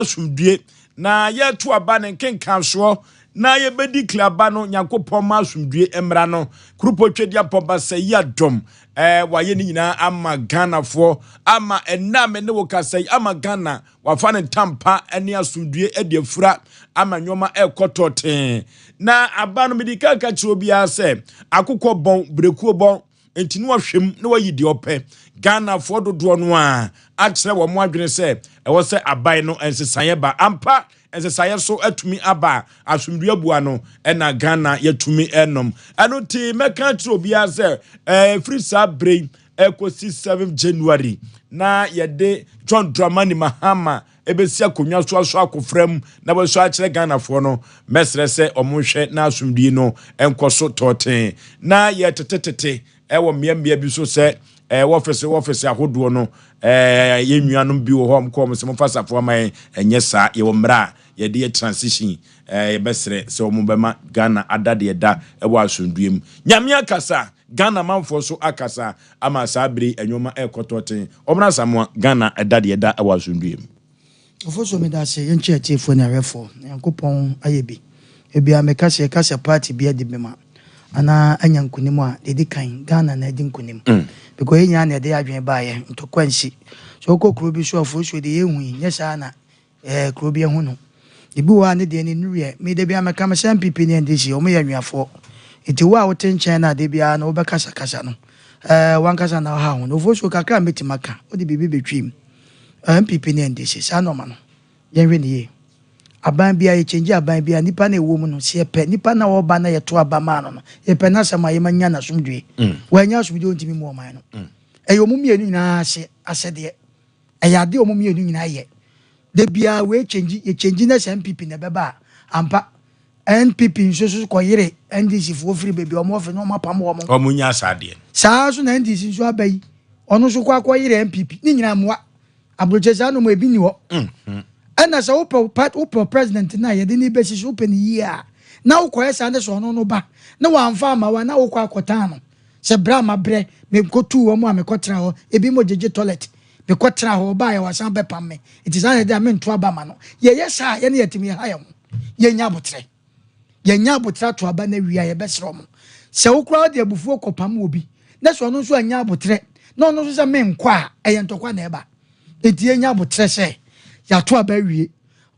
Asomdue na yɛto aba ne nkenkansoɔ na yɛbɛdi klaba no. Nyankopɔn ma asomdue mmra no kuropɔ Twɛdi Apɔba yi adɔm wayɛ ne nyinaa ama Ghanafoɔ, ama ɛnna me ne wo kasa yi, ama Ghana wafa ne ntampa ne asomdue de afura ama nneɛma ɛrekɔ tɔɔtee. Na aba no, mede ka kyerɛ obiara sɛ akokɔ bɔn, berekuo bɔn, nti ne wahwɛ mu na wayi deɛ ɔpɛ. Ghanafoɔ dodoɔ no a akyerɛ wɔn adwene sɛ ɛwɔ sɛ aban no nsesaeɛ ba ampa, nsesaeɛ so atumi aba, asomdue abua no, ɛna Ghana yɛtumi ɛnom. Ɛno nti mɛka kyerɛ obiara sɛ ɛfiri saa bere yi ɛkɔsi 7 January na yɛde John Dramani Mahama ɛbɛsi akonnwa so aso akɔfra mu na wɔso akyerɛ Ghanafoɔ no, mɛsrɛ sɛ ɔmo nhwɛ na asomdue no nkɔ so tɔɔten. Na yɛtetetete ɛwɔ mmeammea bi so sɛ wɔfɛsɛ wɔfɛsɛ ahodoɔ no, yɛn nuanom bi wɔ hɔ a wɔkɔ wɔn sɛ wɔmfa safoa ama yɛn. Ɛnyɛ saa, yɛwɔ mmerɛ a yɛde yɛ transition. Yɛbɛsrɛ sɛ wɔn bɛma Ghana ada deɛ da ɛwɔ asomdue mu. Nyame akasa, Ghana manfoɔ so akasa ama saa bere nneɛma ɛrekɔ tɔɔten. Ɔmena Samoa, Ghana ɛda deɛ da ɛwɔ asomdue mu. Ɔfo so, meda ase. Yɛnkyɛ atiefoɔ ne ahwɛfoɔ. Nyankopɔn ayɛ bi. Ebia meka sɛ yɛka sɛ party bi adi bema anaa anya nkonim a, deɛ ɛdi kan, Ghana na adi nkonim because yɛn nyinaa na yɛde adwene baeɛ. Ntɔkwa nsi sɛ wokɔ kuro bi so a, afuo so deɛ yɛhu yi nyɛ saa na kuro bi ahu no. Ebi wɔ a ne deɛ ne nnuruɛ. Mede bia mɛka me sɛ NPP ne NDC, ɔmo yɛ anuafoɔ, nti wo a wote nkyɛn no ade biara no wobɛkasakasa no, wankasa na ɔha ho no. Ofuo so kakra a mɛtumi aka, wode biribi bɛtwim. NPP ne NDC, saa nɔɔma no, yɛnhwɛ ne yie. Aban bia yɛkyɛngye aban bia, nipa na ɛwɔ mu no, sɛ yɛpɛ nipa na wɔba na yɛto aba maa no, yɛpɛ n'asɛm a yɛma nya n'asomdwe. Wɔanya asomdwe, ɔntumi mu ɔman no. Ɛyɛ ɔmo mmienu nyinaa ase asɛdeɛ. Ɛyɛ adeɛ ɔmo mmienu nyinaa yɛ de biara. Wei kyɛngyi, yɛkyɛngyi na sɛ NPP na ɛbɛba a, ampa NPP nso so kɔyere NDC foɔ firi baabi a ɔmo ɔfɛ na ɔmo apam wɔn. Ɔmo nya saa deɛ. Saa nso na NDC nso aba yi, ɔno nso kɔ akɔyere NPP ne nyinaa mmoa aburokyɛ. Saa nom ebi ni hɔ. Ɛna sɛ wopɛ wopɛ president na yɛde ne bɛsi so, wopɛ ne yie a, na wokɔyɛ saa ne sɛ ɔno no ba na wamfa ama wa na wokɔ akɔtan no sɛ brɛ ama brɛ mekɔtuu wɔ mu a, mekɔtena hɔ, ebi mo gyegye toilet, mekɔtena hɔ, ɔbaa yɛ wasan bɛpam me, nti saa yɛde a mento aba ma no. Yɛyɛ saa, yɛne yɛtumi yɛha yɛn ho. Yɛnya abotrɛ, yɛnya abotrɛ ato aba no awie a, yɛbɛserɛ mo sɛ wokora wode abufuo kɔpam wɔ bi na sɛ ɔno nso anya abotrɛ na ɔno nso sɛ menkɔ a, ɛyɛ ntɔkwa na ɛba. Nti yɛnya abotrɛ sɛ yɛato aba awie.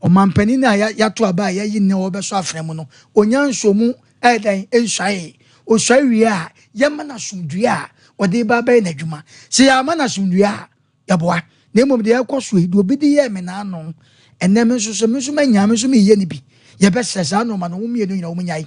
Ɔmampanin a yɛato aba a yɛayi ne wɔbɛsɔ afrɛ mu no, onya nsomu ɛyɛ nsuae. Osuae wie a, yɛma no asomdue a ɔde ba bɛyɛ n'adwuma. Sɛ yɛama no asomdue a, yɛboa. Na mmom deɛ ɛkɔ so yi deɛ, obi de yɛɛ me n'ano ɛnɛ, me nso so, me nso manya, me nso meyɛ ne bi. Yɛbɛsrɛ saa nneɛma no, wɔn mmienu nyinaa wɔn nyae.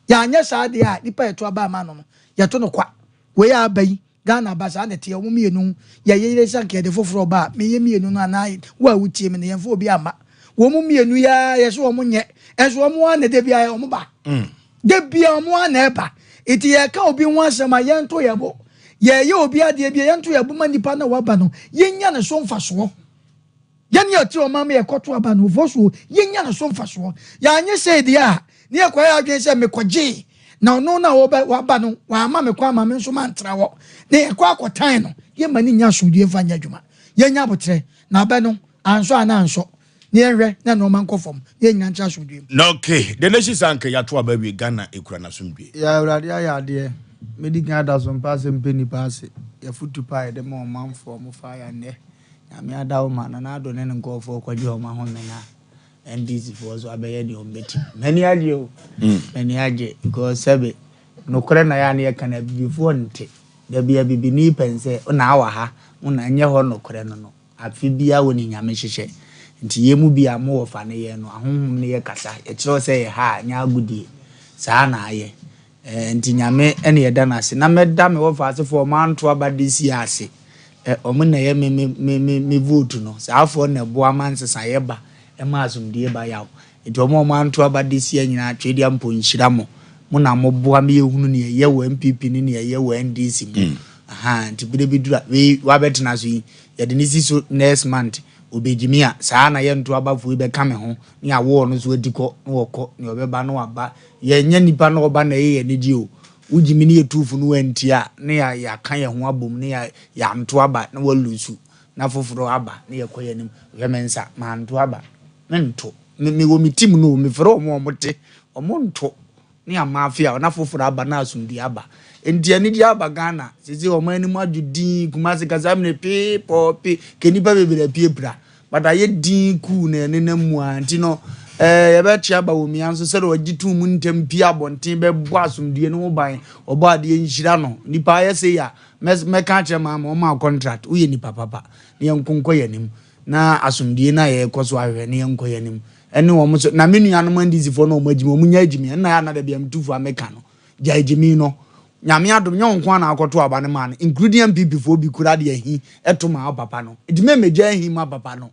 Yɛanyɛ saa deɛ a, nipa yɛto aba ama no, yɛto no kwa. Wei a aba yi, Ghana aba saa na ɛteɛ. Wɔn mmienu yɛyɛ sɛ nka yɛde foforɔ ba a, meyɛ mmienu no anaa wo a wotie me no, yɛmfa obi ama wɔn mu mmienu yaa yɛsɛ wɔn nyɛ ɛnso wɔn a na de bia wɔn ba de bia wɔn a na ɛba. Nti yɛka obi ho asɛm a, yɛnto yɛ bo. Yɛyɛ obi adeɛ bi a, yɛnto yɛ bo ma nipa na waba no, yɛnya ne so mfasoɔ. Yɛne yɛte ɔman ma yɛkɔto aba no ofo so, yɛnya ne so mfasoɔ. Yɛanyɛ sɛ deɛ a ne yɛkɔyɛ adwene sɛ mekɔgyee na ɔno na wɔbɛ waba no, wama me kɔ ama me nso mantena hɔ na yɛkɔ akɔtan no, yɛma ne nya asomdue mfa nyɛ adwuma. Yɛnya abotrɛ na abɛ no ansɔ ana ansɔ ne yɛnhwɛ na nneɛma nkɔ fam na yɛnyina nkyɛ asomdue mu. Na okay, the nation sanka yɛato aba wie, Ghana ekura n'asomdue. Yɛ Awurade ayɛ adeɛ. Medi kan ada so mpa sɛ mpɛ nipa ase. Yɛfotu pa a yɛde ma ɔmanfoɔ mo fa yɛ nnɛ. Nyame ada wo ma Nana Addo ne ne nkɔɔfoɔ kɔgye ɔmo ahome na NDC foɔ so abɛyɛ deɛ ɔmo bɛti. M'ani agye o. M'ani agye because sɛbe nokorɛ na yɛ a ne yɛka no, abibifoɔ nte. Dabi, abibini pɛn sɛ ɔna awɔ ha, ɔna nyɛ hɔ nokorɛ no. Afe biara wɔ ne Nyame hyehyɛ. Nti yɛn mu bi a mowɔ fa ne yɛn no, ahonhom ne yɛ kasa. Yɛkyerɛw sɛ yɛ ha a, nyɛ agodie. Saa na ayɛ. Nti Nyame ɛne yɛda no ase. Na mɛda me wɔfa asefoɔ ɔmo anto aba de si ase. Ɔmo na ɛyɛ me vote no. Saa afoɔ na ɛboa ma nsesaeɛ ba, ɛma asomdue ba yaw. Nti ɔmo a ɔmo anto aba de si nyinaa, Twedeɛ mpo nhyira mo. Mo na moboa me yɛhunu nea ɛyɛ wɔ NPP ne nea ɛyɛ wɔ NDC mu. Aha, nti bere bi duru a, wei wabɛtena so yi, yɛde ne si so next month, obɛgyimi a, saa na yɛnto abafoɔ yi bɛka me ho, ne awoɔ no so adi kɔ, na wɔkɔ, nea ɔbɛba na waba. Yɛnyɛ nipa na ɔba na ɛyɛ yɛn anigye o. Wogyimi ne yɛtuufo no wantie a, ne yɛaka yɛn ho abom ne yɛanto aba na walusu na foforɔ aba na yɛkɔ yɛn anim. Hwɛ me nsa, manto aba. Mento. Me mewɔ me team no o, mefrɛ wɔn a wɔte, wɔnto. Ne ama afe a na foforɔ aba na asomdue aba. Nti anigye aba Ghana. Seesei wɔn anim adwo dinn, Kumasi kasa mene pee pɔɔ pe, kɛ nnipa bebree apue pra. But ayɛ dinn kuu na ɛnenam mu ara. Nti no eh, yɛbɛkyea Bawumia nso sɛdeɛ ɔgye too mu ntɛm pue abɔnten bɛbɔ asomdue no ho ban. Ɔbɔ adeɛ nhyira no. Nnipa ayɛ sei a, mɛ mɛka akyerɛ maama ɔma wo contract. Woyɛ nipa papa. Na yɛnko nkɔ yɛn anim. Na asomdue no a yɛrekɔ so ahwehwɛ no yɛnkɔ yɛn anim. Ɛne wɔn nso, na me nuanom NDC foɔ no wɔn agyimi, wɔn nya agyimi, ɛnna yɛ a na da bia metu fo a meka no, gyae gyimi no. Nyame adom, nyɛ wo nko ara na akɔto aba no maa no, including NPP foɔ bi koraa de ahi to maa wo papa no. Nti mɛmɛgya ahi ma papa no.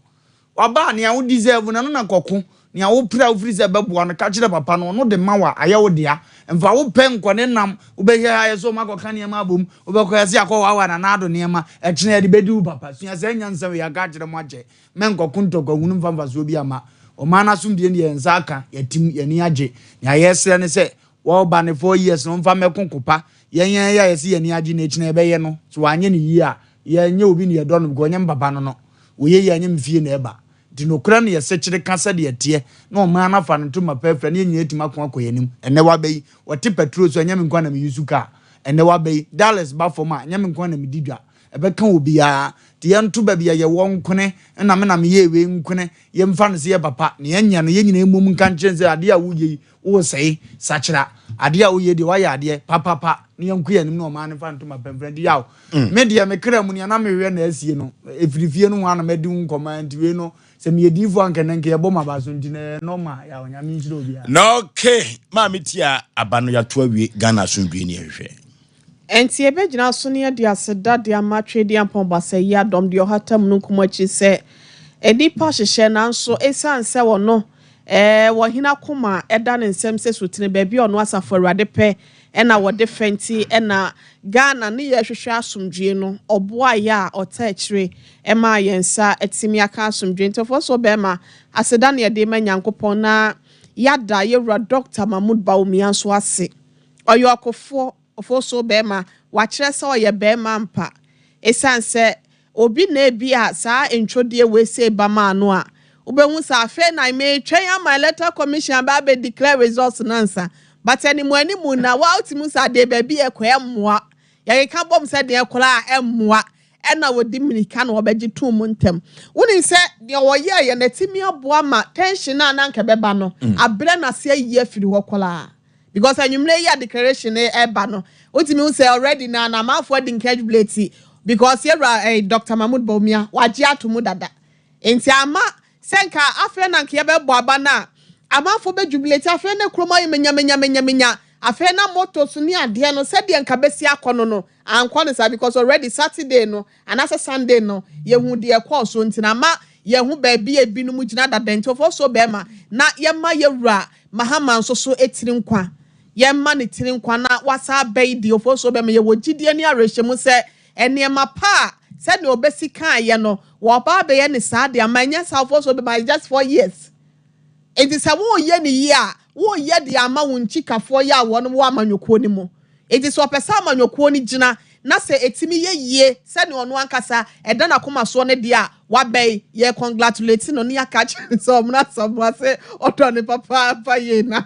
Waba a, nea wo deserve no, ɛno na kɔko. Nea wopere a wofiri sɛ ɛbɛboa no, ka kyerɛ papa no, ɔno de ma wo a, ayɛ wo dea. Mfa wo pɛ nkɔ ne nam, wobɛhwɛ ayɛ sɛ wɔakɔka nneɛma abom, wobɛkɔ yɛse akɔwaawa Nana Addo nneɛma, ɛkyena yɛde bɛdi wo papa. Sua saa nyansa wei, yɛaka akyerɛ mo akyɛ. Mɛnkɔko ntɔkwa hunu mfa mfasoɔ bi amma. Ɔman no asomdwie no deɛ yɛn nsa aka, yɛatim, yɛn ani agye. Nea yɛresrɛ ne sɛ, wɔreba ne 4 years no ɔmfa mmɛko ko pa. Yɛn yɛn yɛ a yɛse yɛn ani agye no akyina yɛbɛyɛ no. Sɛ wanyɛ no yie a, yɛnyɛ obi na yɛdɔ no because ɔnyɛ me papa no no. Wɔyɛ yie a ɛnyɛ me fie na ɛba. Nti nokorɛ no yɛsekyere ka sɛdeɛ ɛteɛ na ɔman no afa no ntoma pa afira na yɛn nyinaa atumi ako akɔ yɛn anim. Ɛnnɛ waba yi, wɔte patrol so a ɛnyɛ me nko ara na me use car. Ɛnnɛ waba yi, dollars ba fam a ɛnyɛ me nko ara na medi dwa. Ɛbɛka obiara. Nti yɛnto baabi a yɛwɔ nkone, nna me na meyɛɛ wei nkone, yɛmfa no sɛ yɛ papa. Nea ɛnyɛ no, yɛn nyinaa mmom nka nkyerɛ no sɛ adeɛ a woyɛ yi, woresɛe, sakyera. Adeɛ a woyɛ yi deɛ, woayɛ adeɛ papapa, na yɛnkɔ yɛn anim na ɔman no mfa ntoma pa mfira. Nti yaw, me deɛ me kra mu nea na mehwehwɛ na asie no, ɛfiri fie no ho ara na madi ho nkɔmmɔ ara nti wei no, sɛ meyɛ diyifoɔ a anka ɛnnɛ nka yɛbɔ m'aba so nti no ɛyɛ normal. Yaw, Nyame nhyira obiara. Na okay, maame tia aba no yɛato awie Ghana asomdwie ne yɛhwehwɛ. Enti yɛbɛgyina so na yɛde aseda de ama Tweaduampɔn Basayi Adɔm deɛ ɔhata mununkum akyi sɛ nnipa hyehyɛ nanso ɛsiane sɛ ɔno eh, ɔhene akoma da ne nsam sɛ sutene baabi a ɔno Asafo Awurade pɛ na wɔde fɛ nti na Ghana ne yɛrehwehwɛ asomdwoeɛ no ɔboaeɛ a ɔtaa akyire maa yɛn nsa atumi aka asomdwoeɛ nti ɔfoɔ so bɛrima aseda na yɛde ma Nyankopɔn na yɛada yɛwura Dɔkta Mahmood Bawumia nso ase. Ɔyɛ ɔkofoɔ, ɔfoso barima, wakyerɛ sɛ ɔyɛ barima ampa. Ɛsiane sɛ obi na ebia saa ntwodie wei sei ba maa no a, wobɛhu sɛ afei na meretwɛn ama Electoral Commission aba abɛ declare results no ansa. But animu animu na wa wotumi hu sɛ adeɛ baabi ɛkɔ ɛmmoa. Yɛkeka bom sɛ deɛ koraa ɛmmoa. Ɛna wɔdi mmirika na wɔbɛgye tom ntɛm. Wonim sɛ deɛ wɔyɛeɛ no atumi aboa ma tension a na anka ɛbɛba no abrɛ no ase ayi afiri hɔ koraa. Because anwummerɛ yi a declaration no ɛba no, wotumi hu sɛ already na na amanfoɔ adi nka jubilate because yɛwura eh, Dr. Mahmood Bawumia wagye ato mu dada. Nti ama sɛ nka afei na nka yɛbɛbɔ aba no a, amanfoɔ bɛ jubilate afei na kurom ayɛ menya menya menya menya afei na motos ne adeɛ no sɛdeɛ nka bɛsi akɔ no no ankɔ no saa because already Saturday no anaasɛ Sunday no yɛhu deɛ ɛkɔɔ so nti na ama yɛhu baabi a ebinom gyina dada nti ɔfɔ so bɛrima na yɛma yɛwura Mahama nso so tiri nkwa. Yɛmma ne tiri nkwa na wasan aba yi deɛ Ofosuo bɛma yɛwɔ gyidie ne awerɛhyɛmu sɛ nneɛma pa a sɛdeɛ ɔbɛsi kaeɛ no wɔba abɛyɛ ne saa de ama ɛnyɛ saa Ofosuo bɛma it's just 4 years nti sɛ woreyɛ ne yie a woreyɛ de ama wo nkyikafoɔ yɛ a wɔn wɔ amanyɔkuo no mu nti sɛ ɔpɛ sɛ amanyɔkuo no gyina na sɛ ɛtumi yɛ yie sɛdeɛ ɔno ankasa ɛda n'akoma soɔ no deɛ a wabɛn yɛ congratulate no ne yɛaka kyerɛ no sɛ ɔmena asamoa sɛ ɔdɔ ne papaapa yie na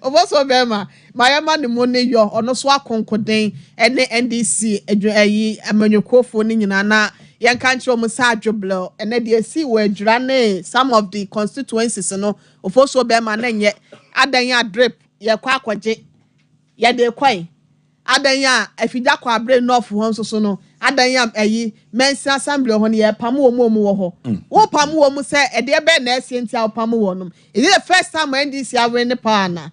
ɔbɔ so bɛrima ma yɛma ne mu ne yɔ ɔno so akonkoden ne NDC adwu ayi amanyɔkuofoɔ no nyinaa na yɛnka nkyerɛ wɔn sɛ adwoblɛ ɛnɛ deɛ esi wɔ Adwira ne some of the constituencies no Ofosuo bɛrima na nyɛ adan a drip yɛkɔ akɔgye yɛde kɔe adan a Afigya Kwabre North hɔ nso so no adan a ɛyi Mansin Assembly hɔ no yɛpam wɔn mu a wɔn wɔ hɔ wɔpam wɔn mu sɛ ɛdeɛ bɛyɛ na ɛsie nti a wɔpam wɔn nom. Is it the first time NDC awin ne paa na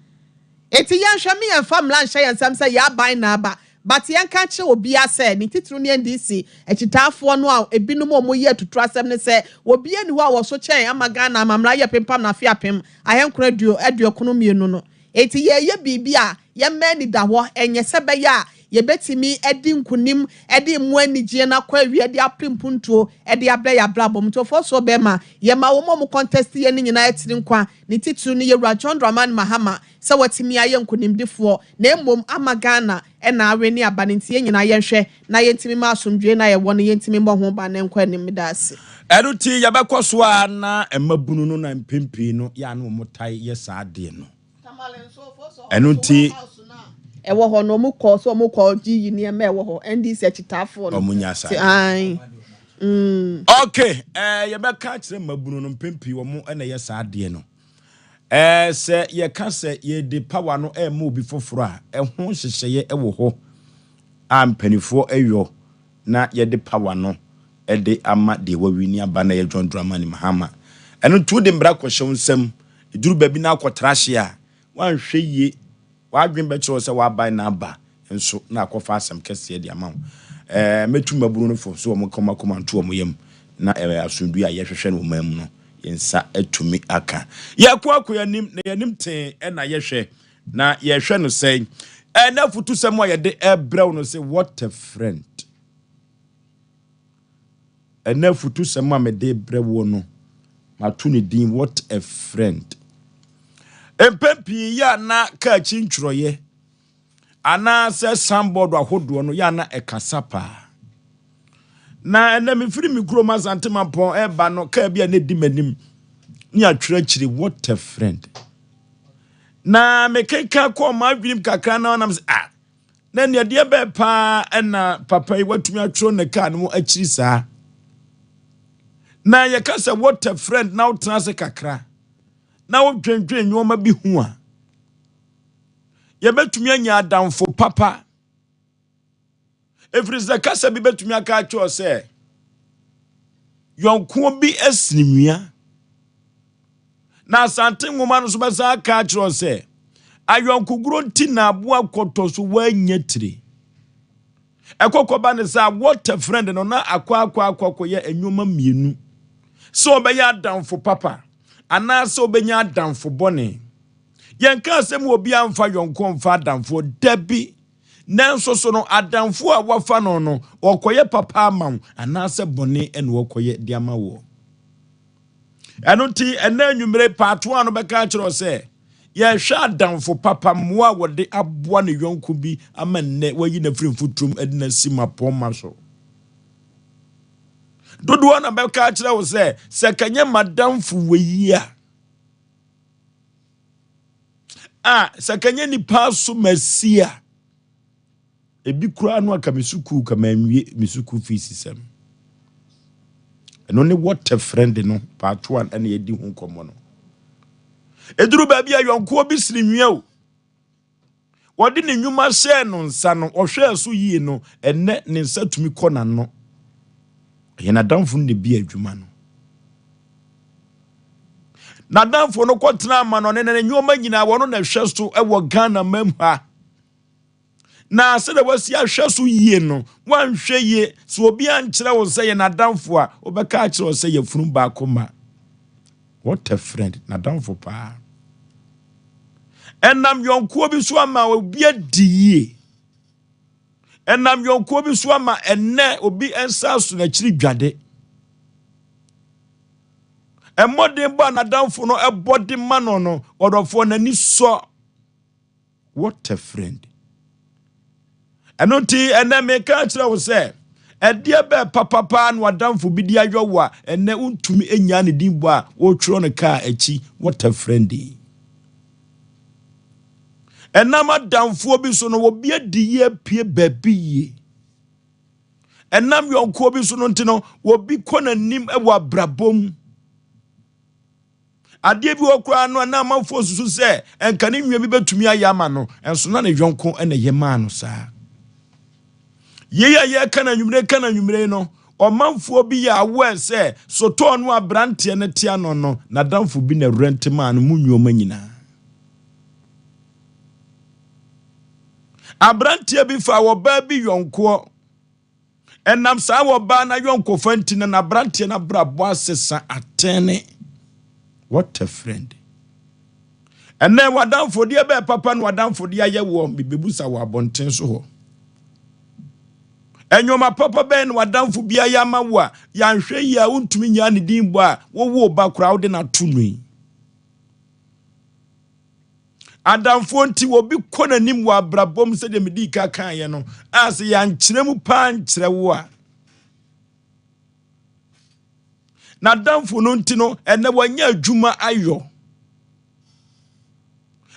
eti yɛnhwɛ mi yɛnfa mmara nhyɛ yɛn nsam sɛ yɛaban na aba, but yɛnka kyerɛ obiara sɛ ne titiri ne NDC akyitaafoɔ no a ebinom a wɔyɛ atutu asɛm ne sɛ obiara ni hɔ a wɔso kyɛn ama Ghana ama mmara yɛ pempam na afe 1992 no. Eti yɛyɛ biribi a yɛmma ani da hɔ ɛnyɛ sɛ bɛyɛ a yɛbɛtumi adi nkunim de mu anigyeɛ no akɔ awie de apere mpuntuo de abrɛ yɛ abrabɔ mu. Nti ɔfɔ bɛrima, yɛma wɔn a wɔn contest yɛ no nyinaa tiri nkwa, ne titiri no yɛwura John Dramani Mahama sɛ watumi ayɛ nkonimdifoɔ na mmom ama Ghana ɛna awe ne aba no. Nti yɛn nyinaa yɛnhwɛ na yɛntumi ma asomdwe na yɛwɔ no, yɛntumi mmɔ ho ban ne nkɔ anim da ase. Ɛno ti yɛbɛkɔ so a na mmabunu no na mpempii no yɛ a na wɔn tae yɛ saa adeɛ no. Ɛno nti ɛwɔ hɔ no, ɔmo kɔ so, ɔmo kɔ gye yi nneɛma ɛwɔ hɔ, NDC akyitaafoɔ no. Ɔmo nya saa. Ti ae. Okay, yɛbɛka akyerɛ mmabunu no, mpempii wɔn ɛna yɛ saa adeɛ no, sɛ yɛka sɛ yɛde power no ɛɛma obi foforɔ a, ɛho nhyehyɛeɛ ɛwɔ hɔ a mpanimfoɔ ɛyɔ na yɛde power no ɛde ama deɛ wawi ne aba na yɛ John Dramani Mahama. Ɛno nti wode mmara kɔhyɛ wo nsam, ɛduru baabi na akɔtra hye a, woanhwɛ yie, w'adwene bɛkyerɛ wo sɛ w'aban na aba nso na akɔfa asɛm kɛseɛ de ama wo. Mɛtu mmabunu no fo so wɔn kɔma kɔma nto wɔn yam na asomdue a yɛhwehwɛ no wɔ man mu no, yɛn nsa atumi aka. Yɛkɔ akɔ yɛnim na yɛnim tee ɛna yɛhwɛ na yɛhwɛ no sɛn. Ɛnɛ afotusɛm a yɛde ɛbrɛ wo no sɛ "What a friend". Ɛnɛ afotusɛm a mede brɛ wo no, mato ne din "What a Friend". Mpɛn pii yɛ a na kaa akyi ntwerɛeɛ anaasɛ signboard ahodoɔ no yɛ a na ɛkasa paa. Na ɛnɛ mefiri me kurom Asante Mampɔn ɛreba no, kaa bi a na ɛdi m'anim ne atwerɛ akyire "What a friend". Na mekeka kɔɔ m'adwenem kakra na ɔnam sɛ, ah, na nea deɛ bɛɛ paa ɛna papa yi watumi atwerɛ ne kaa no mu akyiri saa. Na yɛka sɛ "What a friend" na wotena ase kakra na wodwendwen nneɛma bi ho a, yɛbɛtumi anya adamfo papa, ɛfiri sɛ kasa bi bɛtumi aka akyerɛ sɛ yɔnkoɔ bi asini nwia, na Asante nwoma no nso bɛsa aka akyerɛ sɛ ayɔnkogoro nti na aboa kɔtɔ so woanya tire. Ɛkɔkɔba ne sɛ "What a friend" no na akɔ akɔ akɔ akɔyɛ nneɛma mmienu, sɛ ɔbɛyɛ adamfo papa anaasɛ ɔbɛnya adamfo bɔne. Yɛnka asɛm wɔ obi amfa yɔnko mfa adamfoɔ dabi, nanso so no adamfo a wafa no no, ɔkɔyɛ papa ama wo anaasɛ bɔne ɛna wɔkɔyɛ de ama woɔ. Ɛno nti ɛnɛ anwummere paatoa no bɛka akyerɛ wo sɛ yɛhwɛ adamfo papa mmoa a wɔde aboa ne yɔnko bi ama nnɛ wayi n'afiri mfoturom de n'asi mapɔma so. Dodoɔ na bɛka akyerɛ wo sɛ sɛ kanyɛ madamfo wɔ yi a sɛ kanyɛ nipa so masi a, ebi koraa no aka me sukuu ka manwie me sukuu fees sɛm. Ɛno ne "What a Friend" no part one ɛna yɛdi ho nkɔmmɔ no. Ɛduru baabi a yɔnkoɔ bi siri nwia o, wɔde ne nnwuma hyɛɛ no nsa no, ɔhwɛɛ so yie no, ɛnɛ ne nsa tumi kɔ n'ano. Ɛyɛ n'adamfo no na bi adwuma no. N'adamfo no kɔtena ama no ne ne nneɛma nyinaa wɔno na ɛhwɛ so ɛwɔ Ghana mam ha. Na sɛdeɛ wasi ahwɛ so yie no, wanhwɛ yie sɛ obi ankyerɛ wo sɛ yɛ n'adamfo a, wobɛka akyerɛ wo sɛ yɛfunu baako ma. What a friend, n'adamfo paa. Ɛnam yɔnkoɔ bi so ama obi adi yie, ɛnam yɔnkoɔ bi so ama ɛnɛ obi nsa so n'akyiri dwade. Ɛmmɔden bɔ a n'adamfo no ɛbɔ de ma no no, ɔdɔfoɔ n'ani sɔ. What a friend. Ɛno nti ɛnɛ meka kyerɛ wo sɛ ɛdeɛ bɛɛ papapaa na wadamfo bi de ayɔ wo a ɛnɛ wontumi nya ne din bɔ a wɔretwerɛ no kaa akyi "What a friend" yi. Ɛnam adamfoɔ bi so no, obi adi yie apue baabi yie. Ɛnam yɔnkoɔ bi so no nti no, obi kɔ n'anim wɔ abrabɔ mu. Adeɛ bi wɔ koraa no a na amanfoɔ susu sɛ ɛnka ne nua bi bɛtumi ayɛ ama no, ɛnso na ne yɔnko ɛna ɛyɛ maa no saa. Yei a yɛka no anwummere ka no anwummere no, ɔmanfoɔ bi yɛ aware sɛ sotɔɔ no aberanteɛ no tea no no, n'adamfo bi na rent maa no mu nneɛma nyinaa. Aberanteɛ bi fa ɔbaa bi yɔnkoɔ, ɛnam saa wɔbaa no ayɔnkofa nti na n'aberanteɛ no abrabɔ asesa atɛne. What a friend. Ɛnɛ wadamfo deɛ bɛɛ papa no wadamfo deɛ ayɛ wɔ bibɛbusa wɔ abɔnten so hɔ. Nneɛma papa bɛn na w'adamfo bi ayɛ ama wo a yɛanhwɛ yie a wontumi nyaa ne din bɔ a wowoo ba koraa wode no ato no yi? Adamfoɔ nti obi kɔ n'anim wɔ abrabɔ mu sɛdeɛ medii ka kaeɛ no a sɛ yɛankyerɛ mu paa nkyerɛ wo a n'adamfo no nti no ɛnɛ wanya adwuma ayɔ.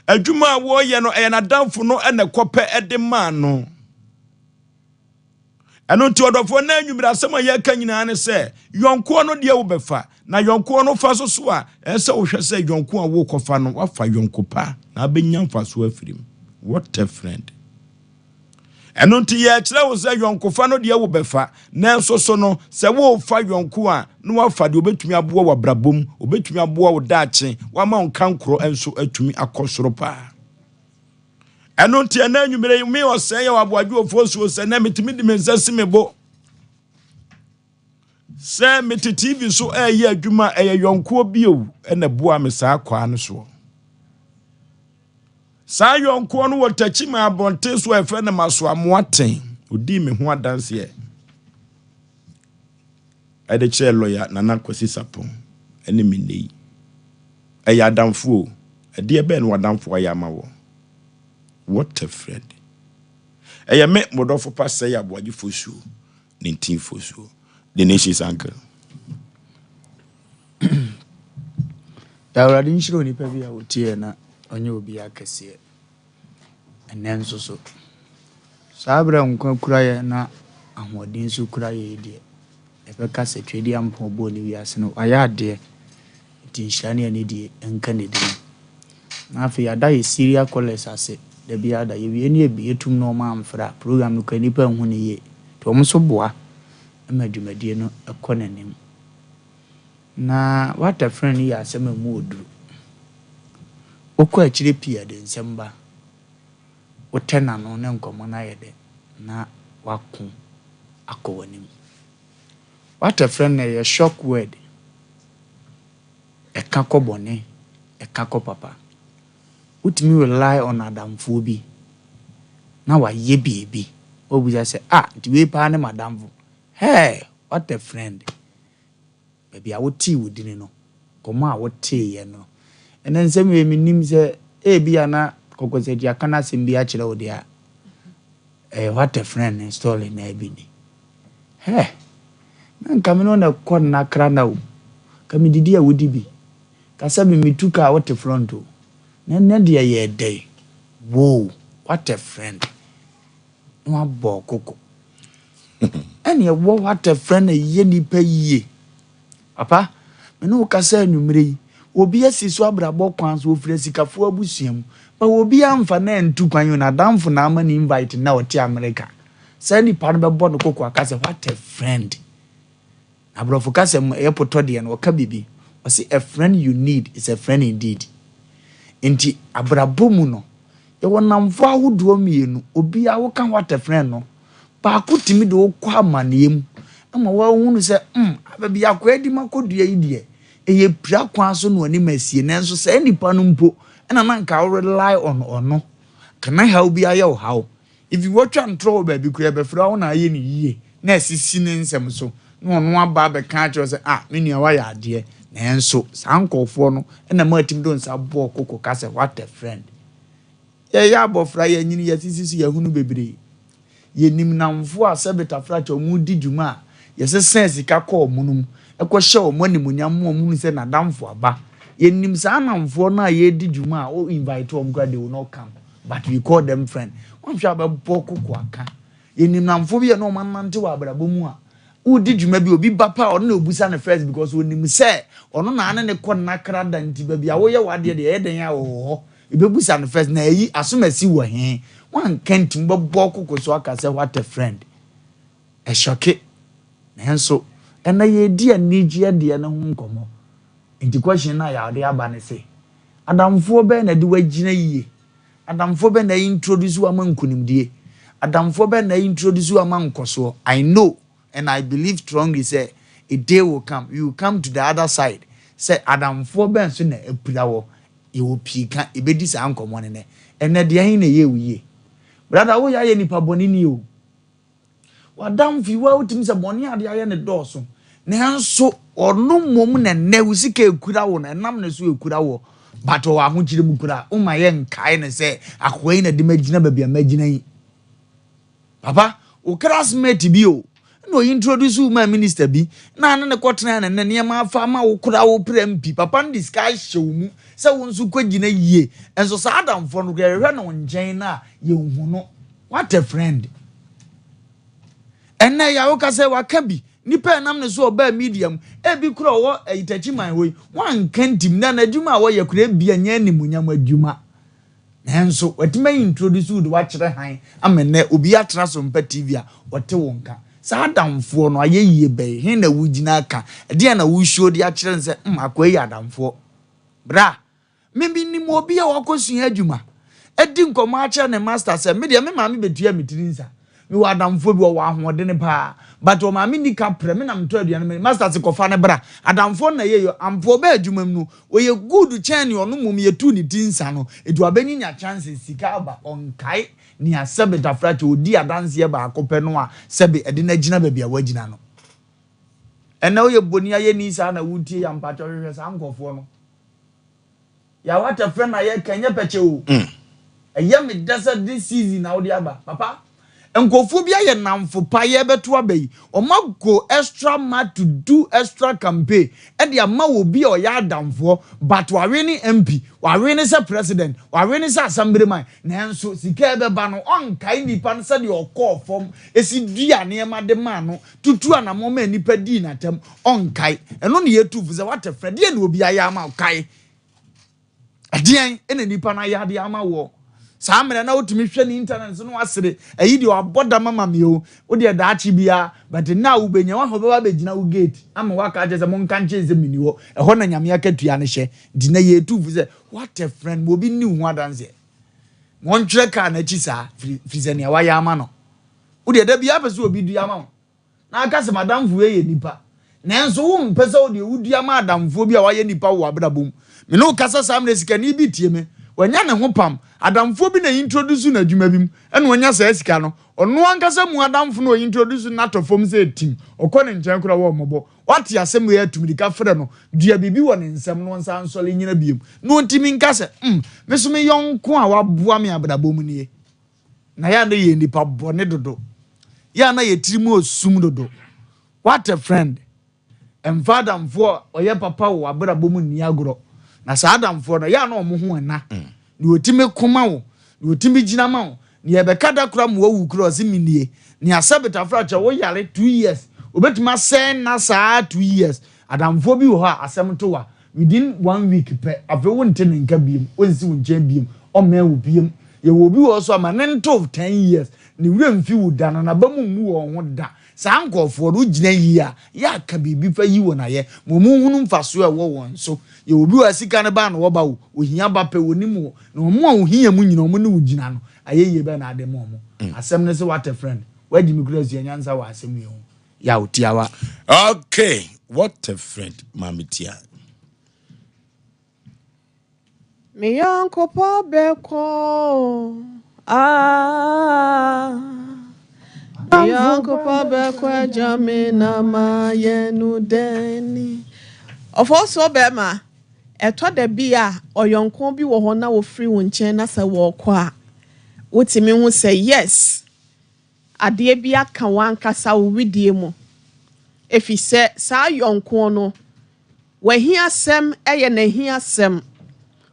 Adwuma a wɔreyɛ no ɛyɛ n'adamfo no na ɛkɔpɛ de maa no. Ɛno nti ɔdɔfoɔ na anwummere asɛm a yɛreka nyinaa ne sɛ yɔnkoɔ no deɛ wobɛfa na yɔnkoɔ no fa so so a ɛsɛ sɛ wohwɛ sɛ yɔnko a wokɔfa no wafa yɔnko pa na abɛnya mfasoɔ afiri mu. What a friend. Ɛno nti yɛkyerɛ wo sɛ yɔnkofa no deɛ wobɛfa nanso so no sɛ worefa yɔnko a na wafa deɛ obɛtumi aboa w'abrabɔ mu, obɛtumi aboa wo daakye, wama wo nkankorɔ nso atumi akɔ soro paa. Ɛno nti ɛnɛ anwummerɛ yi me ɔsɛe yɛ wɔ suo sɛ nɛ metumi de me nsa si me bo sɛ mete TV so ɛyɛ adwuma ɛyɛ yɔnkoɔ bio ɛna ɛboa me saa kwaa no soɔ. Saa yɔnkoɔ no wɔ takyi ma abɔnten so a ɛfrɛ no Masoamoaten. Odii me ho adanseɛ ɛde kyerɛɛ lɔya Nana Kwasi Sapɔn ɛne me nnɛ yi. Ɛyɛ adamfo o. Ɛdeɛ bɛn na w'adamfo ayɛ ama wɔ? What a friend. Ɛyɛ me mo dɔfo pa sɛ yɛ Aboagye Fosuo ne Ntin Fosuo. The nation's uncle. Awurade nhyira onipa bi a wɔtie na ɔnyɛ obi akɛseɛ. Ɛnɛ nso so, saa berɛ a nkwa kura yɛ na ahoɔden nso kura yɛ yi deɛ, yɛbɛka sɛ Twedeampɔn bɔɔ ne wiase no, wayɛ adeɛ. Nti nhyira ne anidie nka ne din. Na afei yɛada yɛ serial callers ase. Da biara da yɛwie ne yɛbie tum na ɔma amfrɛ a program no kora nnipa nhu ne yie. Nti wɔn nso boa ma dwumadie no kɔ n'anim. Na what a friend yɛ asɛm a emu wɔ duru. Wokɔ akyire pii a ɛde nsɛm ba. Wotɛ n'ano ne nkɔmmɔ no ayɛ dɛ na wako akɔ w'anim. What a friend no yɛ shock word. Ɛka kɔ bɔne, ɛka kɔ papa. Wotumi rely on adamfoɔ bi na wayɛ biribi. Wobisa sɛ, ah, nti wei paa ne m'adamfo. Hey, what a friend. Baabi a wotee wo dini no, nkɔmmɔ a woteeɛ no. Ɛnɛ nsɛm wei menim sɛ ebia na kɔkɔsakyi aka n'asɛm bi akyerɛ wo deɛ a, ɛyɛ what a friend ne story na ebi ni. Hey, na nka me ne wo na ɛkɔ nnakra na o. Ka medidi a wodi bi. Ka sɛ me metu kaa wote front o. Na ɛnɛ deɛ yɛ dɛn. Whoa, what a friend. Na wabɔ koko. Ɛne ɛwɔ what a friend na ɛyɛ nipa yie. Papa, me ne wo kasa anwummerɛ yi, obi asi so abrabɔ kwan so ofiri asikafoɔ abusua mu. Ba obi amfa na ntu kwan yi o, n'adamfo na ama ne invite na ɔte America. Saa nipa no bɛbɔ no koko aka sɛ what a friend. Aborɔfo kasa mu ɛyɛ potɔ deɛ no ɔka biribi. Ɔse a friend you need is a friend indeed. Nti abrabɔ mu no, yɛwɔ nnamfo ahodoɔ mmienu. Obiara woka what a friend no, baako tumi de wo kɔ amanneɛ mu ama woahunu sɛ baabi akɔa di ma kɔdua yi deɛ ɛyɛ pira kwan so na ɔne ma asie nanso saa nipa no mpo ɛna na nka wo rely on ɔno kana haw bi ayɛ wo haw if wɔtwa ntorɔ wɔ baabi koraa bɛfrɛ wo na ayɛ no yie na asisi ne nsɛm so na ɔno aba abɛka akyerɛ sɛ ah, me nua wayɛ adeɛ. Nanso saa nkɔɔfoɔ no ɛna ma atumi de nsa bɔɔ koko ka sɛ what a friend. Yɛyɛ abɔfra, yɛnyini, yɛsisi so, yɛhunu bebree. Yɛnim namfo a sɛ betafrakyɛ ɔmo di dwuma a yɛsesa sika kɔ ɔmo no mu ɛkɔhyɛ ɔmo animuonyam mu ɔmo hu sɛ n'adamfo aba. Yɛnim saa namfoɔ no a yɛdi dwuma a o invite ɔmo koraa, they will not come, but we call them friend. Wɔnhwɛ a bɛbɔ koko aka. Yɛnim namfo bi a na ɔmo anante wɔ abrabɔ mu a wodi dwuma bi, obi ba pa a ɔno na obusa no first because onim sɛ ɔno na ane ne kɔ nnakra da. Nti baabi a woyɛ w'adeɛ deɛ ɛyɛ den a wɔwɔ hɔ ebebusa no first na ɛyi asomasi wɔ he wanka ntim bɛbɔ koko so aka sɛ what a friend. Ɛhyɔke nanso ɛnna yɛdi anigyeɛ deɛ no ho nkɔmmɔ. Nti question na yɛade aba ne sɛ adamfoɔ bɛɛ na de wagyina yie, adamfoɔ bɛɛ na introduce wo ama nkonimdie, adamfoɔ bɛɛ na introduce wo ama nkɔsoɔ? I know and I believe strongly sɛ a day will come, we will come to the other side sɛ adamfoɔ bɛn so na apira wɔ. Yɛwɔ pii ka ebedi saa nkɔmmɔ no nɛ. Ɛnɛ deɛ ɛhe na ɛyɛ wo yie, brother? Woyɛ ayɛ nipa bɔne ni o. W'adamfo yi, wo ara wotumi sɛ bɔne a ade ayɛ no dɔɔso, nanso ɔno mmom na nnɛ wo sika ekura wo no, ɛnam ne so ekura wɔ. But ɔwɔ ahokyere mu koraa, woma yɛnkae no sɛ akoa yi na de magyina baabi a magyina yi. Papa, wo classmate bi o, na ɔyi introduce wo maa minister bi, na ne ne kɔtena na nnɛ nneɛma afa ama wo koraa wo pere MP. Papa no de sika ahyɛ wo mu sɛ wo nso kɔgyina yie. Nso saa adamfoɔ no koraa yɛhwɛ no wo nkyɛn no a, yɛnhu no. What a friend. Ɛnnɛ yi a woka sɛ waka bi, nipa a ɛnam ne so ɔbaa media mu, ebi koraa ɔwɔ Ayitakyi man hɔ yi, wanka ntim na n'adwuma a wɔyɛ koraa ebia nyɛ animuonyam adwuma. Nanso watumi ayi introduce wo de wakyerɛ hann ama nnɛ obi atena so mpa TV a ɔte wo nka. Saa adamfoɔ no ayɛyie bɛn? He na wogyina aka? Ɛdeɛn na wosuo de akyerɛ no sɛ, mm, akoa yi yɛ adamfoɔ? Bra, Me menim obi a wakɔsua adwuma, adi nkɔmmɔ akyerɛ ne master sɛ, me deɛ me maame bɛtua me tiri nsa. Mewɔ adamfoɔ bi, ɔwɔ ahoɔdene paa, but ɔmaame nni kaprɛ, me na metɔ aduane ma no. Master se kɔfa no bra. Adamfoɔ no na ɛyɛ yei. Ampa ɔbaa adwuma mu no, ɔyɛ good kyɛn nea ɔno mmom yɛtuu ne ti nsa no. Enti wabɛnyinya chances, sika aba, ɔnkae nea sɛbe Tafrakyɛ ɔdii adanseɛ baako pɛ no a sɛbe ɛde no agyina baabi a wagyina no. Ɛnnɛ woyɛ boniayɛni saa na wotie yi a, mpakyɛw hwehwɛ saa nkurɔfoɔ no. Yawa tɛfrɛ na yɛka ɛnyɛ pɛkyɛ o. Ɛyɛ me dɛ sɛ this season na wode aba papa. Nkurɔfoɔ bi ayɛ nnamfo pa yɛrebɛto aba yi wɔn a go extra mile to do extra campaign ɛde ama obi a ɔyɛ adamfoɔ but wawe ne MP, wawe ne sɛ president, wawe ne sɛ assemblyman nanso sika ɛbɛba no ɔnkae nipa no sɛdeɛ ɔkɔɔ fam ɛsi dua nneɛma de maa no tutu anamɔ maa nnipa dii n'atam ɔnkae. Ɛno na yɛtu fo sɛ woate frɛ deɛ na obi ayɛ ama wo kae. Ɛdeɛn na nipa no ayɛ adeɛ ama woɔ? Saa mmerɛ na wotumi hwɛ ne internet so na wasere ɛyi deɛ wabɔ dam ama me o. Wo deɛ daakye biara but nna a wobɛnya wahu ɔbɛba abɛgyina wo gate ama waka akyerɛ sɛ monka nkyerɛ sɛ menni hɔ. Ɛhɔ na Nyame akatua no hyɛ. Nti na yɛtu fo sɛ what a friend ma obi nni wo ho adanseɛ. Ma ɔntwerɛ kaa no akyi saa firi sɛ nea wayɛ ama no. Wo deɛ da biara pɛ sɛ obi dua ma wo na aka sɛ m'adamfo wei yɛ nipa. Nanso wompɛ sɛ wo deɛ wodua ma adamfoɔ bi a wayɛ nipa wɔ w'abrabɔ mu. Me ne wo kasa saa mmerɛ sikani bi tie me. Wanya ne ho pam. Adamfoɔ bi na introduce no adwuma bi mu ɛna wanya saa sika no. Ɔno ankasa mu adamfo no a ɔintroduce no no atɔ fam sɛ tim. Ɔkɔ ne nkyɛn koraa wɔmmɔbɔ. Wate asɛm wei atu mirika frɛ no. Dua biribi wɔ ne nsam na ɔnsan nsɔre nnyina biom. Na ɔntumi nka sɛ, mm, me nso me yɔnko a waboa me abrabɔ mu nie. Na yɛ a na yɛ nipa bɔne dodo. Yɛ a na yɛ tiri mu osum dodo. What a friend. Mfa adamfoɔ a ɔyɛ papa wɔ w'abrabɔ mu nni agorɔ. Na saa adamfoɔ no, yɛ a na wɔn ho ɛna. Nea ɔtumi ko ma wo, nea ɔtumi gyina ma wo, nea ɛbɛka da koraa ma wawu koraa ɔse menie. Nea sɛbe tafrakyɛ wo yare 2 years, ɔbɛtumi asɛe nna saa 2 years. Adamfoɔ bi wɔ hɔ a asɛm to wo a, Within one week pɛ, afei wonte ne nka biom, ɔnsi wo nkyɛn biom, ɔmmɛn wo biom. Yɛwɔ obi wɔ hɔ nso a, ma no nto 10 years, ne werɛ mfi wo da, na n'aba mu mmu wɔn ho da. Saa nkurɔfoɔ no, wogyina yie a, yɛ a ka biribi fa yi wɔn ayɛ, ma wɔnhunu mfasoɔ a ɛwɔ wɔn so. Yɛwɔ obi wɔ hɔ a, sika no ba a na wɔba o, ohia ba pɛ, wɔnim wo, na wɔn a ohia mu nyinaa, wɔne wo gyina no, ayɛyie bɛn na ade ma wɔn? Asɛm ne sɛ, what a friend. Woagye me koraa sua nyansa wɔ asɛm wei ho. Yaw tiawa. Okay, what a friend, Maame Tia. Me yɔnko pa bɛkɔ ah. Me yɔnko pa bɛkɔ agya me na ma yɛ no dɛn. Ɔfɔsoɔ bɛrima, ɛtɔ da bi a ɔyɔnko bi wɔ hɔ na wɔfiri wo nkyɛn na sɛ wɔrekɔ a, wotumi hu sɛ yes, adeɛ bi aka w'ankasa wo wedeɛ mu. Ɛfiri sɛ saa yɔnko no, w'ahiasɛm yɛ n'ahiasɛm.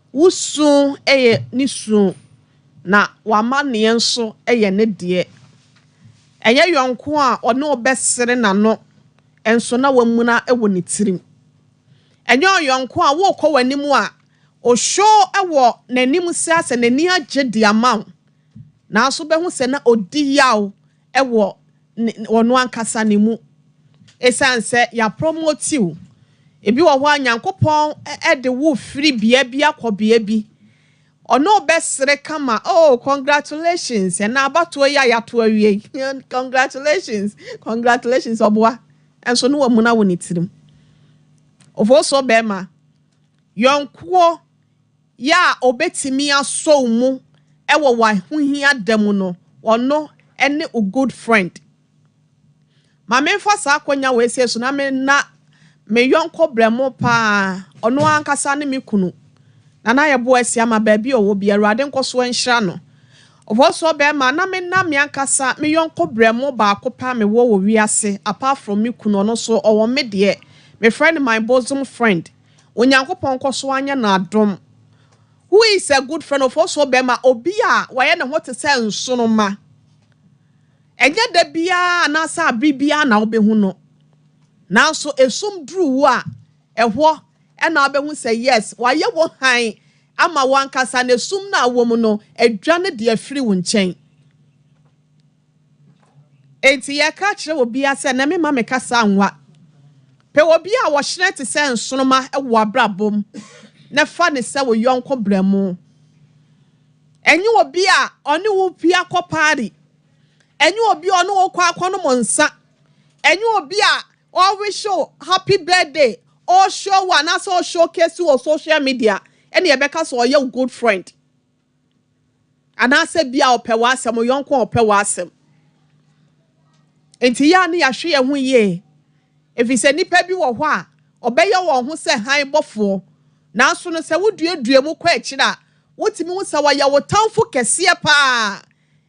Wo su yɛ ne su, na w'amanneɛ nso yɛ ne deɛ. Ɛnyɛ yɔnko a ɔne wo bɛsere n'ano nso na wamuna wɔ ne tirim. Ɛnyɛ ɔyɔnko a worekɔ w'anim a ɔhwɛ wɔ n'anim sɛ asɛ n'ani agye de ama wo. Nanso wobɛhu sɛ na ɔdi yaw wɔ ne ɔno ankasa ne mu. Ɛsiane sɛ yɛapromote wo. Ebi wɔ hɔ a Nyankopɔn de wo firi bea bi akɔ bea bi. Ɔne wo bɛsere kama, oh congratulations, ɛnɛ abatoɔ yi a yɛato awie yi, congratulations, congratulations, ɔboa. Nso ne wamuna wɔ ne tirim. Ofosuo bɛrima, yɔnkoɔ yɛ a obetumi asɔ wo mu wɔ w'ahohia da mu no, ɔno ne wo good friend. Ma memfa saa akwanya wei sei so na menna me yɔnko brɛmo paa, ɔno ankasa ne me kunu, Nana Yeboah Asiamah, baabi a ɔwɔ biara, Awurade nkɔ so nhyira no. Ɔfɔsoɔ bɛrima, na menna me ankasa me yɔnko brɛmo baako pɛ a mewɔ wɔ wiase, apart from me kunu, ɔno nso ɔwɔ me deɛ, mefrɛ no my bosom friend. Onyankopɔn nkɔ so anyɛ no adom. Who is a good friend? Ɔfɔsoɔ bɛrima, obi a wayɛ ne ho te sɛ nsoroma. Ɛnyɛ da biara anaasɛ abere biara na wobɛhu no. Nanso esum duru wo a, ɛhɔ ɛna wobɛhu sɛ yes, wayɛ wo hann ama wankasa na esum no a wɔ mu no, adwa no de afiri wo nkyɛn. Enti yɛka kyerɛ obiara sɛ na mema me kasa nwa. Pɛ obi a wɔhyerɛn te sɛ nsoroma wɔ abrabɔ mu na fa ne sɛ wo yɔnko brɛmo. Ɛnyɛ obi a ɔne wo pia kɔ party. Ɛnyɛ obi a ɔne wo kɔ akɔnom nsa. Ɛnyɛ obi a ɔwish wo happy birthday, ɔshow wo anaasɛ ɔshowcase wɔ social media ɛne yɛbɛka sɛ ɔyɛ wo good friend. Anaasɛ bi a ɔpɛ w'asɛm, ɔyɔnko a ɔpɛ w'asɛm. Nti yɛ a ne yɛahwɛ yɛn ho yie. Ɛfiri sɛ nnipa bi wɔ hɔ a ɔbɛyɛ wɔn ho sɛ hann bɔfoɔ. Nanso no sɛ woduadua mu kɔ akyire a, wotumi hu sɛ wɔyɛ wo tamfo kɛseɛ paa.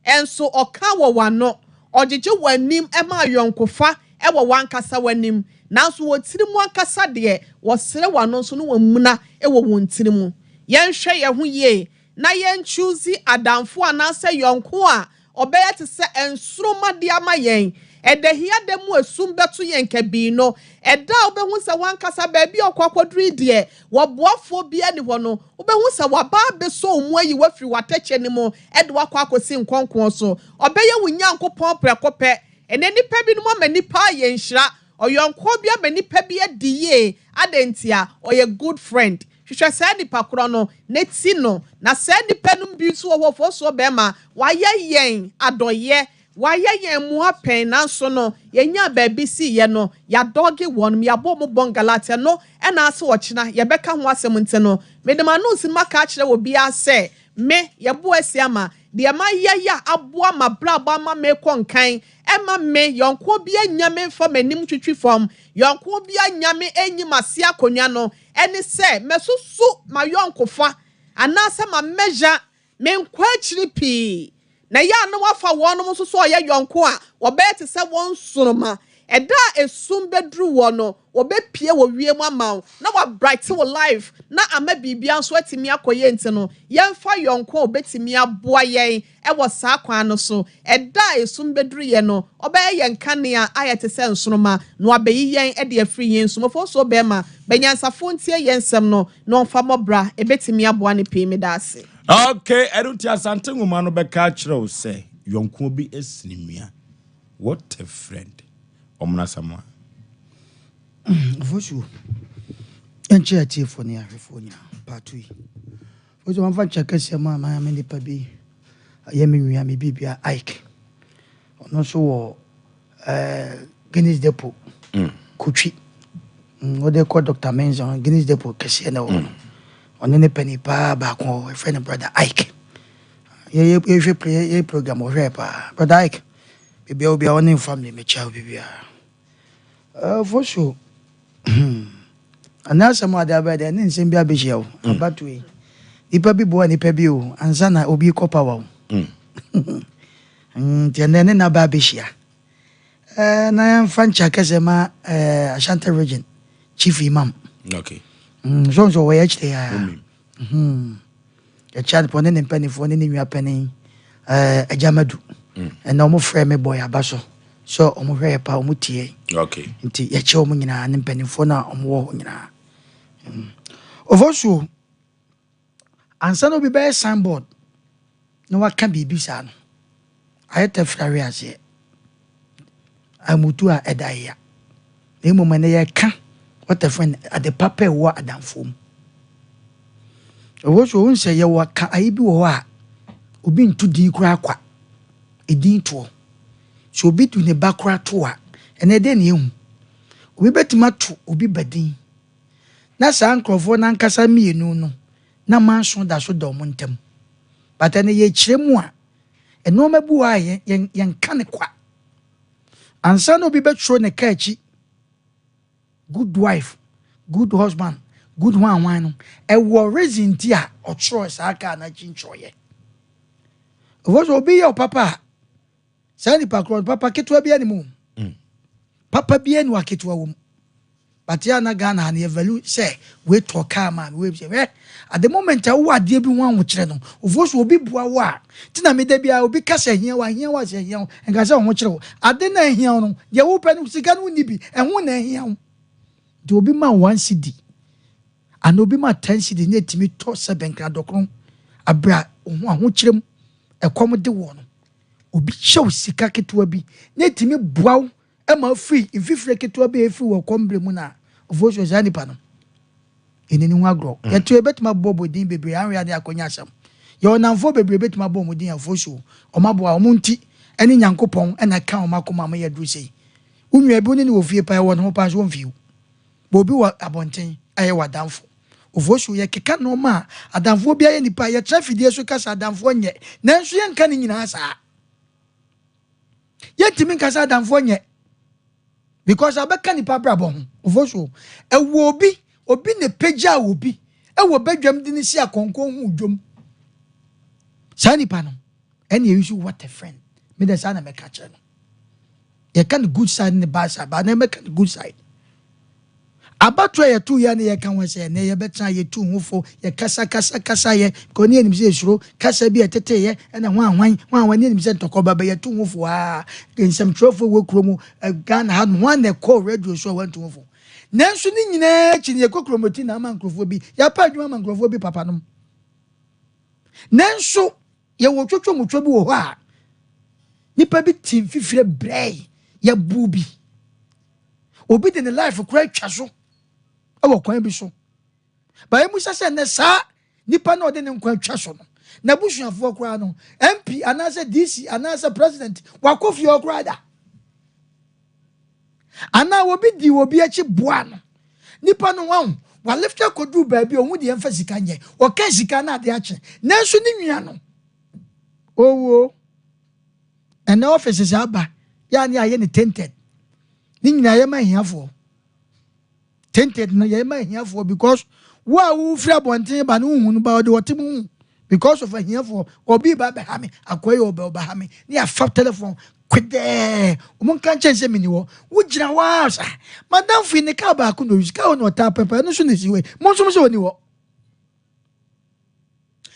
Ɛnso ɔka wɔ w'ano, ɔgyegye w'anim ma ayɔnkofa wɔ w'ankasa w'anim. Nanso wɔ tiri mu ankasa deɛ, wɔsere w'ano nso ne wɔmuna wɔ wɔn tiri mu. Yɛnhwɛ yɛn ho yie na yɛnchoose adamfo anaasɛ yɔnko a ɔbɛyɛ te sɛ nsoroma de ama yɛn. Ɛda hia da mu esum bɛto yɛn kabii no, ɛda a wobɛhu sɛ wankasa baabi a ɔkɔ akɔduru yi deɛ, wɔboafoɔ biara ni hɔ no, wobɛhu sɛ waba abɛsɔ wo mu ayi wafiri w'atɛkyɛ no mu ɛde wakɔ akɔsi nkɔnkɔn so. Ɔbɛyɛ wo Nyankopɔn prɛko pɛ. Ɛnɛ nnipa binom ama nnipa ayɛ nhyira. Ɔyɔnko bi ama nnipa bi adi yie. Adɛn ntia? Ɔyɛ good friend. Hwehwɛ saa nipa korɔ no na ti no. Na saa nipa no bi nso wɔ hɔ fɔsoɔ bɛrima, wayɛ yɛn adɔyɛ, wayɛ yɛn mmoa pɛn, nanso no yɛnya baabi si yɛ no, yɛadɔge wɔn, yɛabɔ mo bɔn Galatia no ɛna ase ɔkyena yɛbɛka ho asɛm. Nti no mede ma no nsi maka akyerɛ wɔ biara sɛ me yɛbo asi ama deɛ mayɛ yɛ a aboa ma brabɔ ama me kɔ nkan, ɛma me yɔnko bi anya me mfa m'anim twitwi fam, yɔnko bi anya me enyi m'ase akonnwa no, ɛne sɛ mɛsoso ma yɔnkofa anaasɛ ma measure me nkɔ akyiri pii na yɛ a na wafa wɔn nso so ɔyɛ yɔnko a wɔbɛyɛ te sɛ wɔn nsoroma. Ɛda a esum bɛduru wɔ no, wɔbɛpie wɔ wiem ama wo na wabright wo life na ama biribia nso atumi akɔ yɛ. Nti no yɛmfa yɔnko a obɛtumi aboa yɛn ɛwɔ saa kwan no so. Ɛda a esum bɛduru yɛ no, ɔbɛyɛ yɛn kanea ayɛ te sɛ nsoroma na wabɛyi yɛn ɛde afiri yɛn nsumofo so. Bɛrima bɛnyansafo ntie yɛn nsɛm no na ɔmfa mmɔbra ebɛtumi aboa ne pii. Meda ase. Okay, ɛno nti Asante nwoma no bɛka akyerɛ wo sɛ yɔnko bi asini nnua. What a friend. Ɔmono Asamoa. Fosuo, yɛnkyɛ atiefoɔ ne ahwɛfoɔ nyinaa paato yi. Fosuo, mamfa nkyɛ kɛseɛ ma ama me nipa bi ɛyɛ me nua, me biribia Ike. Ɔno nso wɔ Guinness Depot Kotwi. Wode kɔ Dr Menson, Guinness Depot kɛseɛ na ɛwɔ hɔ no, ɔne ne pani paa baako hɔ, yɛfrɛ no Brother Ike. Yɛhwɛ yɛ program, ɔhwɛ paa. Brother Ike, bibia obia ɔne family, mekyia wo bibiara. Fosuo, ana asɛm a ade abɛyɛ deɛ ne nsɛm bi abɛhyia wo abato yi, nipa bi boa nipa bi o ansa na obi kɔ power o. Nti ɛnɛ ne naba abɛhyia. Na yɛmfa nkyɛ kɛsɛ ma Ashanti Region Chief Imam. So nso wɔyɛ akyire a Wonim. Yɛkyia no pɔ ne ne mpanimfoɔ ne ne nua panin Agyamadu. Ɛnna ɔmo frɛ me bɔ yɛaba so sɛ ɔmo hwɛ yɛ pa, ɔmo tie. Nti yɛkyɛ ɔmo nyinaa ne mpanimfoɔ no a ɔmo wɔ hɔ nyinaa. Ɔfɔ ansa na obi bɛyɛ signboard na waka biribi saa no, ayɛ tɛfra awe aseɛ amutu a ɛda ya, na mmom ɛnɛ yɛka what a friend, ade papa ɛwɔ adamfoɔ mu. Ɛwɔ so ohun sɛ yɛwɔ ka ayi bi wɔ hɔ a obi nto din koraa kwa, edin toɔ sɛ obi tu ne ba koraa to a, ɛnɛ ɛdɛn na ehu obi bɛtumi ato obi ba din na saa nkurɔfoɔ n'ankasa mmienu no na manso da so da ɔmo ntam. But ɛnɛ yɛkyerɛ mu a, nneɛma bi wɔ a yɛn yɛnka ne kwa. Ansa na obi bɛtwerɛ ne kaa akyi good wife, good husband, good hwan hwan no, ɛwɔ reason nti a ɔtwerɛ saa kaa no akyi ntwerɛeɛ. Ɛfɔ sɛ obi yɛ ɔpapa a, saa nipa korɔ no papa ketewa bi anim o. Papa bi ani aketewa wɔ mu. But yɛ na Ghana ha no yɛ value sɛ wei tɔ kaa ma me, wei sɛ hwɛ, at the moment a wowɔ adeɛ bi ho ahokyerɛ no, ofo so obi boa wo a, ti na meda biara obi ka sɛ ahia wo, ahia wo, asɛ ahia wo, nka sɛ ɔho kyerɛ wo. Ade na ahia wo no, deɛ wopɛ no, sika no wonni bi, ɛho na ahia wo. Nti obi ma 1 cedi ana obi ma 10 cedi ne etumi tɔ sɛ bɛnkra dɔkono abere a ho ahokyerɛ mu ɛkɔm de wɔ no, obi kyɛw sika ketewa bi na etumi boa wo ɛma afiri mfifire ketewa bi a efiri wɔ kɔmbrɛ mu na ofo so saa nipa no ɛni ne ho agorɔ. Yɛto ebɛtumi abɔ bɔ din bebree anwea ne akɔnya asɛm. Yɛwɔ namfoɔ bebree bɛtumi abɔ ɔmo din afo so ɔmo aboa ɔmo nti ɛne Nyankopɔn ɛna ɛka ɔmo akoma ama yɛduru sei. Wo nua bi wo ne ne wɔ fie paa, ɛwɔ ne ho paa so wɔmfie wo bɔ obi wɔ abɔnten ɛyɛ w'adamfo. Ofo so yɛkeka nneɛma a adamfoɔ bi ayɛ nipa a yɛtena fidie so kasa adamfoɔ nyɛ, nanso yɛnka ne nyinaa saa. Yɛntumi nkasa adamfoɔ nyɛ because abɛka nipa abrabɔ ho. Ofo so ɛwɔ obi, obi na pagya obi ɛwɔ badwam de ne si akɔnkɔn ho dwom. Saa nipa no ɛna eyi so, what a friend. Mi de saa na mɛka kyerɛ no. Yɛka no good side ne bad side, but na mɛka no good side. Abatoɔ a yɛto yɛ ne yɛka ho sɛ ɛnɛ yɛbɛtena yɛtu ho fo, yɛkasa kasa kasa yɛ because ne yɛnim sɛ yɛsuro kasa bi a ɛtete yɛ ɛna ho ahwan ho ahwan. Ne yɛnim sɛ ntɔkɔ ba bɛ yɛtu ho fo aa. Nsɛmtwerɛfoɔ wɔ kurom Ghana ha nom ho ana ɛkɔɔ radio so a wɔntu ho fo, nanso ne nyinaa akyi no yɛkɔ kuromoti na ama nkurɔfoɔ bi yɛapa adwuma ama nkurɔfoɔ bi papa nom. Nanso yɛwɔ twotwomutwo bi wɔ hɔ a nipa bi te mfifire brɛɛ yɛbu bi, obi de ne life kora atwa so ɛwɔ kwan bi so. Bɛyɛ musa sɛ nnɛ saa nipa na ɔde ne nkwa atwa so no, n'abusuafoɔ koraa no, MP anaasɛ DC anaasɛ president wakɔ fie hɔ koraa da, anaa obi di obi akyi boa no, nipa no wahu walefte akɔduru baabi a ohun deɛ mfa sika nyɛ, ɔka sika no ade akye, nanso ne nua no owuo. Ɛnɛ offices aba yɛa ne ayɛ ne tinted ne nyinaa yɛ ma ahiafoɔ. Tinted no yɛ ma ahiafoɔ because wo a wofiri abɔnten ba no wohu no ba ɔde ɔte mu hu because of ahiafoɔ. Obi ba bɛha me akɔyɛ ɔbɛ ɔbɛha me ne yɛafa telephone kwedɛɛ ɔmo nka nkyɛn sɛ meni hɔ. Wogyina hɔ a sa madamfo yi ne kaa baako na oyi kaa wɔ na ɔtaa pɛpɛ ɛno nso na esi hɔ yi mo nso sɛ ɔni hɔ.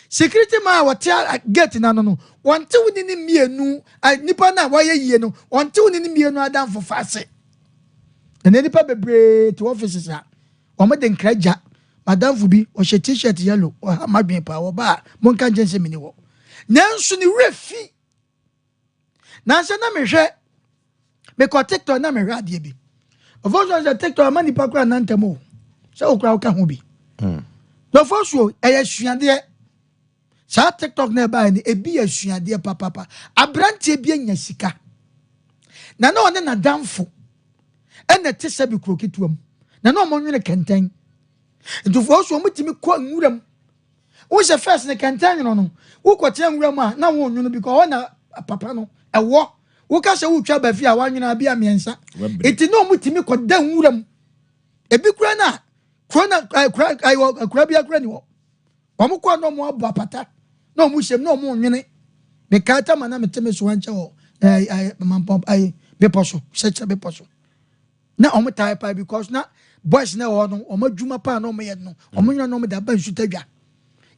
Security man a wɔte gate n'ano no, wɔnte wo ne ne mmienu nipa no a wɔayɛ yie no, wɔnte wo ne ne mmienu adamfo fa ase. Ɛnna nipa bebree te offices a wɔn de nkira gya madamfo bi ɔhyɛ T-shirt yellow, ɔha madwene paa, wɔba a mo nka nkyɛn sɛ mini hɔ, nanso ne werɛ fi. Nanso na mehwɛ mekɔ TikTok na mehwɛ adeɛ bi. Ɔfɔ so sɛ TikTok ama nipa kora nantam o sɛ okura woka ho bi na ɔfɔ so ɛyɛ suadeɛ. Saa TikTok na ɛbaeɛ no ebi yɛ suadeɛ papapa. Aberanteɛ bi anya sika na ɔne n'adamfo ɛna ɛte sɛ bi kuro ketewa mu na ɔmo nwene kɛntɛn ntufoɔ so ɔmo tumi kɔ nwura mu. Wɔn sɛ first ne kɛntɛn nwono no, wokɔtena nwura mu a na wɔn nwono bi kɔ hɔ na papa no ɛwɔ woka sɛ wotwa ba fie a wanwene abi a mmiɛnsa eti na ɔmo tumi kɔ da nwura mu. Ebi kura na kuro na kura ɛwɔ kura bi akura ni hɔ, wɔn kɔ na ɔmo abɔ apata na ɔmo hyɛm na ɔmo nwene. Mekaa tama na mete me so ankyɛ wɔ ɛɛ ɛɛ mampɔn ɛɛ bepɔ so sɛkyɛ bepɔ so na ɔmo taa paa because na boys na ɛwɔ hɔ no, ɔmo adwuma paa na ɔmo yɛ no, ɔmo nyina na ɔmo de aba nsu tadwa.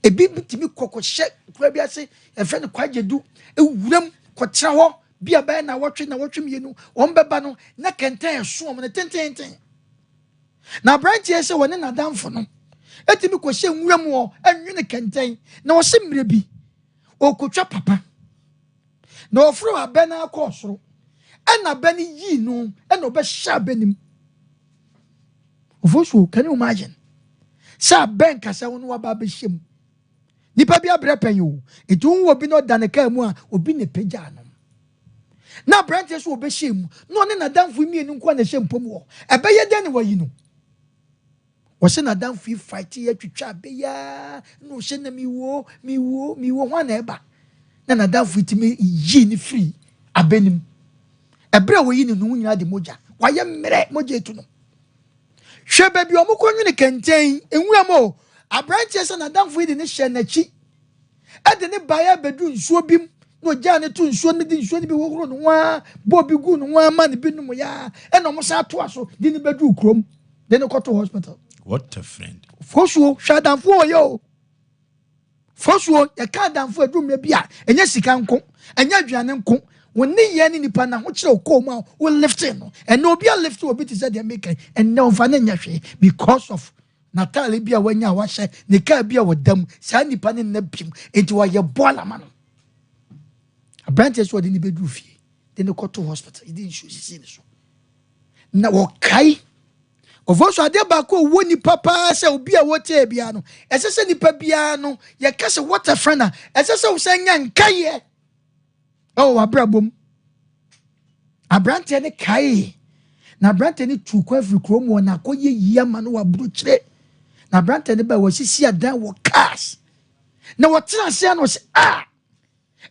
Ebi tumi kɔ kɔhyɛ kura bi ase yɛfrɛ no kwagyedu ewuram kɔtena hɔ bi a bɛyɛ na wɔtwe na wɔtwe mmienu wɔn bɛba no na kɛntɛn ɛso wɔn no tententen. Na aberanteɛ sɛ wɔne n'adamfo no etumi kɔhyɛ nwura mu hɔ ɛnwene kɛntɛn na wɔhyɛ mmerɛ bi ɔkotwa papa na ɔforo abɛ no akɔ soro ɛna abɛ no yii no ɛna ɔbɛhyɛ abɛ no mu. Ofosuo, can you imagine sɛ abɛ nkasa wo no waba abɛhyɛ mu? Nipa bi abrɛ pɛn o etu wo obi na ɔda ne kaa mu a obi na pagya no na aberanteɛ so ɔbɛhyɛ mu na ɔne n'adamfo mmienu nko a na ɛhyɛ mpom wɔ ɛbɛyɛ dɛn na wayi no. Wɔhyɛ n'adamfo yi fight yɛ twitwa abɛyaa na ɔhyɛ na miwo miwo miwo ho ana ɛba na n'adamfo yi tumi yi ne firi abɛ nim. Ɛberɛ a wɔyi ne no ho nyinaa de mogya. Wayɛ mmerɛ, mogya etu no. Hwɛ baabi a wɔkɔnwene kɛntɛn, nwura mu o. Aberanteɛ sɛ n'adamfo yi de ne hyɛ n'akyi, ɛde ne baeɛ abɛduru nsuo bi mu, na ɔgyaa ne to nsuo no de nsuo no bi hohoro ne ho ara, bɔɔ bi guu ne ho ara ma ne bi nom yɛ ara, ɛna wɔn san toa so de ne bɛduru kurom, de ne kɔto hospital. What a friend. Fosuo, hwɛ adamfo ɔyɛ o. Fosuo, yɛka adamfo aduru mmerɛ bi a, ɛnyɛ sika nko, ɛnyɛ aduane nko. Wo ne yɛn ne nipa na ahokyerɛ okɔɔ mu a wo lifte no. Ɛnɛ obi a lifte obi te sɛ deɛ meka yi, ɛnɛ ɔmfa ne nyɛ hwee because of n'ataale bi a wanya a wahyɛ, ne kaa bi a wɔda mu, saa nipa ne nna bim, nti wɔyɛ bɔɔl ama no. Aberanteɛ sɛ ɔde ne bɛduru fie, de ne kɔto hospital, yɛde nsuo sisi ne so. Na wɔkae ɔfɔ so adeɛ baako a ɔwɔ nipa paa sɛ obi a wɔtee biara no, ɛsɛ sɛ nipa biara no, yɛka sɛ what a friend a, ɛsɛ sɛ wosɛ nya nkaeɛ ɛwɔ w'abrabɔ mu. Aberanteɛ ne kae, na aberanteɛ ne tu kwan firi kurom wɔ na akɔyɛ yie ama no wɔ aburokyire. Na aberanteɛ ne ba wɔsisi adan wɔ cars. Na wɔtena ase ano sɛ ah,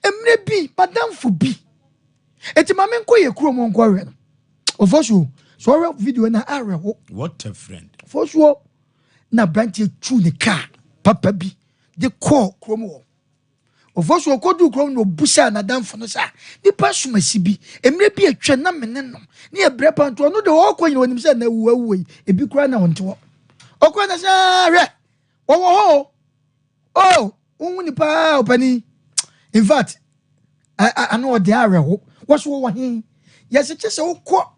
mmerɛ bi madamfo bi eti maame nkɔ yɛ kurom nkɔhwɛ no. Ɔfɔ so so ɔhwɛ video na awerɛho. What a friend. Ɔfɔ so na aberanteɛ tu ne car papa bi de kɔɔ kurom hɔ. Ɔfɔ so ɔkɔduru kurom na ɔbusaa n'adamfo no sɛ nipa somasi bi mmerɛ bi atwa na me ne no ne yɛ brɛ pa nto ɔno de ɔkɔ nyina ɔnim sɛ na awu awu yi ebi koraa na ɔnte hɔ. Ɔkɔ na sɛ hwɛ wɔwɔ hɔ o, oh wohu nipa ɔpani, in fact ano ɔde awerɛho. Wɔso wɔwɔ he yɛsɛ kyɛ sɛ wokɔ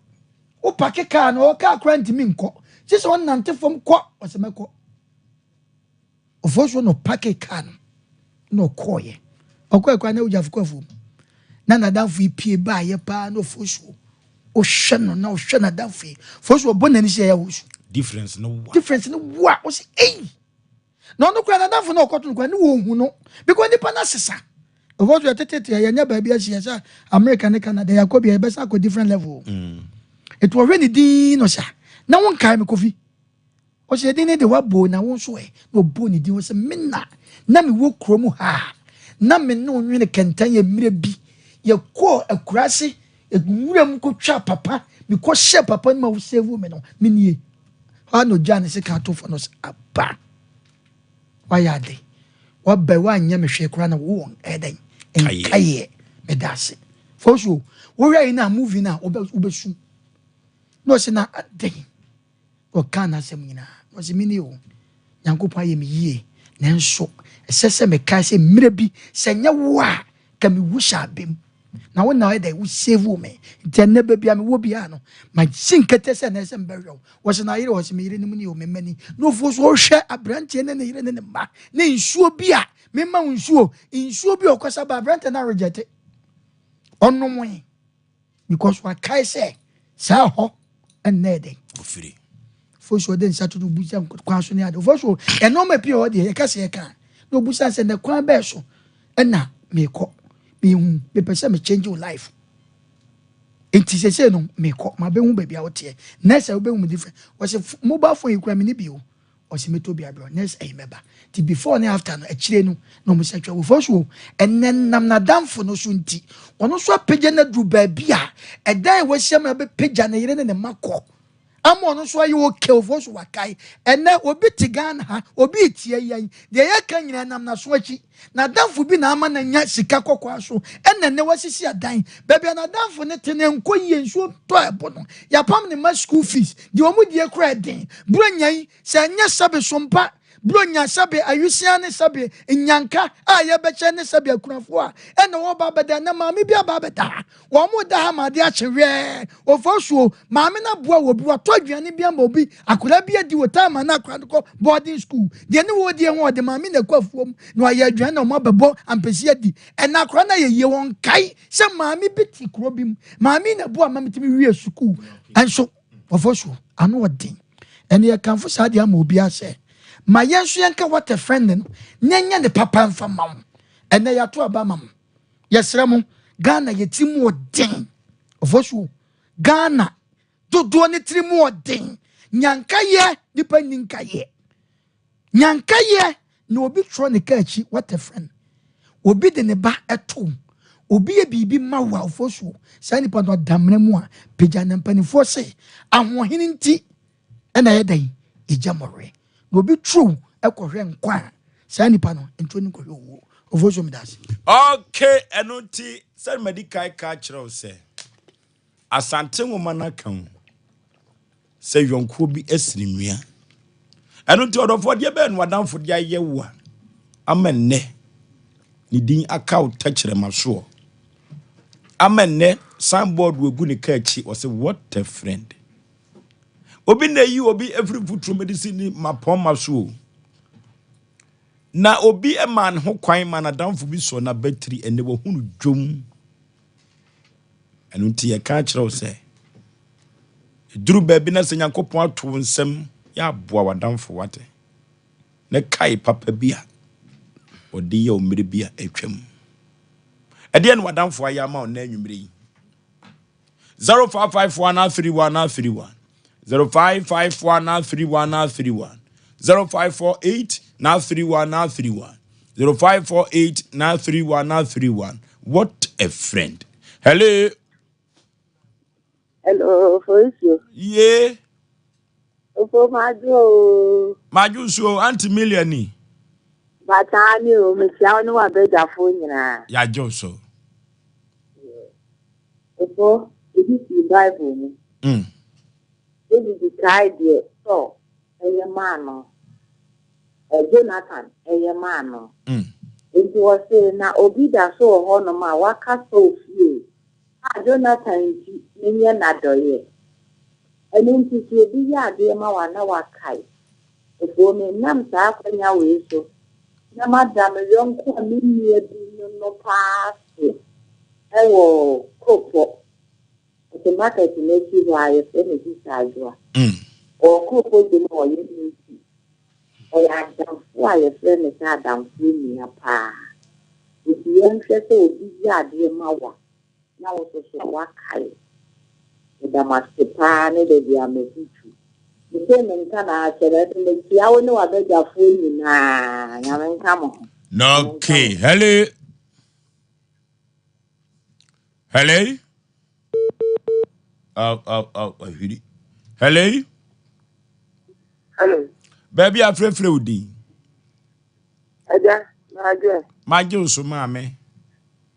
wopake kaa no ɔwɔ kaa koraa ntumi nkɔ, kyɛ sɛ ɔnante fam kɔ, ɔsɛ mɛkɔ. Ɔfɔ so na ɔpake kaa no na ɔkɔɔyɛ, ɔkɔɛ koraa na ogyafo kɔ afuom na n'adamfo yi pie baayɛ paa na ɔfɔ so ɔhwɛ no na ɔhwɛ n'adamfo yi fɔ so ɔbɔ n'ani sɛ ɛyɛ wɔ so. Difference no wa. Difference no wa, ɔsɛ eyi na ɔno koraa n'adamfo na ɔkɔto no koraa ne wɔn hu no because nipa na sesa. Ɔfɔ so yɛtetete yɛnyɛ baabi ahyia sɛ America ne Canada, yɛakɔ bi a yɛbɛsa akɔ different level. Etu ɔhwɛ ne din no sa na wɔn nkae me Kofi, ɔsɛ yɛde ne de wabɔ na wɔn nso ɛ na ɔbɔ ne din, ɔsɛ me na na me wɔ kurom ha na me ne onwene kɛntɛn yɛ mmerɛ bi yɛkɔɔ akuraase nwura mu kɔtwa papa, mekɔ hyɛ papa no ma wo save me no, me nie hɔ a na ogya ne sika ato fɔ no sɛ aba wayɛ ade waba wanyɛ me hwee koraa na wowɔ ɛdɛn nkaeɛ meda ase. Fɔ so wohwɛ yi na movie na wobɛsu na ɔsɛ na adɛn ɔka n'asɛm nyinaa na ɔsɛ mene o Nyankopɔn ayɛ me yie, nanso ɛsɛ sɛ mekae sɛ mmerɛ bi sɛ nyɛ wo a ka mewu hyɛ abem na wo na ɔyɛ dɛ wo save me, nti ɛnnɛ baabi a mewɔ biara no magye nkete sɛ ɛnɛ sɛ mbɛhwɛ wo. Wɔsɛ na yere, wɔsɛ me yere no mu ne o me mma ni na ofuo so ɔhwɛ aberanteɛ ne ne yere ne ne mma ne nsuo bi a mema wo nsuo nsuo bi a ɔkɔsa ba aberanteɛ no aregyɛte ɔnomoe because wakae sɛ saa hɔ ɛnnɛ dɛn ofiri. Fosu ɔde nsa to no obusa kwan so ne ade. Fosu ɛnɔɔma pii a ɔdeɛ yɛka sɛ yɛka na obusa sɛ na kwan bɛɛ so ɛna meekɔ mehu mepɛ sɛ me change your life, nti sɛsɛ no meekɔ mabɛhu baabi a woteɛ next a wobɛhu me different. Wɔsɛ mobile phone yi kura me ne bi o, ɔsɛ mɛtɔ bi abrɛ next ɛyi mɛba, nti before ne after no akyire no na ɔmo sɛ twɛ wɔ so ɛnɛ nam n'adamfo no so, nti ɔno nso apagya no aduru baabi a ɛdan a wɔahyia mu abɛpagya ne yere ne ne mma kɔ ama ɔno nso ayɛ okay. Ofo so wakae ɛnɛ obi te Ghana ha, obi tie yɛn deɛ yɛka nyinaa nam n'aso akyi, n'adamfo bi na ama na nya sika kɔkɔɔ so ɛna ɛnɛ wasisi adan baabi a n'adamfo ne te ne nkɔ yie, nsuo tɔ ɛbo no yɛapam ne ma school fees deɛ wɔn die kora ɛden buronya yi sɛ ɛnyɛ sɛbe sompa buronya sɛbe awisia ne sɛbe nyanka a yɛbɛkyɛ ne sɛbe akunafoɔ a ɛna wɔba abɛda na maame bi aba abɛda ha, wɔn mo da ha ma ade akye wɛɛ. Ofa suo maame na boa wɔ bi watɔ aduane bi ama obi akwadaa bi adi wɔ time a na akwadaa no kɔ boarding school deɛ ne wɔ die ho ɔde maame na ɛkɔ afuom na wayɛ aduane na wɔn abɛbɔ ampesi adi. Ɛna akwadaa no ayɛ yie, wɔn kae sɛ maame bi te kuro bi mu, maame na boa maame tumi wie sukuu. Ɛnso ɔfɔ suo ano ɔden ɛne yɛkamfo saa deɛ ama obi asɛ ma yɛn nso yɛnka what a friend no na ɛnyɛ ne papa mfa ma wo. Ɛnɛ yɛato aba ma mo, yɛsrɛ mo, Ghana yɛtiri mu ɔden. Ɔfɔ suo Ghana dodoɔ ne tiri mu ɔden nyankayɛ nipa ni nkayɛ nyankayɛ na obi twerɛ ne kaa akyi what a friend, obi de ne ba ɛto. Obi yɛ biribi ma wo a, Ofosuo, saa nipa no adamena mu a, pagya na mpanimfoɔ se, ahoɔhene nti na ɛyɛ dɛn? Yɛgya mmɔwerɛ. Na obi turo kɔhwɛ nkwa a, saa nipa no nturo no nkɔhwɛ owuo. Ofosuo, meda ase. Ok, ɛno nti sɛde madi kan ka akyerɛ wo sɛ Asante nwoma no aka o sɛ yɔnkoɔ bi asiri nnua. Ɛno nti ɔdɔfoɔ deɛ bɛyɛ no adamfo de ayɛ wo a ama nnɛ ne din aka wo tɛkyerɛma soɔ. Ama nnɛ signboard wɔgu ne kaa akyi ɔsɛ what a friend. Obi na eyi obi efiri mfuturo mu de si ne mapɔnma so o. Na obi maa ne ho kwan ma n'adamfo bi sɔ n'abatiri ɛnɛ wahunu dwom. Ɛno nti yɛka akyerɛ wo sɛ, ɛduru baabi na sɛ Nyankopɔn ato wo nsam yɛ aboa w'adamfo wate, na kae papa bi a ɔde yɛ wo mmerɛ bi a atwam. Ɛdeɛ na w'adamfo ayɛ ama wo nnɛ anwummerɛ yi? 0551 31 31 0551 31 31 0548 31 31 0548 31 31. What a friend. Hello. Hello, Fosuo. Ye. Ofo madwo o. Madwo so Auntie Milia ni. Bataa ni o, mekyia wo ne w'abadwafoɔ nyinaa. Yɛagye so. Ofo, ebi firi Bible mu. David kae deɛ Saul ɛyɛ maa no. Jonathan ɛyɛ maa no. Nti wɔse na obi da so wɔ hɔnom a waka Saul fie a Jonathan nti menyɛ n'adɔeɛ. Ɛno nti sɛ obi yɛ adeɛ ma wo a na wakae. Afei menam saa akwanya wei so na mada me yɔnko a me nua bi no no paa ase ɛwɔ Kuropɔ. Ɔte market n'akyi hɔ a yɛfrɛ no Sisa Adwoa. Ɔwɔ Kuropɔ dwom a ɔyɛ meeting. Ɔyɛ adamfo a yɛfrɛ no sɛ adamfo nua paa. Nti yɛnhwɛ sɛ obi yɛ adeɛ ma wo a na wo nso so woakae. Meda mo ase paa ne baabi a mabutu. Mese menka na akyɛ nanso mekyia wo ne w'abadwafoɔ nyinaa. Nyame nka mo ho. Okay. Hello. Hello. Oh, oh, oh, ahwiri. Hello. Hello. Baabi a frɛfrɛ wo din. Agya, magye. Magye wo so maame.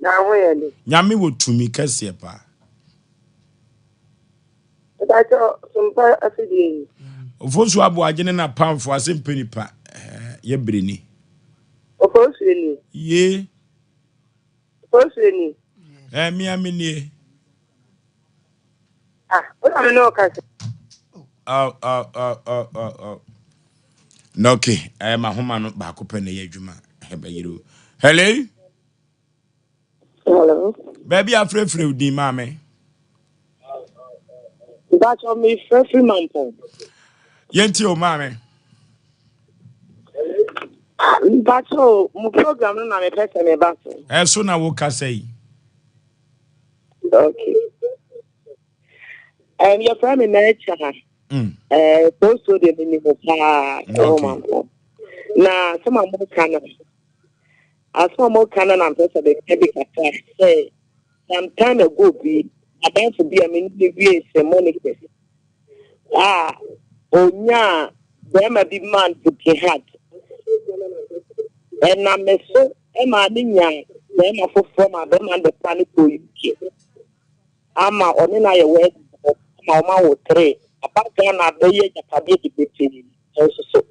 Na ho yɛ de. Nyame wɔ tumi kɛseɛ paa. Mepakyɛ sompa afidie yi. Ofosu Aboagye ne n'apamfo ase mpɛ nipa yɛ bere ni. Ofosu ni. Ye. Ofosu ni. Mia mi nie. Ah, wona me ne wo kasa. Oh, oh, oh, oh, oh, oh. Na okay, ma homa no baako pɛ na ɛyɛ adwuma. Ɛbɛyere o. Hello. Hello. Baabi afrɛfrɛ wo din maame. Mepakyɛ mefrɛ firi Mampɔn. Yɛntie o maame. Mepakyɛ mo program no na mepɛ sɛ meba so. Ɛso na wo kasa yi. Okay. Yɛfrɛ me Mɛkyɛ ha. Posto deɛ menim paa ɛwɔ Mampɔn. Na asɛm a moka no, asɛm a moka no na mpɛ sɛ meka bi kakra sɛ some time ago bi, adamfo bi a me ne no wie St. Monica's a onyaa bɛrima bi maa no broken heart. Ɛnam me so maa ne nya bɛrima foforɔ ma bɛrima no bɛfa no kɔ UK. Ama ɔne no ayɛ wedding ama ɔma wo tere. Aba Ghana bɛyɛ agyapadeɛ bebree nso so.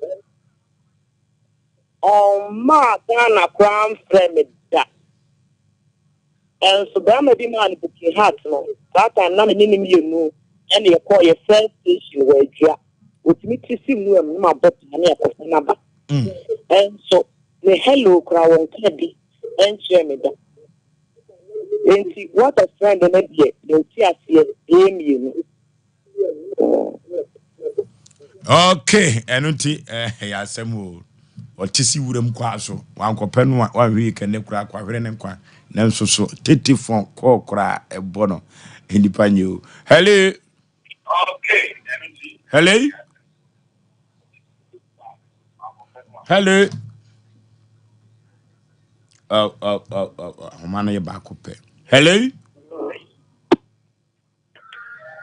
Ɔmmaa Ghana koraa mfrɛ me da. Ɛnso bɛrima bi maa no broken heart no, saa time na me ne ne mmienu ɛna yɛkɔɔ yɛ first station wɔ Adua. Otumi ti si nwura mu na ma bɔ paa ne akɔfa n'aba. Ɛnso ne hello koraa wɔn ka bi ɛnkyerɛ me da. Nti what a friend no deɛ na nti aseɛ ɛyɛ mmienu. Okay, ɛno nti ɛyɛ asɛm o. Ɔte si wuram kwaa so wankɔpɛ no a wanhwɛ yi kɛne koraa kwahwere ne nkwa nanso so tete fɔn kɔɔ koraa ɛbɔ no nnipa nyɛ o. Hello. Hello. Hello. Oh, oh, oh, oh, oh. Ahoma no yɛ baako pɛ. Hello.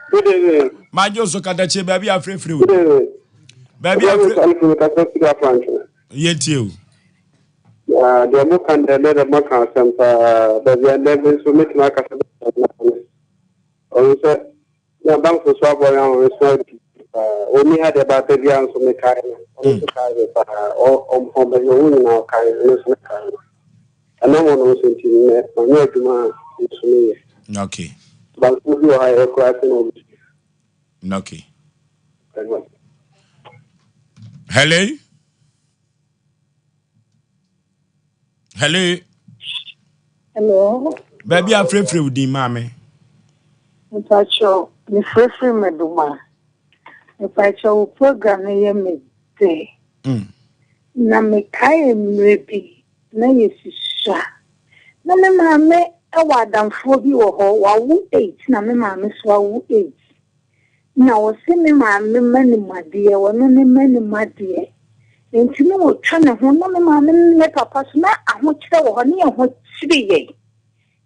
Good evening. Magye so katakyie baabi a afirefire Good o. evening. Baabi a Ɛbɛn afire. sɔlifo mi kasa firi afranto. Yɛntie o. Deɛ mo ka deɛ ne deɛ mo ka asɛm paa baabi a ndɛ bi nso mɛtumi akasa bɛtumi no. Ɔno sɛ n'adamfo so abɔ yɛn ahome so adi paa. Ɔni ha deɛ baata bi a nso mekae no. Ɔno nso kae me paa. Ɔbɛyɛ ɔwo nyinaa ɔkae no nso mekae no. Ɛnam ɔno nso nti nnɛ manyɛ adwuma a nso meyɛ. Okay. Banku bi wɔ ha yɛ koraa sɛ na obi. Okay. Hello. Hello. Hello, Baabi a afirefire wo din maame. Mpacho, mefrɛfrɛ Meduma. Mpacho, wo program no yɛ me dɛ. Na mekae mmerɛ bi na yɛsusua. Na me maame wɔ adamfoɔ bi wɔ hɔ, wawo 8 na me maame so awo 8. Na wɔse me maame ma nim adeɛ, ɔno ne ma nim adeɛ. Nti na wɔtwa ne ho na me maame ne me papa so na ahokyerɛ wɔ hɔ ne yɛn ho kyere yɛn.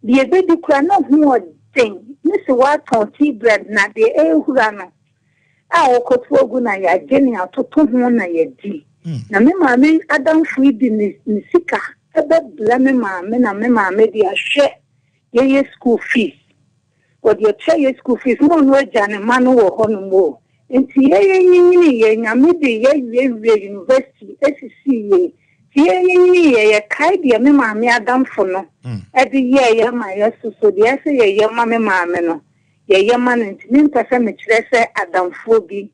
Deɛ ɛbɛdi koraa na ho ɔden ne sɛ woatɔn tea bread na deɛ ɛrehura no a wɔkɔto agu na yɛagye ne atoto ho na yɛdi. Na me maame adamfo yi de ne sika ɛbɛbrɛ me maame na me maame de ahwɛ yɛyɛ school fees. Wɔde atua yɛ school fees na ɔno agya ne ma no wɔ hɔnom o. Nti yɛyɛ nyinyini yɛ Nyame de yɛwiewie university esisi yɛ. Nti yɛyɛ nyinyini yɛ yɛkae deɛ me maame adamfo no ɛde yɛɛ yɛ ma yɛ soso deɛ ɛsɛ yɛyɛ ma me maame no yɛyɛ ma no. Nti mempɛ sɛ mekyerɛ sɛ adamfoɔ bi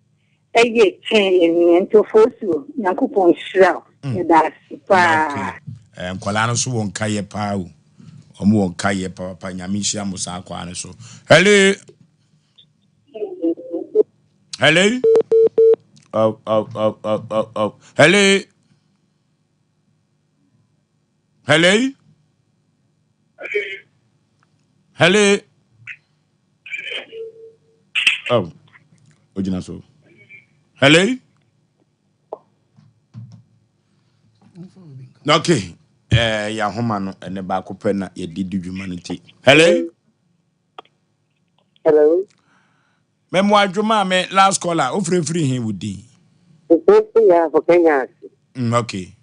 ɛyɛ kyɛn yɛn nua. Nti Ofosuo, Nyankopɔn nhyira wo. Yɛda ase paa. Okay. Nkwadaa no so wɔ nkayɛ paa o. Ɔmo wɔ nkayɛ paapaa. Nyame nhyira mo saa kwaa no so. Hello. Hello. Oh, oh, oh, oh, oh, oh. Hello. Hello. Hello. Oh. Ogyina so. Hello. Okay. Yɛ ahoma no ɛne baako pɛ na yɛde di dwuma no ti. Hello. Hello. Mɛmo adwuma a me last caller ofirifiri he wo din. Mfefe yɛ afɔ Kenya ase. Okay.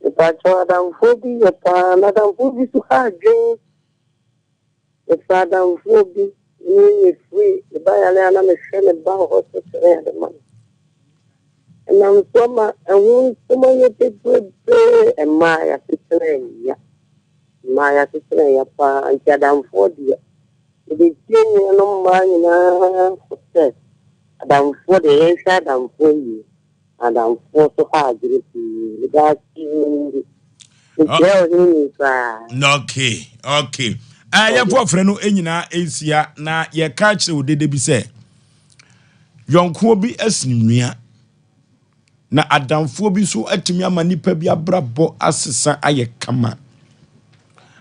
Mpakyɛw adamfoɔ bi yɛ paa na adamfoɔ bi so ha adwen. Mefa adamfoɔ bi ne yɛ firi ne ba yare a na mehwɛ ne ba wɔ hospital ne ade ma no. Ɛnam so ama ɛho nsɛm ayɛ bebrebe mmaa yɛasetena ɛya. Mmaa yɛasetena ɛya paa nti adamfoɔ deɛ yɛbɛtie nuanom mmaa nyinaa fo sɛ adamfoɔ deɛ yɛnhwɛ adamfoɔ yie. Adamfoɔ so ha adwene pii. Meda ase. Mekyerɛ ɔhene ni paa. Okay. Yɛmfa ɔfrɛ no nyinaa nsia na yɛka kyerɛ wo dede bi sɛ yɔnkoɔ bi asene nnua na adamfoɔ bi nso atumi ama nipa bi abrabɔ asesa ayɛ kama.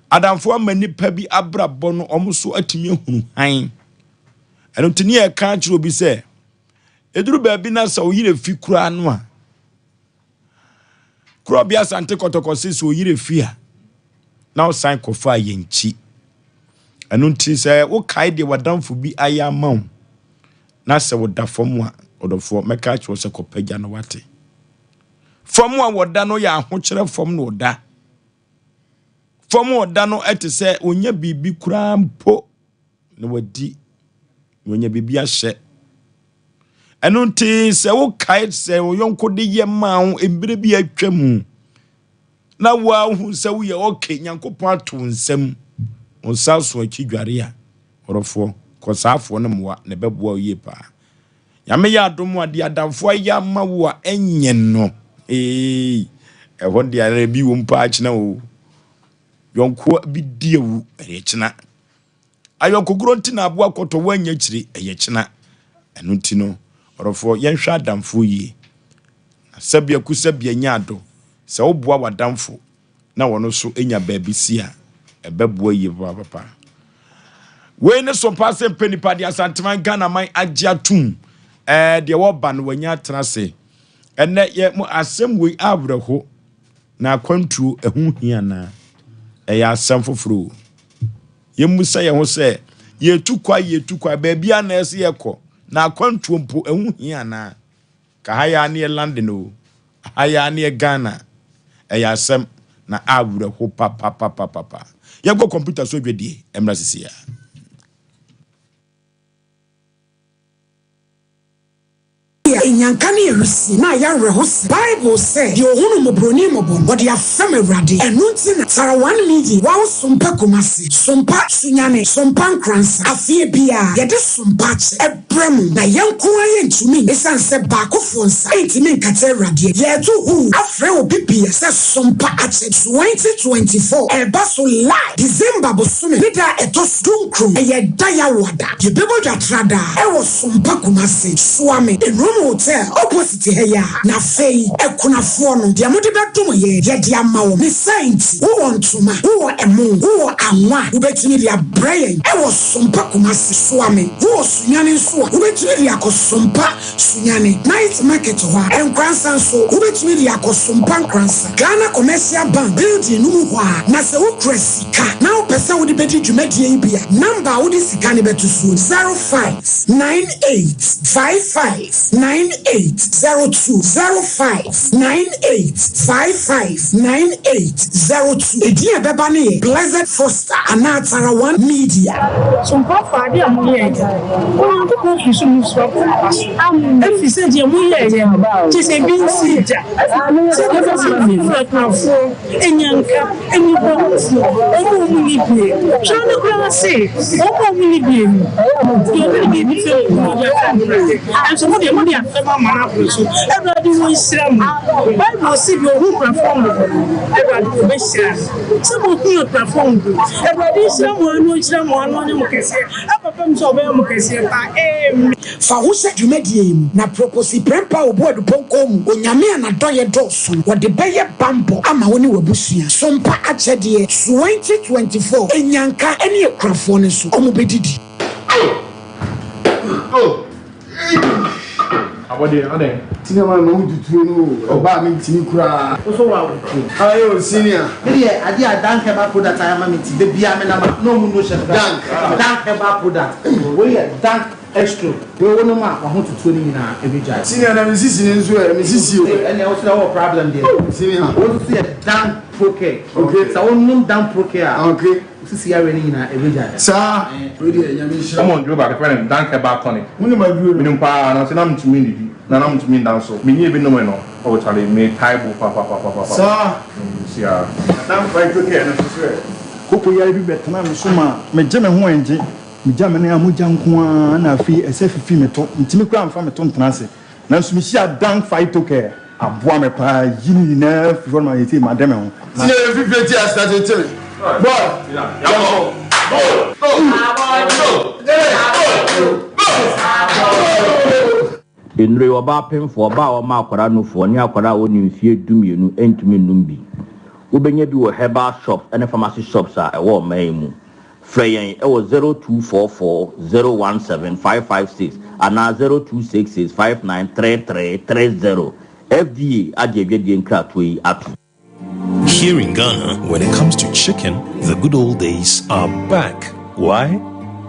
Adamfoɔ ama nipa bi abrabɔ no ɔmo nso atumi ahunu hann. Ɛno nti ne yɛka kyerɛ obi sɛ ɛduru baabi na sɛ oyere fi koraa no a kuro bi Asante Kɔtɔkɔ se sɛ oyere fi a na ɔsan kɔfa yɛn nkyi. Ɛno nti sɛ wokae deɛ w'adamfo bi ayɛ ama wo na sɛ woda fam a, ɔdɔfoɔ mɛka akyerɛ wo sɛ kɔpagya no wate. Fam a wɔda no yɛ ahokyerɛ fam na ɔda. Fam a ɔda no ɛte sɛ onya biribi koraa mpo na wadi na onya biribi ahyɛ. Ɛno nti sɛ wokae sɛ wo yɔnko de yɛ maa wo mmerɛ bi atwa mu na woahu sɛ woyɛ okay, Nyankopɔn ato wo nsam, wo nsa so akyi dware a, ɔdɔfoɔ kɔ saafoɔ no mmoa na ɛbɛboa wo yie paa. Nyame yɛ adom a deɛ adamfoɔ ayɛ ama wo a ɛnyɛ no. Ee, ɛhɔ deɛ ara bi wɔ mu paa kyena o. Yɔnkoa bi di awu ɛyɛ kyena. Ayɔnkogorɔ nti na aboa kɔtɔ woanya akyire ɛyɛ kyena. Ɛno nti no, ɔdɔfoɔ yɛnhwɛ adamfoɔ yie. Na sɛbea ku sɛbea nya ado. Sɛ woboa w'adamfo na wɔno nso nya baabi si a, ɛbɛboa yie papaapa. Wei ne so paa sɛ mpɛ nipa de Asanteman Ghana man agye atom. Deɛ wɔba no wanya atena ase. Ɛnɛ yɛ mo asɛm wei awerɛho na akwantuo ɛho hia na ɛyɛ asɛm foforɔ o. Yɛmmisa yɛn ho sɛ, Yɛretu kwan, yɛretu kwan, baabi a na ɛsɛ yɛkɔ, na akwantuo mpo, ɛho hia anaa? Ka ha yi ara ne yɛ London o, ha yi ara ne yɛ Ghana. Ɛyɛ asɛm na awerɛho papapapapa. Yɛnkɔ kɔmputa so adwadie mmra sisi ara. Yɛ nnyanka ne awisi na ayɛ awerɛhosɛm. Bible sɛ, Deɛ ɔhunu mmɔborɔni mmɔbɔ no, ɔde afɛm Awurade. Ɛno nti na Tarawan Media, Wow Sompa Kumasi, Sompa Sunyani, Sompa Nkoransa, afeɛ biara yɛde Sompa akyɛ brɛ mo. Na yɛn nko ara yɛntumi, ɛsiane sɛ baakofoɔ nsa ntumi nkata Awurade. Yɛreto huu afrɛ obi biara sɛ Sompa akyɛ 2024 ɛreba so live December bosome ne da a ɛtɔ so dunkron, ɛyɛ da Yawoada. Yɛbɛbɔ dwa tradaa ɛwɔ Sompa Kumasi, Suame, Nnrum Hotel opposite ha yi ara. Na afei akunafoɔ no, deɛ mode bɛdom yɛn, yɛde ama wɔn. Ne saa nti, wowɔ ntoma, wowɔ ɛmo, wowɔ anwa a, wobɛtumi de abrɛ yɛn ɛwɔ Sompa Kumasi, Suame. Wowɔ Sunyani nso a, wobɛtumi de akɔ Sompa Sunyani, Night Market hɔ a. Nkoransa nso, wobɛtumi de akɔ Sompa Nkoransa, Ghana Commercial Bank building no mu hɔ ara. Na sɛ wokura sika na wopɛ sɛ wode bɛdi dwumadie yi bi a, number a wode sika no bɛto soɔ ni, 0598559802, 0598559802. Edin a ɛbɛba no yɛ Blessed Foster anaa Tara One Media. Sompaafo, ade a moyɛe no, Onyankopɔn fi soro no so abɔ mo aba so, efisɛ deɛ moyɛeɛ no, kyerɛ sɛ ebi nsii da, sɛdeɛ mofifiri akunafoɔ, anyanka, mmɔborɔhunufoɔ, wɔn a wɔnni bie. Twerɛ no koraa se, Wɔn a wɔnni bie no, deɛ ɔne ne biribi fɛm no, ɔde afɛm Awurade. Nanso mo deɛ, mode afɛm ama no aboro so. Awurade ɔnhyira mo. Bible se, Deɛ ɔhu akunafoɔ mmɔbɔ no, Awurade ɔbɛhyira no. Sɛ mohu akunafoɔ mmɔbɔ. Awurade nhyira mo ara na ɔnhyira mo ara na ɔnyɛ mo kɛseɛ akɔpem sɛ ɔbɛyɛ mo kɛseɛ paa. Amen. Fa wo hyɛ dwumadie yi mu, na Proposi Prɛmpɛ a ɔbu adupɔnkɔn mu, Onyame a n'adɔeɛ dɔɔso no, wɔde bɛyɛ banbɔ ama wo ne w'abusua. Sompa akyɛdeɛ 2024, Nnyanka ne akuafoɔ no nso, wɔbɛdidi. Oh! Oh! Abɔdeɛ, adɛn? Senior man ma wo tutuo no o, ɔbaa me ntimi koraa. Wo so wa wo tuo. Aye o senior. Me deɛ adeɛ a Dank herbal product ayɛ ama me nti da biara me nam a na ɔmo nu hyɛ me Dank. Dank herbal product wei yɛ Dank extro wei wo nom a waho tutuo no nyinaa ɛbɛ gyae. Senior na me sisi no nso ɛ, me sisi o. Ɛnneɛ wo sɛ wowɔ problem deɛ. Senior. Wei nso yɛ Dank Procare. Okay. Sɛ wo nom Dank Procare a. Okay. Wo sisi yareɛ no nyinaa ɛbɛgyae. Saa. Wei deɛ Nyame nhyira wo. Wɔn aduro baako yɛfrɛ no Dank Herbal Tonic. Wonim aduro no? Menim paa nanso na mentumi nnidi na na mentumi nda nso. Menyɛɛ bi nomee no oh charlie metae bo papapapapa. Saa. Siaa. Dank Phytocare no nso so ɛ? Koko yare bi bɛtenaa me so maa megye me ho ɛngye. Megya me nan a mogya nko ara na afei ɛsɛ fifi me to. Mentumi koraa mfa me to ntena ase. Nanso mehyiaa Dank Phytocare. Aboa me paa yi ne nyinaa firi hɔ no ma seesei made me ho. Ti na yɛn fifire ti ase tete me boy yɛnkɔ Nnuro yi, ɔbaa pemfoɔ, ɔbaa a ɔma akwadaa nufoɔ, ne akwadaa a ɔnni mfeɛ dumienu ntumi nnom bi. Wobɛnya bi wɔ herbal shops ne pharmacy shops a ɛwɔ ɔman yi mu. Frɛ yɛn wɔ 0244 017 556 anaa 0266 5933 30. FDA agye adwadie nkratoɔ yi atom. Here in Ghana, when it comes to chicken, the good old days are back. Why?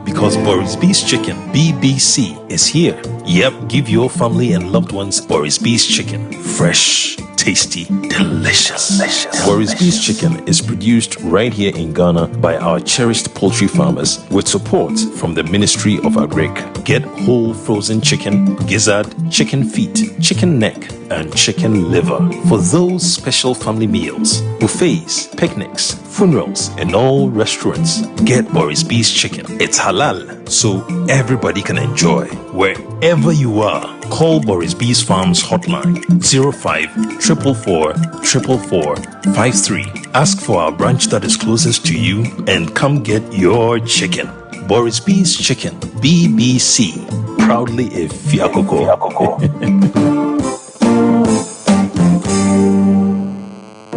Because Boris B's Chicken, BBC, is here. Yep, give your family and loved ones Boris B's Chicken. Fresh, tasty, delicious. delicious. Boris B's Chicken is produced right here in Ghana by our cherished poultry farmers with support from the Ministry of Agric. Get whole frozen chicken, gizzard, chicken feet, chicken neck, and chicken liver for those special family meals, buffets, picnics, funerals, and all restaurants. Get Boris B's Chicken. It's halal, so everybody can enjoy. Wherever you are, call Boris B's Farms hotline 05 444 444 53. Ask for our branch that is closest to you and come get your chicken. Boris B's Chicken, BBC. Proudly a Fiakoko.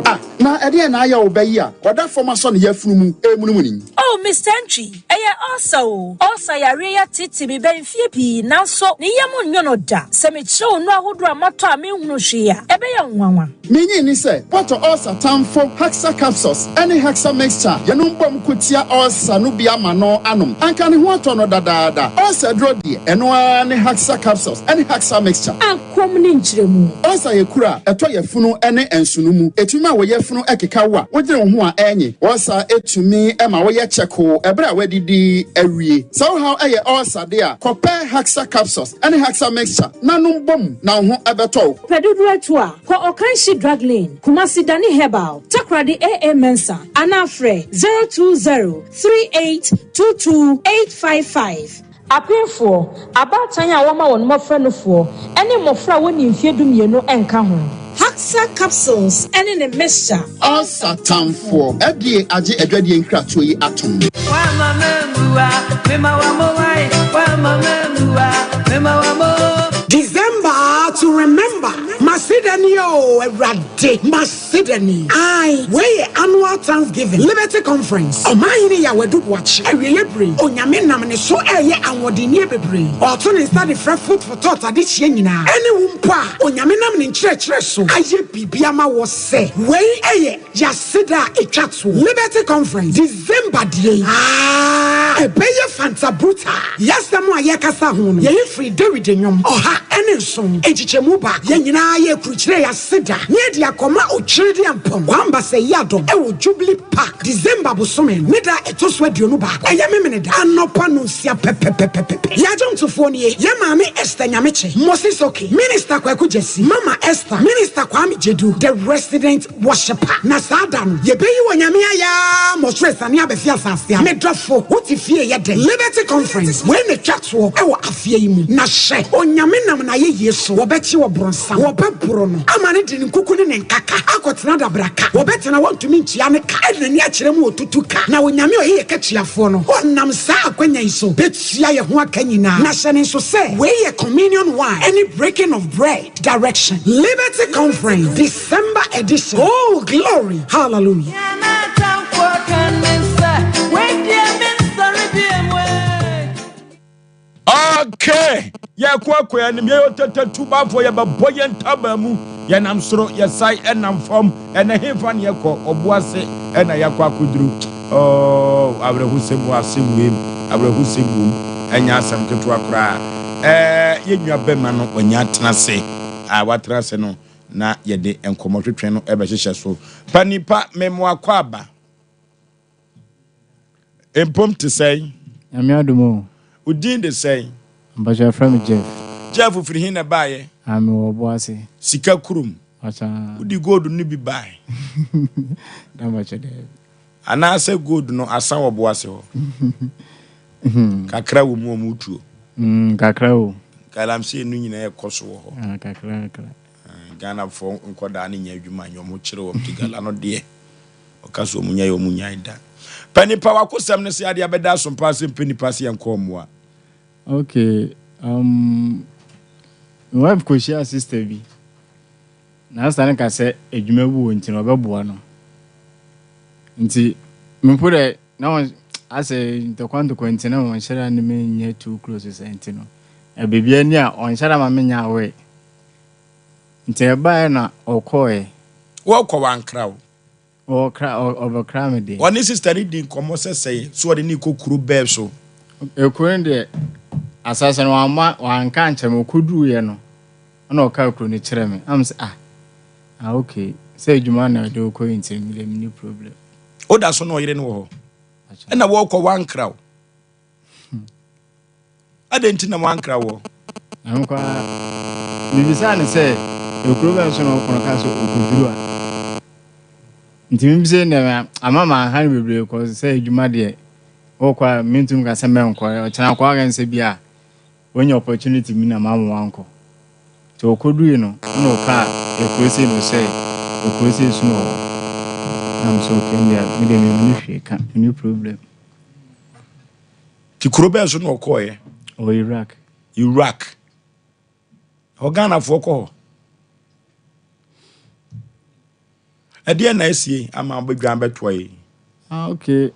Ah, na ɛdeɛn na ayɛ wo ba yi a ɔda fam asɔ ne yafunu mu remunumunu yi? Oh! Oh Mister Antwi, ɛyɛ ulcer o. Ulcer yareɛ yi ateetee me bɛn mfeɛ pii nanso ne yam nnwo no da. Sɛ mekyerɛ wo nnuro ahodoɔ a matɔ a menhunu hwee a, ɛbɛyɛ wo nwanwa. Minnye nni sɛ woatɔ ulcer tamfo Haxa Capsules ne Haxa Mixture a yɛnom bom ko tia ulcer no bi ama no anom. Anka ne ho atɔ no dadaada. Ulcer aduro deɛ, ɛno ara ne Haxa Capsules ne Haxa Mixture. Akɔm ne nkyerɛmu. Ulcer yɛ kuru a ɛtɔ yafunu ne nsono mu. Ɛtumi ma wo yafunu keka wo a wodwene wo ho a ɛnye. Ulcer tumi ma woyɛ kyɛkoo ɛberɛ a woadidi awie. Sɛ wo haw yɛ ulcer de a, kɔpɛ Haxa Capsules ne Haxa Mixture na nom bom na wo ho bɛtɔ wo. Pɛ dodoɔ atu a, kɔ Ɔkanhyi Drug Lane, Kumasi Dani Herbal, Takoradi AA Mensah anaa frɛ 020 3822 855. Apemfoɔ, abaatan a wɔma wɔn mmɔfra nufoɔ, ne mmɔfra a wɔnnii mfeɛ dumienu nka ho. Haxa capsules ne ne mixture. Ulcer tamfoɔ, FDA agye adwadie nkratoɔ yi atom. December to remember, Maseda ni o, Awurade, Maseda ni. Ae, wei yɛ Annual Thanksgiving Liberty Conference. Ɔmanhene Yaw Adu Boakye, awieeɛ bere yi, Onyame nam ne so reyɛ ahoɔdenneɛ bebree. Ɔreto ne nsa de frɛ Food for Thought adehyeɛ nyinaa, ɛne wo mpo a Onyame nam ne nkyerɛkyerɛ so ayɛ biribi ama woɔ sɛ wei yɛ Y'aseda a etwa toɔ. Liberty Conference, December deɛ yi aa ɛbɛyɛ fanta brutal. Y'asɛm a yɛrekasa ho no, yɛyi firi Dawid Nnwom 107 nkyekyɛmu baako. Yɛn nyinaa yɛrekrukyerɛ y'aseda na yɛde akɔma Otweredeampɔn Kwame Basɛyiadom wɔ Jubilee Park, December bosome no ne da a ɛtɔ so 21, ɛyɛ Memeneda anɔpa nonsia pɛpɛpɛpɛpɛ. Yɛn adwomtofoɔ nie, Yɛn Maame Esther Nyamekye, Moses Oki, Minister Kwaku Gyasi, Mama Esther, Minister Kwame Gyedu, The Resident Worshipper, na saa da no, yɛbɛyi wɔ Nyame ayɛ ara ma ɔsoro asiane abɛfi asase ano. Me dɔfo, wo te fie yɛ dɛn? Liberty Conference, wei na ɛtwa toɔ wɔ afeɛ yi mu. Na hwɛ, Onyame nam n'ayɛyie so, wɔbɛkye ɔbronsam, wɔbɛboro no, ama no de ne nkuku ne ne nkaka akɔtena adabraka, wɔbɛtena hɔ ntumi ntua ne ka, ɛde n'ani akyerɛ mu ɔtutu ka. Na Onyame a ɔyɛ yɛ katuafoɔ no, ɔnam saa akwanya yi so bɛtua yɛ ho aka nyinaa. Na hyɛ no nso sɛ, wei yɛ Communion Wine ɛne Breaking of Bread Direction. Liberty Conference, December edition. Oh, glory. Hallelujah. Okay, yɛkɔ akɔ anim yɛyɛ ɔtɛtɛtubafoɔ yɛbɛbɔ yɛn ntaba mu yɛnam soro yɛsae ɛnam fam ɛnɛ hefa ne yɛkɔ ɔbo ase ɛna yɛakɔ akɔduru oh, awerɛhosɛm wɔ asɛm wei mu awerɛhosɛm wɔ mu ɛnyɛ asɛm ketewa koraa ɛɛ yɛn nua bɛma no wanya atena ase a watena ase no na yɛde nkɔmmɔtwetwe no bɛhyehyɛ so. Pa nipa me mo akwaaba. Mpom te sɛn? Nyame adom o. Wo din de sɛn? Mpakyɛ yɛfrɛ me Jeff. Jeff firi he na ɛbaeɛ? Ah, mewɔ Obuasi. Sika kurom. Mpakyɛ ah. Wode gold no bi bae? Da mpakyɛ daabi. Anaasɛ gold no asa wɔ Obuasi hɔ? Kakra wɔ mu a wɔtuo. Mm, kakra o. Galamsey no nyinaa ɛkɔ so wɔ hɔ. Ah, kakra kakra. Ah, Ghanafoɔ nkɔdaa no nyɛ adwuma nyɛ wɔn kyerɛ wɔn ti gala no deɛ. Ɔka so wɔn nyae wɔn nyae da. Pɛ nipa wakosɛm no sɛ adeɛ abɛda asompa ase mpɛ nipa sɛ yɛn kɔɔ mmoa. Okay, um, my wife kɔhyia sister bi. Na sister no ka sɛ adwuma bi wɔ nti na ɔbɛboa no. Nti, mpo dɛ Na wɔn asɛ ntɔkwa ntɔkwa nti na wɔn hyɛda ne me nyɛ too close sɛ nti no biribi ani a wɔn hyɛda ma me nya away nti ɛbaeɛ na ɔkɔɛ. Wɔkɔ wankra wo. Ɔkra ɔbɛkra me deɛ. Ɔne sister no di nkɔmmɔ sɛ sɛn so ɔde ne kɔ kuro bɛɛ so. Ekuro no deɛ asase no wamma wanka ankyerɛ me ɔkɔduruiɛ no ɛna ɔkaa kuro no kyerɛ me am sɛ ah ah okay sɛ adwuma na ɔde wokɔ yi nti me deɛ menni problem. Woda so ne ɔyere no wɔ hɔ? Ɛna wɔkɔ wankra wo. Adɛn nti na wankra woɔ? Ɛno koraa mebisaa no sɛ ekuro bɛn so na ɔkɔ no kaa sɛ ɔkɔduru a nti mebisɛ nɛ ama manha no bebree kɔ sɛ adwuma deɛ wokɔ a mentum ka sɛ mɛnkɔ ɔkyena kɔ aka sɛ bi a Wanya opportunity bi na mamma wankɔ. Nti ɔkɔdui no ɛna ɔkaa ekuro sei na ɔsɛe ekuro sei so na ɔwɔ. Na me sɛ okay ɛndeɛ me deɛ menni hwee ka, menni problem. Nti kuro bɛn so na ɔkɔɔeɛ? Ɔwɔ Iraq. Iraq. Hɔ Ghanafoɔ kɔ hɔ? Ɛdeɛn na asie ama wobɛdwan bɛtoa yi? Ah, okay.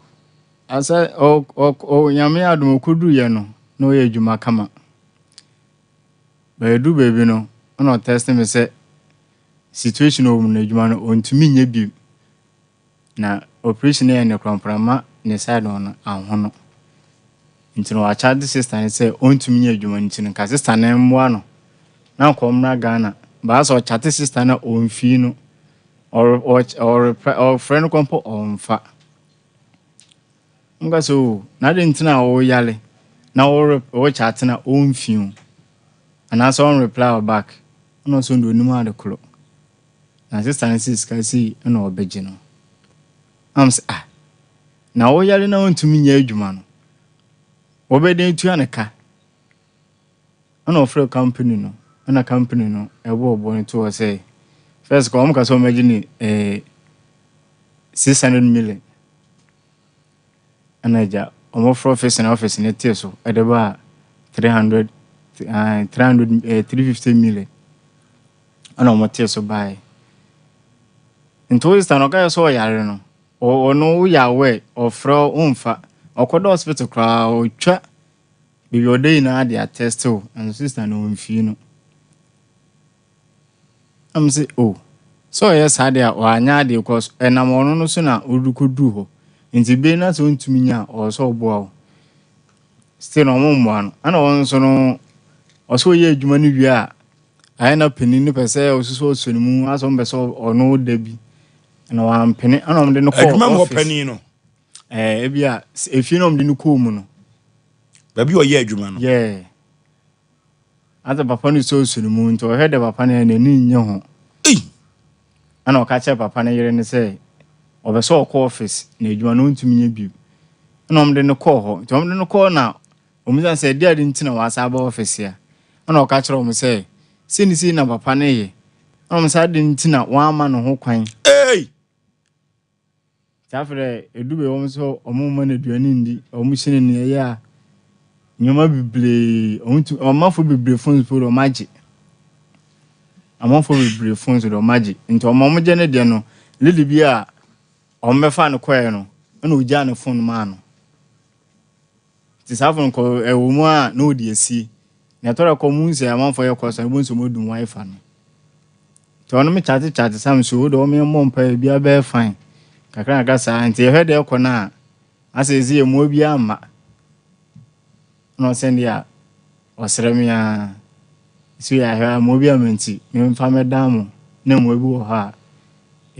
Asɛ ɔ ɔ ɔ Nyame adom ɔkɔduruiɛ no na ɔyɛ adwuma kama. But ɛduru baabi no ɛna ɔtɛste me sɛ situation a ɔwɔ mu no adwuma no ɔntumi nyɛ bio. Na operation no yɛ no koraa mpo no amma ne side hɔ no anhono. Nti no wɔacharge sister no sɛ ɔntumi nyɛ adwuma no nti no nka sister no mmoa no na nka ɔmmra Ghana. But asɛ ɔkyate sister no a ɔmfii no. Ɔre ɔre ɔfrɛ no koraa mpo ɔmfa. Nka sɛ o na adɛn nti na woyare na wore wokyate na ɔmfi wo anaasɛ ɔnreply wo back. Ɛna ɔsɛ ɔno deɛ ɔnim ade korɔ. Na sista no se sika sei na ɔbɛgye no. Na me se ah, na wo yare na wontumi nyɛ adwuma no, wɔbɛdɛn atua no ka? Ɛna ɔfrɛ company no, ɛna company no ɛbɔɔ boɔ no too hɔ sɛ, first kɔ wɔn ka sɛ wɔbɛgye no eh, 600 million. Ɛna agya, wɔfrɛ office no office no tee so ɛde baa 300, eh, 300, eh, 350 million. Ɛna wɔn tee so baeɛ. Nti wo sister no ɔka yɛ sɛ ɔyare no, ɔno woyɛ aware, ɔfrɛ wo womfa. Ɔkɔda hospital koraa ɔtwa baabi a ɔda nyinaa de atɛste wo, nso sister no ɔmfii no. Na me se oh, sɛ ɔyɛ saa deɛ a wanyɛ adeɛ cause ɛnam ɔno no so na ɔde kɔduru hɔ. Nti bere na sɛ ɔntumi nyɛ a ɔwɔ sɛ ɔboa wo. Still no ɔmo mmoa no. Ɛna ɔno nso no ɔsɛ ɔyɛ adwuma no wie a Ayɛ na panin no pɛ sɛ ɔsusu ɔsɔ ne mu asɛ ɔmpɛ sɛ ɔno da bi na wampene ɛna ɔmde no kɔɔ Adwuma mu hɔ office. panin no. Ɛɛ ebi a efie na ɔmde no kɔɔ mu no. Baabi a ɔyɛ adwuma no. Yeah. Asɛ papa no sɛ ɔsɔ ne mu nti ɔhwɛ dɛ papa no yɛ n'ani nnye ho. Ei! Ɛna ɔka kyerɛ papa no yere no sɛ ɔpɛ sɛ ɔkɔ office na adwuma no ɔntumi nyɛ bio. Ɛna ɔmde no kɔɔ hɔ. Nti ɔmde no kɔɔ na Wɔbisaa no sɛ, Ɛdeɛn ade nti na woasan aba ɔfese ha? Ɛnna ɔka kyerɛɛ wɔn sɛ, Sei ne sei na papa no reyɛ. Ɛnna wɔn sɛ, Adɛn nti na woamma ne ho kwan? Ei! Nti afei dɛ, ɛdu baabi wɔn nso wɔmma no aduane nni, wɔhyɛ no nea ɛyɛ a, nneɛma bebree, wɔntumi, ɔmanfoɔ bebree phones mpo deɛ wɔagye. Amanfoɔ bebree phones deɛ wɔagye. Nti wɔn a wɔgye no deɛ no, lady bi a wɔbɛfaa no kɔeɛ no, ɛnna ɔgyaa ne phone maa no. Nti saa afo no kɔ ɛwɔ mu a na ɔdi asie. Na ɛtɔ da kɔ mu sɛ amanfoɔ yɛ kɔ so a ɛbɛhu sɛ wɔn adum wifi no. Nti ɔno me kyate kyate sam so wode wɔn mmɔ mpa ebi abɛyɛ fine. Kakra kakra saa nti yɛhwɛ deɛ ɛkɔ no a asɛ ɛsi yɛ mmoa bi amma. Na ɔsɛn deɛ a ɔsrɛ me ara. So yɛ ahwɛ a mmoa bi amma nti memfa mɛdan mo na mmoa bi wɔ hɔ a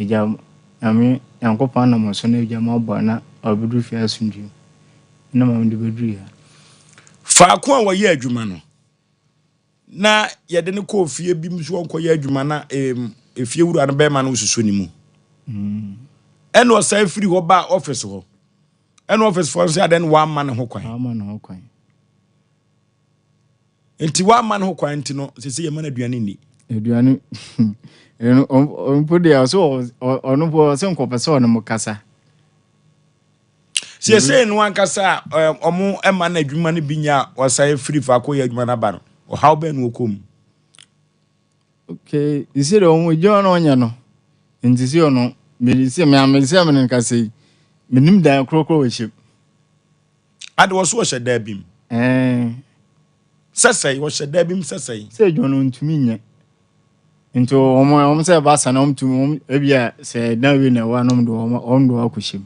agya Nyame Nyankopɔn anam mo so na agya mo aboa na wabɛduru fie asomdwoe mu. na ma mede bɛdurui ha. Faako a wɔyɛ adwuma no, na yɛde no kɔɔ fie bi mu so ɔnkɔyɛ adwuma na efie wura no bɛrima no soso ne mu. Ɛna ɔsan firi hɔ baa ɔfis hɔ. Ɛna ɔfis foɔ nso adɛn wamma ne ho kwan. Wamma ne ho kwan. Nti wamma ne ho kwan nti no sɛ sɛ yɛma no aduane nni. Aduane ɛno mpo deɛ ɔsɛ ɔno mpo ɔsɛ nkɔpɛ sɛ ɔne mo kasa. Seesei no ankasa a wɔn ma no adwuma no bi nya a wɔsan firi faako yɛ adwuma no aba no, ɔhaw bɛn na wɔkɔ mu? Okay, sisi de wɔn adwuma no ɔnyɛ no, nti si ɔno, mede si me ame si ame ne nkasa yi, menim dan korokoro wɔ hyɛm. Ade wɔ so ɔhyɛ dan bi mu. Ɛɛ. Sɛsɛe, ɔhyɛ dan bi mu sɛsɛe. Sɛ adwuma no ntumi nyɛ. Nti wɔn wɔn sɛ ɛba sa na wɔn tumi wɔn ebi a sɛ ɛdan wei na ɛwɔ a na wɔn de wɔn wɔn de wɔn akɔhyɛ mu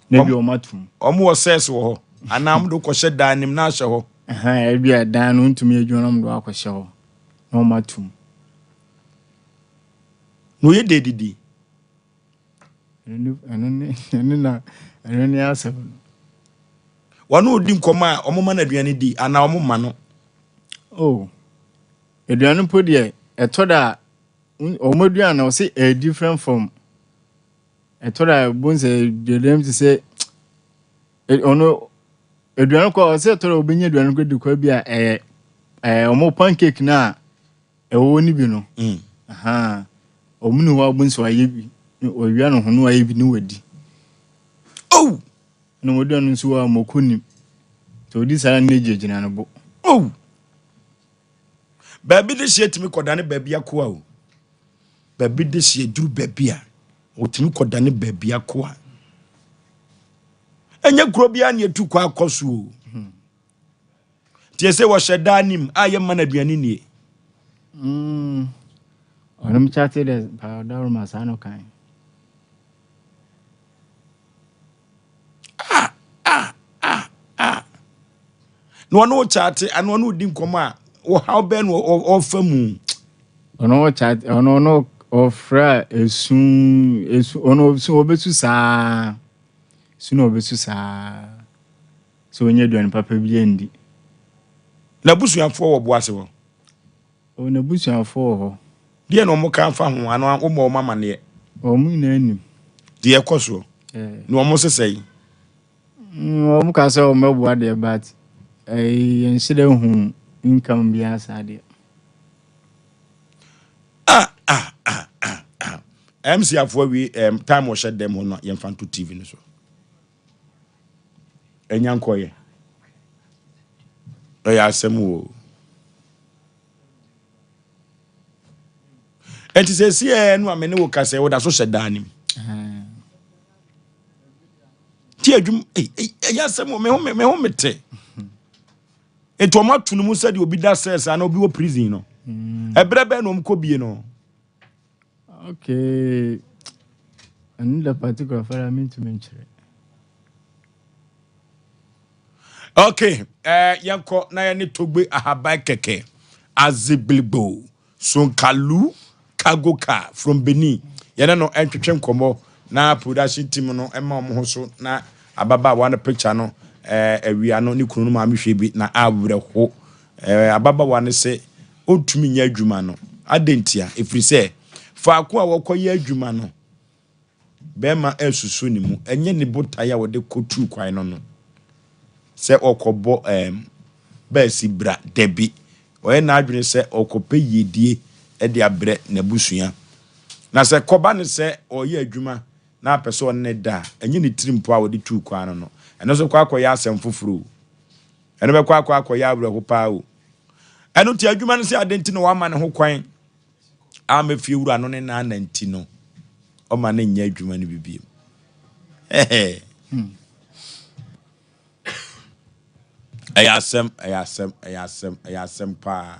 na ebi wɔn atum. Wɔn wɔ sɛs wɔ hɔ anaa wɔn de kɔhyɛ dan nim na ahyɛ hɔ. Ɛhɛn ebi a dan no ntumi adwuma na wɔn de wɔn akɔhyɛ hɔ na wɔn atum. Na oyɛ dɛ didi. Ɛno ne ɛno ne ɛno na ɛno ne asɛm no. Wɔn a odi nkɔmɔ a wɔn ma no aduane di anaa wɔn ma no. Oh. Aduane mpo deɛ ɛtɔ da a wɔn aduane no wɔsi ɛyɛ different from ɛtɔ da a ɛbu sɛ aduane te sɛ ɔno aduane kɔ ɔsɛ ɛtɔ da obɛnya aduane kɔ di kɔ bi a ɛyɛ ɛɛ wɔn pancake no a ɛwɔ ne bi no mm. wɔn ne hɔ a wɔn nso ayɛ bi wɔawia ne ho no ayɛ bi ne wɔadi. Oh! Na wɔn aduane nso wɔ a mɔkɔ nim sɛ ɔdi saa ne gyinagyina ne bo. Oh! Baabi de hyeɛ tumi kɔdane baabi akoa o. Baabi de hyeɛ duru baabi a, ɔtumi kɔdane baabi akoa. Ɛnyɛ kuro biara na yɛtu kɔ akɔ so o. Nti ɛsɛ wɔhyɛ daa nim a yɛmma no aduane nie. Mm. Ɔnom kyate dɛ paa ɔdawuruma saa no kan. Ah ah ah ah. Na ɔne wo kyate ana ɔne wo di nkɔmɔ a ɔhaw bɛn na ɔfa mu. Ɔno wo kyate ɔno ɔno ɔfrɛ esu esu ɔno ɔsu ɔbɛsu saa su na ɔbɛsu saa sɛ ɔnyɛ aduane papa bi andi. N'abusuafoɔ wɔ boase hɔ. Oh, n'abusuafoɔ wɔ hɔ. Deɛ na wɔn ka fa ho anaa wɔmmɔ wɔn amaneɛ? Wɔn nyinaa nim. Deɛ ɛkɔ soɔ. Na wɔn sesɛe. Wɔn ka sɛ wɔn bɛboa deɛ but ɛyi yɛn nhyɛ dɛ hu income biara saa deɛ. Ah ah ah ah ah. MC afoɔ awie um, time wɔhyɛ dɛm hɔ no yɛmfa nto TV no so. Ɛnya nkɔyɛ. Ɛyɛ asɛm o. Ɛnti sɛ si ɛ no a me ne wo kasa woda so hyɛ daa nim. Ti adwum ɛyɛ asɛm o me ho me ho me te. Nti wɔn ato no mu sɛdeɛ obi da sɛ saa na obi wɔ prison no. Ɛberɛ bɛn na wɔn kɔ bie no. Okay. Ɛno da particular fara mentumi nkyerɛ. Okay, eh, yɛnkɔ na yɛne Togbe Ahaban Kɛkɛ, Azigbiligbo, Sonkalu, Cargo Car from Benin. Yɛne no ntwetwe nkɔmmɔ na production team no ma wɔn ho so na ababaawa no picture no eh, awia no ne kunu no maame hwɛ bi na awerɛho. Eh, ababaawa no se ɔntumi nyɛ adwuma no. Adɛn ntia? Ɛfiri sɛ faako a wɔkɔyɛ adwuma no, bɛrima resusu ne mu. Ɛnyɛ ne botae a ɔde kɔtuu kwan no no sɛ ɔkɔbɔ ɛɛm baasi bra. Dabi. Ɔyɛ n'adwene sɛ ɔkɔpɛ yiedie de abrɛ n'abusua. Na sɛ kɔba no sɛ ɔreyɛ adwuma na apɛ sɛ ɔne no da a, ɛnyɛ ne tiri mpo a ɔde tuu kwan no no. Ɛno nso kɔ akɔyɛ asɛm foforɔ o. Ɛno bɛkɔ akɔ akɔyɛ awerɛho paa o. Ɛno nti adwuma no sɛ adɛn nti na wama ne ho kwan ama fie wura no ne n'ana nti no, ɔma no nyɛ adwuma no bi bio. Ɛyɛ asɛm, ɛyɛ asɛm, ɛyɛ asɛm, ɛyɛ asɛm paa.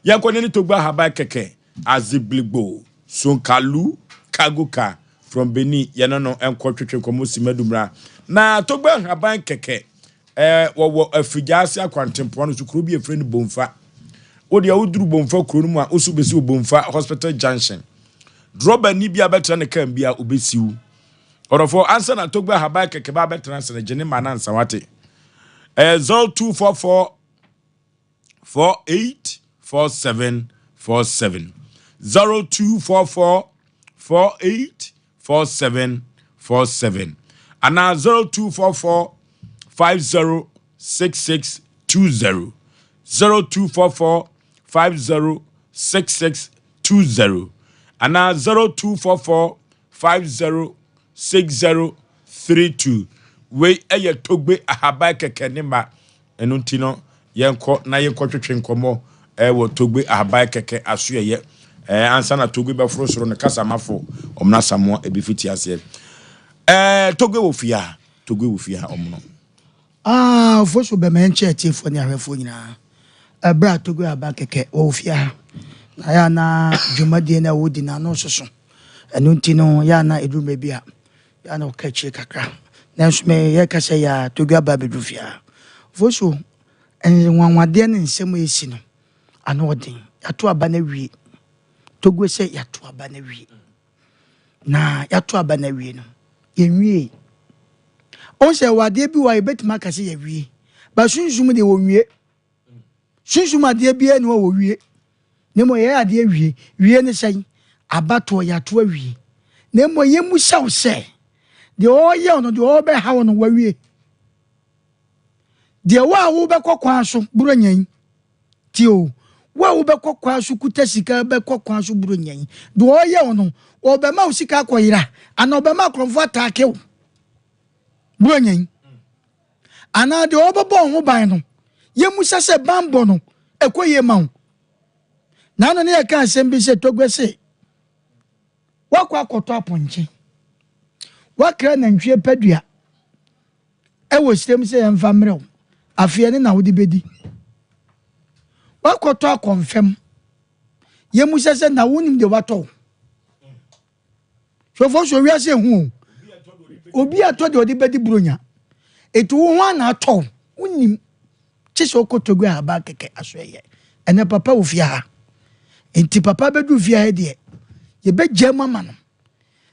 Yɛnkɔ ne ne Togba Ahaban kɛkɛ, Azigbiligbo, Sonkalu, Kagoka from Benin, yɛne no nkɔ twetwe nkɔmmɔ si Madumra. Na Togba Ahaban kɛkɛ, ɛɛ wɔwɔ Afigyaase akwantempɔn no so, kuro bi a yɛfrɛ no Bomfa. Wo deɛ woduru Bomfa kuro no mu a, wo so bɛsi wɔ Bomfa Hospital Junction. Drɔbani bi a bɛtena ne kaa bi a, obɛsiw. Ɔdɔfoɔ, ansa na Togba Ahaban kɛkɛ ba abɛtena ase no, gye ne ma no ansa wate. Ɛyɛ 0244 48 47 47. 0244 48 47 47. Anaa 0244 50 66 20. 0244 50 66 20. Anaa 0244 50 60 32. Wei yɛ Togbe Ahaban kɛkɛ ne mma. Ɛno nti no, yɛnkɔ na yɛnkɔtwetwe nkɔmmɔ wɔ Togbe Ahaban kɛkɛ asoɛeɛ. Ansa na Togbe bɛforo soro no, kasamafo Ɔmono Asamoah ɛbɛfiti aseɛ. Togbe wɔ fie a, Togbe wɔ fie a, Ɔmono. Ah, Ofosu bɛma yɛnkyɛ atiefoɔ ne ahwɛfoɔ nyinaa. Ɛberɛ a Togbe Ahaban kɛkɛ wɔ fie ha, na yɛ a na dwumadie no a wɔdi no ano soso. Ɛno nti no, yɛ a na ɛduru mmerɛ bi a, yɛ a na ɔka akyire kakra. Nanso me yɛkasa yi a, Togbe aba abɛduru fie ha. Ofosu, nwanwadeɛ ne nsɛm a ɛsi no, ano ɔden. Yɛato aba no awie. Togbe sɛ yɛato aba no awie. Na yɛato aba no awie no, yɛnwiei. Wohu sɛ wɔ adeɛ bi wɔ a yɛbɛtumi aka sɛ yɛawie. Ba sunsum deɛ wɔnwie. Sunsum adeɛ biara ni hɔ a wɔwie. Na mmom yɛyɛ adeɛ wie. Wie ne sɛn? Abatoɔ yɛato awie. Na mmom yɛmmisa wo sɛ, deɛ ɔreyɛ wo no, deɛ ɔrebɛha wo no, wawie? Deɛ wo a wobɛkɔ kwan so Buronya yi, tie o, wo a wobɛkɔ kwan so kuta sika bɛkɔ kwan so Buronya yi, deɛ ɔreyɛ wo no, ɔrebɛma wo sika akɔyera anaa ɔbɛma akorɔmfoɔ ataake wo Buronya yi? Anaa deɛ ɔrebɛbɔ wo ho ban no, yɛmmisa sɛ banbɔ no, ɛkɔ yie ma wo? Naano ne yɛka asɛm bi sɛ Togbe se, woakɔ akɔtɔ apɔnkye, woakra nantwie padua, Ɛwɔ srem sɛ yɛmfa mmerɛ wo. Afei ɛne na wode bɛdi. Woakɔtɔ akɔmfɛm. Yɛmmusa sɛ na wonim deɛ woatɔ o. Hwɛfoɔ so wiase ehu o. Obi atɔ deɛ ɔde bɛdi buronya. Eti wo ho ana atɔ wo. Wonim. Kye sɛ wokɔ Togo ahaban kɛkɛ aso ɛyɛ. Ɛnɛ papa wɔ fie ha. Enti papa bɛduru fie ha deɛ yɛbɛgya mu ama no.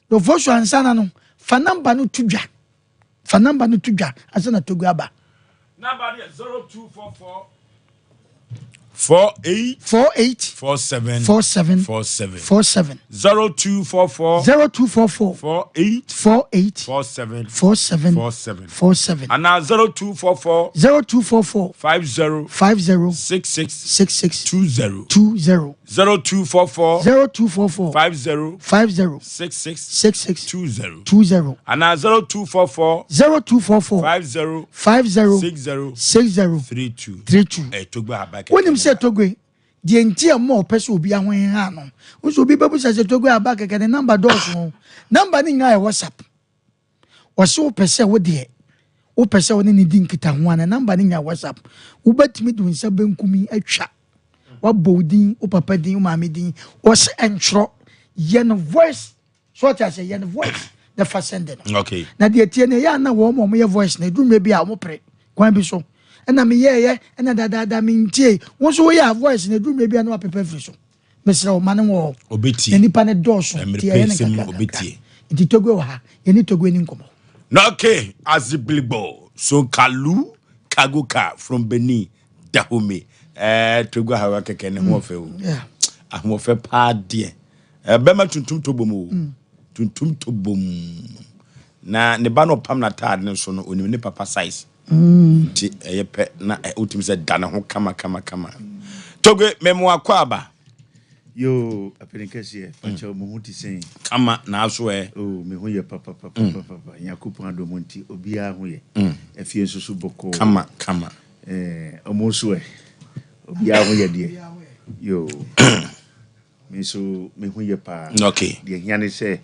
Dɔfoɔ so ansana no fa namba no to dwa. Fa number no to dwa ansa na Togo aba. Number no yɛ 0244 48 48 47 47 47 47 0244 0244 48 48 47 47 47 47 anaa 0244 0244 50 50 66 66 20 20 0244 0244 50 50 66 66 20 20 anaa 0244 0244 50 50 60 60 32 32. Ɛyɛ Togbe Ahaban kɛkɛ Wonim ne sɛ ba. Togbe, deɛ nti a mma ɔpɛ sɛ obi ahoheha no, wo sɛ obi bɛbusa sɛ Togbe aba kɛkɛ ne number dɔɔso o. Number no nyinaa yɛ WhatsApp. Ɔse wopɛ sɛ wo deɛ, wopɛ sɛ wo ne no di nkitaho a, ne number no nyinaa WhatsApp. Wobɛtumi de wo nsa benkum yi atwa, wabɔ wo din, wo papa din, wo maame din. Ɔse ɛntwerɛ, yɛ no voice. So ɔte aseɛ yɛ no voice na fa send no. Okay. Na deɛ tie no ɛyɛ a na wɔn a wɔyɛ voice no ɛduru mmerɛ bi a wɔn pere kwan bi so ɛna meyɛɛyɛ ɛna dadaada mentie wo nso woyɛ a voice no ɛduru mmerɛ bi a na wapepa afiri so mesrɛ wo ma no wɔ hɔ Obetie. na nipa no dɔɔso Mmerɛ nti ɛyɛ no pɛ sɛm nkakra nkakra obetie. nti Togo wɔ ha yɛne Togo ani nkɔmmɔ. Na okay, Azibligbo, Sonkalu, Kagoka from Benin, Dahomey. Eh, Togo ahawa kɛkɛ ne ho ɔfɛ o. Yeah. Ahoɔfɛ paa deɛ. Eh, bɛma tuntum tɔ bom o. Tuntum tɔ bom. Na ne ba no ɔpam n'ataade no so no, onim ne papa size. Nti ɛyɛ pɛ na eh, wotumi sɛ da ne ho kama kama kama. Togbe, mɛmo akɔ aba. Yoo, apene kɛseɛ, fakyɛw mo ho te sɛn? Kama, naaso ɛ? Oh, me ho yɛ papapapapapa, Nyankopɔn adom nti, obiara ho yɛ. Afie nso so bɔkɔɔ. Kama, kama. Eh, ɔmo nso ɛ? Obiara ho yɛ deɛ? Yoo. Me nso me ho yɛ paa. Okay. Deɛ hia ne sɛ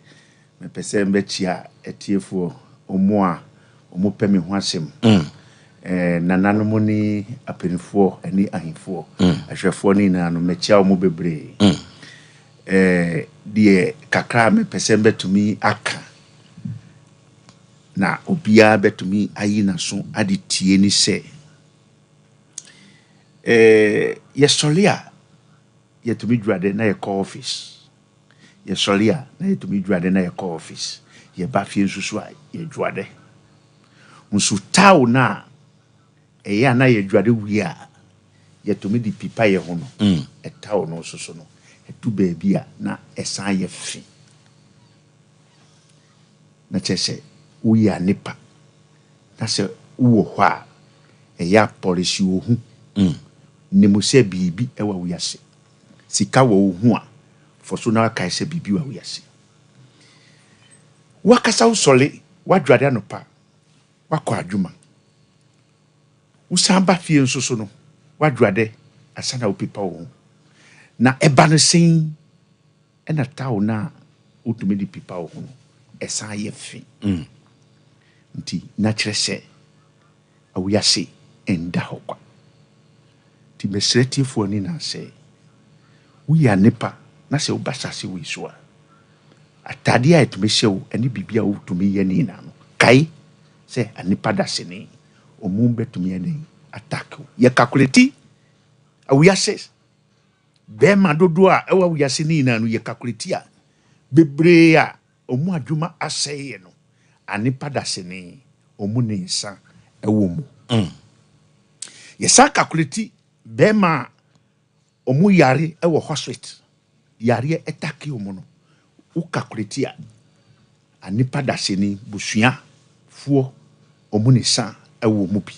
mepɛ sɛ mbɛkyia atiefoɔ, ɔmo a ɔmo pɛ me ho asɛm. Mm. Eh, nananom ne apanifoɔ ne ahemfoɔ, Mm. ahwɛfoɔ no nyinaa no, mɛkyia ɔmo bebree. Mm. Eh, deɛ kakra a mepɛ sɛ mbɛtumi aka na obiara bɛtumi ayi n'aso ade tie ne sɛ, eh, yɛsɔre a Yɛtumi dwuade na yɛkɔ office. Yɛsɔre a na yɛtumi dwuade na yɛkɔ office. Yɛba fie nso so a, yɛdwuade. Nso towel no a ɛyɛ a na yɛdwuade wie a yɛtumi de pipa yɛn ho no, towel no nso so no, ɛdu baabi a na ɛsan yɛ fi. Na kyerɛ sɛ woyɛ anepa na sɛ wowɔ hɔ a, ɛyɛ a pɔlehye wo ho. Nim sɛ biribi wɔ wiase. Sika wɔ wo ho a, fɔ so na kae sɛ biribi wɔ wiase. W'akasa wosɔre, w'adware anɔpa, w'akɔ adwuma. Wosan ba fie nso so no, w'adware ansa na wopepa wo ho. Na ɛba no sɛn ɛna towel no a wotumi de pepa wo ho no, ɛsan yɛ fi. Nti na kyerɛ sɛ Wiase nda hɔ kwa. Nti mesrɛ atiefoɔ nyinaa sɛ, woyɛ anepa na sɛ woba asase wei so a, ataadeɛ a ɛtumi hyɛ wo ne biribi a wotumi yɛ ne nyinaa no, kae sɛ anepa dasene, ɔmu bɛtumi ayɛ dɛn attack wo. Yɛ calculate wiase bɛrima dodoɔ a ɛwɔ wiase ne nyinaa no, yɛ calculate a, bebree a Ɔmo adwuma asɛeɛ no anepa dasene ɔmo ne nsa wɔ mu. Yɛsan kakuleti bɛɛma a ɔmo yare wɔ hospital, yareɛ ɛtake ɔmo no, wo kakuleti a anepa dasene busua foɔ ɔmo ne nsa wɔ mu bi.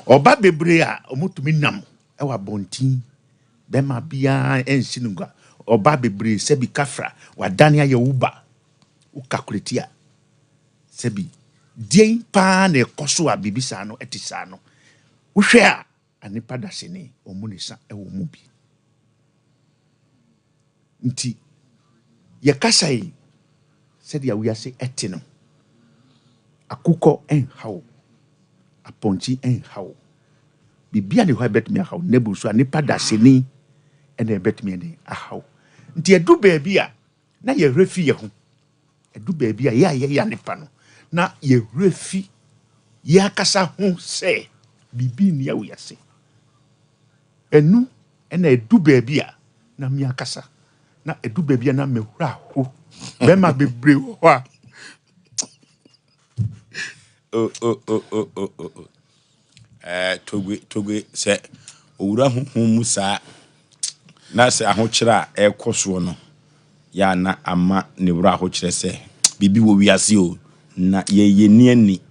Ɔba bebree a ɔmo tumi nam wɔ abɔnten Bɛma biaa nsi no gua. Ɔba bebree sɛbi kafra wadane ayɛ wo ba. Wo calculate a sɛbi deɛn paa na ɛkɔ so a biribi saa no ɛte saa no. Wohwɛ a anepa dasani ɔmu ne sa ɛwɔ mu bi. Nti yɛkasa yi sɛdeɛ wiase ɛte no akokɔ ɛnha wo. Apɔnkye nhaw wo. Biribiara nni hɔ a ɛbɛtumi ahaw wo. Na bu so a, nnipa dasani na ɛbɛtumi de ahaw wo. Nti ɛdu baabi a, na yɛn werɛ fi yɛn ho. Ɛdu baabi a, yɛ a yɛyɛ nnipa no, na yɛn werɛ fi yɛn ankasa ho sɛ biribi nni awiase. Ɛno na ɛdu baabi a, na me ankasa, na ɛdu baabi a na me werɛ aho. Bɛrima bebree wɔ hɔ a, Oh, oh, oh, oh, oh, oh, oh. Eh, Togbe, Togbe, sɛ owura honhom mu saa na sɛ ahokyerɛ a ɛrekɔ soɔ no yɛ a na ama ne werɛ ahokyerɛ sɛ biribi wɔ wiase o na yɛ yɛnni ani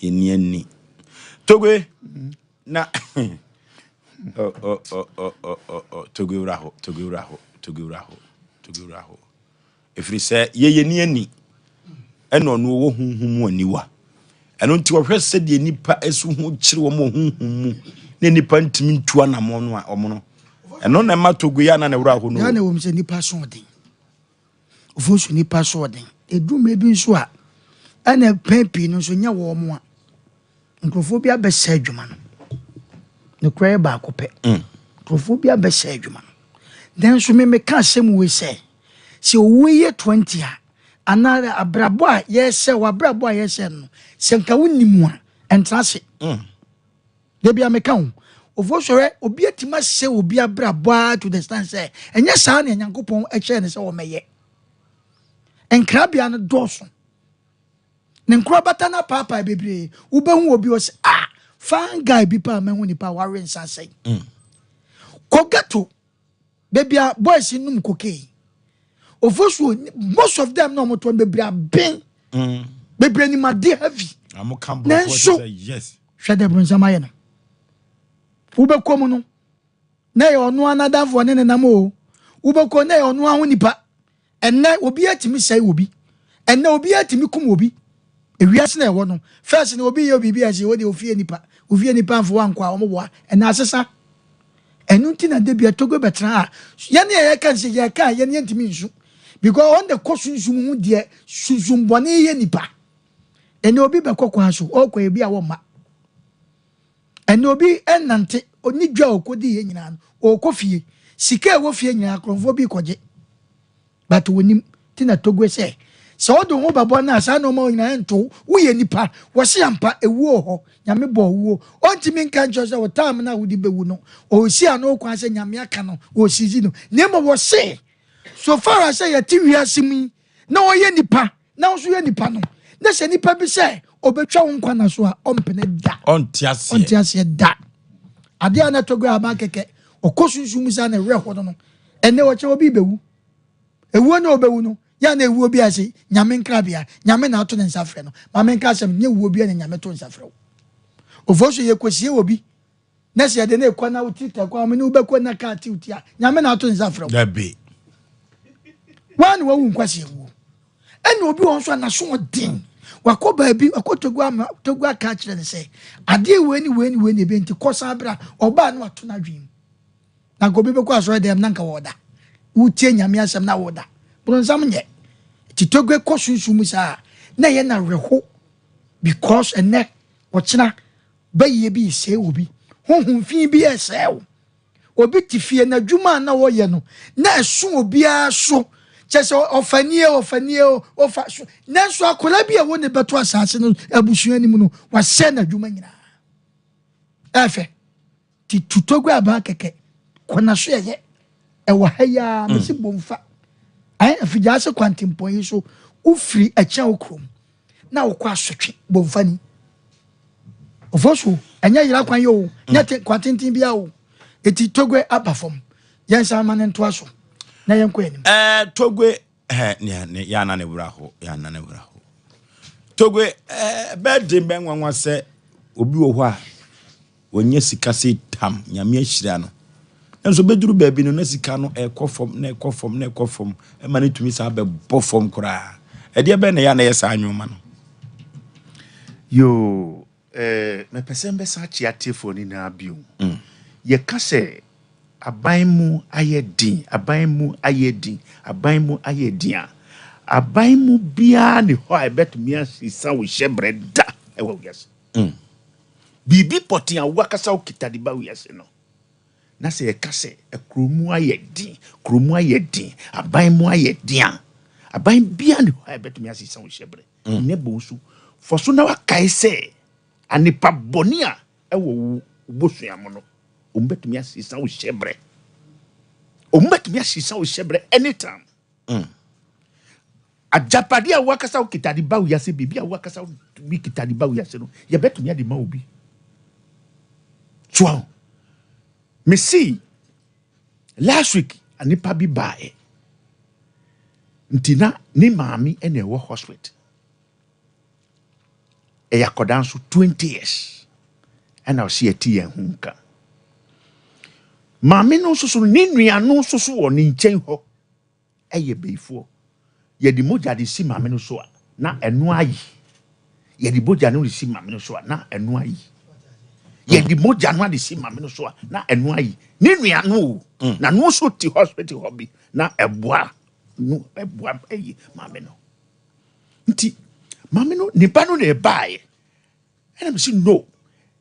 yɛnni ani Togbe na oh, oh, oh, oh, oh, oh, oh. Togbe wura ho Togbe wura ho Togbe wura ho Togbe wura ho Ɛfiri sɛ yɛ yɛnni ani, ɛna ɔno ɔwɔ honhom mu aniwa. Ɛno nti ɔhwɛ sɛdeɛ nnipa su ho kyere wɔn wɔ honhom mu na nnipa ntumi ntu anammɔn no a wɔn no. Ɛno na ɛma Togo yɛ a na ne werɛ aho no. Ghana wɔ mu sɛ nnipa so ɔden. Ofo so nnipa so ɔden. Ɛduru mmerɛ bi nso a, ɛna pɛn pii no nso nyɛ wɔn a. Nkurɔfoɔ bi abɛsɛe adwuma no. Nokorɛ yɛ baako pɛ. Nkurɔfoɔ bi abɛsɛe adwuma no. Nanso me meka asɛm wei sɛ, sɛ owuo yi yɛ 20 a, anaa abrabɔ a yɛresɛe, w'abrabɔ a yɛresɛe no, sɛ nka wonim a, ɛntena ase. Da bi a meka ho. Ofoɔ sɔrɛ, obi atumi asɛe obi abrabɔ ara to the extent sɛ, ɛnyɛ saa na Nyankopɔn kyerɛɛ no sɛ ɔmmɛyɛ. Nkrabea no dɔɔso. Ne nkorabata no apaapae bebree. Wobɛhu obi ɔsɛ ah fine guy bi paa mahu nipa wawe nsa asɛe. Kɔ ghetto baabi a boys nom cocaine. Ofosuo most of them na wɔn to bebree aben. Bebree nim ade heavy. Nanso hwɛ dɛ bronsam ayɛ no. Wobɛkɔ mu no na ɛyɛ ɔno ara n'adamfo ɔne ne nam o. Wobɛkɔ na ɛyɛ ɔno ara ho nipa. Ɛnnɛ obiara tumi sɛe obi. Ɛnnɛ obiara tumi kum obi. Ewiase na ɛwɔ no. First no obi yɛ biribi a ɛsɛ wo deɛ ofie nipa. Ofie nipa mfo wankɔ a wɔn boa. Ɛnnɛ asesa. Ɛno nti na da bi Togo bɛtena ha. Yɛne a yɛka no sɛ yɛka a yɛne yɛntumi nsu. Because wɔn de kɔ sunsum ho deɛ sunsum bɔne yɛ nipa. Ɛnnɛ obi bɛkɔ kwan so ɔkɔ ebi a wɔmma. Ɛnnɛ obi nante ne dwa a ɔkɔdiiɛ nyinaa no, ɔrekɔ fie. Sika a ɛwɔ fie nyinaa korɔmfoɔ bi rekɔgye. But wɔnim. Nti na Togoe sɛ, sɛ wode wo ho bɛbɔ no a, saa nnoɔma wɔ nyinaa ɛnto wo. Woyɛ nipa. Wɔse ampa, ɛwuo wɔ hɔ. Nyame bɔɔ wuo. Ɔntumi nka nkyerɛ wo sɛ wo time no a wode bɛwu no, ɔresi ano kwan sɛ Nyame aka no, ɔresizi no. Na mmom wɔse, so far as sɛ yɛte wiase mu yi, na ɔyɛ nipa na wo nso yɛ nipa no na sɛ nipa bi sɛ ɔbɛtwa wo nkwa na so a ɔmpene da. Ɔnte aseɛ. Ɔnte aseɛ da. Adeɛ a na ɛtɔ gu ahaban kɛkɛ ɔkɔ sunsum mu saa na ɛwerɛ hɔ no no ɛnɛ ɔkyɛ obi bɛwu. Ewuo na ɔbɛwu no yɛ a na ewuo bi a ɛsɛ nyame nkrabea nyame na ato ne nsa frɛ no ma menka asɛm nyɛ wuo bi na nyame to nsa frɛ wo. Ofosu yɛkɔsie obi Na sɛ yɛde no rekɔ na wo tiri tɛ kwan mu ne wobɛkɔ na kaa tiw ti a, Nyame na ato nsa frɛ wo. Dabi. Woa na wawu nkwasi awuo. Ɛna obi wɔ nso a n'aso ɔden. Wakɔ baabi, wakɔ Togo ama Togo aka akyerɛ no sɛ adeɛ wei ne wei ne wei na ebe nti kɔ san bra. Ɔbaa no ato n'adwene mu. Na nka obi bɛkɔ asɔre dɛm na nka wɔda. Wotie Nyame asɛm na woda. Bronsam nyɛ. Nti Togo kɔ sunsum mu saa na ɛyɛ no awerɛho because ɛnɛ ɔkyena Bayie bi resɛe obi. Honhom fi bi resɛe wo. Obi te fie, n'adwuma a na ɔyɛ no, na ɛso obiara so. Kyerɛ sɛ ɔfa nie, ɔfa nie, ɔfa so. Nanso akwadaa bi a ɛwɔ ne bɛto asase no abusua no mu no, wasɛe n'adwuma nyinaa. Ɛfɛ. Ti tutɔ gu abaa kɛkɛ. Kɔ n'aso ɛyɛ. Ɛwɔ ha yi ara, mesi bomfa. Afigyaase kwantempɔn yi so, wofiri ɛkyɛn wo kurom. na wokɔ asotwe bomfani ɔfɔ so ɛnyɛ yera kwan yɛ o nyɛ te kwan tenten bia o eti togwe aba fam yɛn san ma ne ntoa so na yɛn kɔ anim. Ɛɛ togwe ɛɛ nea ne yɛ ana ne wura ho yɛ ana ne wura ho togwe ɛɛ bɛɛ den bɛɛ nwanwa sɛ obi wɔ hɔ a Wanya sika sei tam, Nyame ahyira no. Nanso bɛduru baabi no, na sika no ɛrekɔ fam, na ɛkɔ fam, na ɛkɔ fam, ɛma no tumi saa bɛbɔ fam koraa. Ɛdeɛ bɛn na ɛyɛ a na ɛyɛ saa nneɛma no? Yoo, eh, mepɛ sɛ mbɛsan akyia atiefoɔ no nyinaa bio. Yɛka sɛ aban mu ayɛ den, aban mu ayɛ den, aban mu ayɛ den a, aban mu biara nni hɔ a ɛbɛtumi asesa wo hyɛbrɛ da wɔ wiase. Biribi pɔtee a wo akasa wokita de ba wiase no, na sɛ yɛka sɛ kuro mu ayɛ den, kuro mu ayɛ den, aban mu ayɛ den a, aban biara nni hɔ a ɛbɛtumi asesa wo hyɛberɛ. Nnɛ bɔ nso, fɔ so na wakae sɛ anepa bɔne a ɛwɔ wo bosua mu no, wɔn bɛtumi asesa wo hyɛberɛ. Wɔn bɛtumi asesa wo hyɛberɛ anytime. Agyapade a woakasa wokita de ba wiase, biribi a woakasa wotumi kita de ba wiase no, yɛbɛtumi ade ma obi. So aho. Mesi last week nipa bi baeɛ. Nti na ne maame na ɛwɔ hospital. Ɛyɛ akɔdaa nso 20 years ɛna ɔsi ɛte yɛn ho nka. Maame no nso so ne nua no nso so wɔ ne nkyɛn hɔ. yɛ bayifoɔ. Yɛde mogya de si maame no so a, na ɛno ayi. Yɛde mogya no de si maame no so a, na ɛno ayi. Yɛde mogya no de si maame no so a, na ɛno ayi. Ne nua no o, na no nso te hospital hɔ bi, na ɛboa no, ɛboa ɛyi maame no. Nti maame no, ne ba no na ɛbaeɛ. Ɛna mesi no,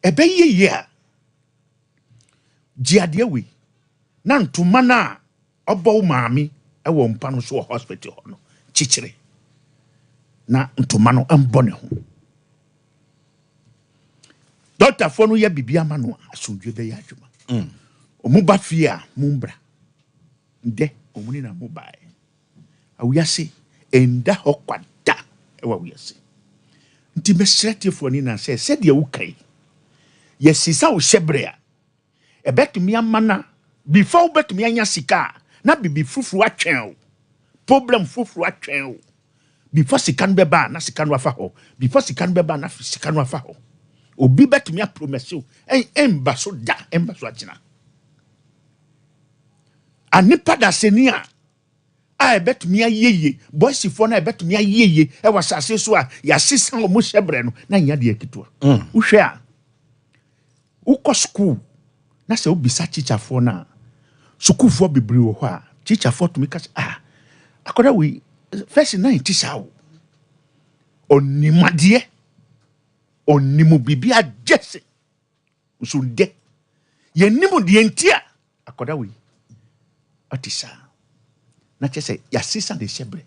ɛbɛyɛ yie a, gye adeɛ wei na ntoma no a Ɔbɔ wo maame wɔ mpa no so wɔ hospital hɔ no, kyekyere na ntoma no mbɔ ne ho. Dɔktafoɔ no yɛ biribi ama no a, asomdwe bɛyɛ adwuma. Ɔmo ba fie a, mo mbra. Ndɛ, ɔmo ne na mo baeɛ. Awiase, ɛnda hɔ kwa da wɔ awiase. Nti mɛsrɛ atiefoɔ no nyinaa sɛ, sɛdeɛ woka yi, yɛsesa wo hyɛberɛ a, Ɛbɛtumi ama na before wobɛtumi anya sika a, na biribi foforo atwɛn wo. Problem foforo atwɛn wo. Before sika no bɛba a, na sika no afa hɔ. Before sika no bɛba a, na sika no afa hɔ. Obi bɛtumi apromɛse wo, ɛmba so da, ɛmba so akyena. Anipa dasani a a ɛbɛtumi ayɛ yie, bɔisifoɔ no a ɛbɛtumi ayɛ yie wɔ asase so a yɛasesa wɔn hyɛbrɛ no, na nyɛ adeɛ ketewa. Wohwɛ a, Wokɔ sukuu na sɛ wobisa tikyafoɔ no a, sukuufoɔ bebree wɔ hɔ a, tikyafoɔ tumi ka sɛ, ah, akwadaa wei, first na nti saa o. Ɔnim adeɛ, ɔnim biribi agye se, nso dɛ, yɛnim deɛ nti a Akwadaa wei, ɔte saa. Na kyerɛ sɛ yɛasesa ne hyɛbrɛ.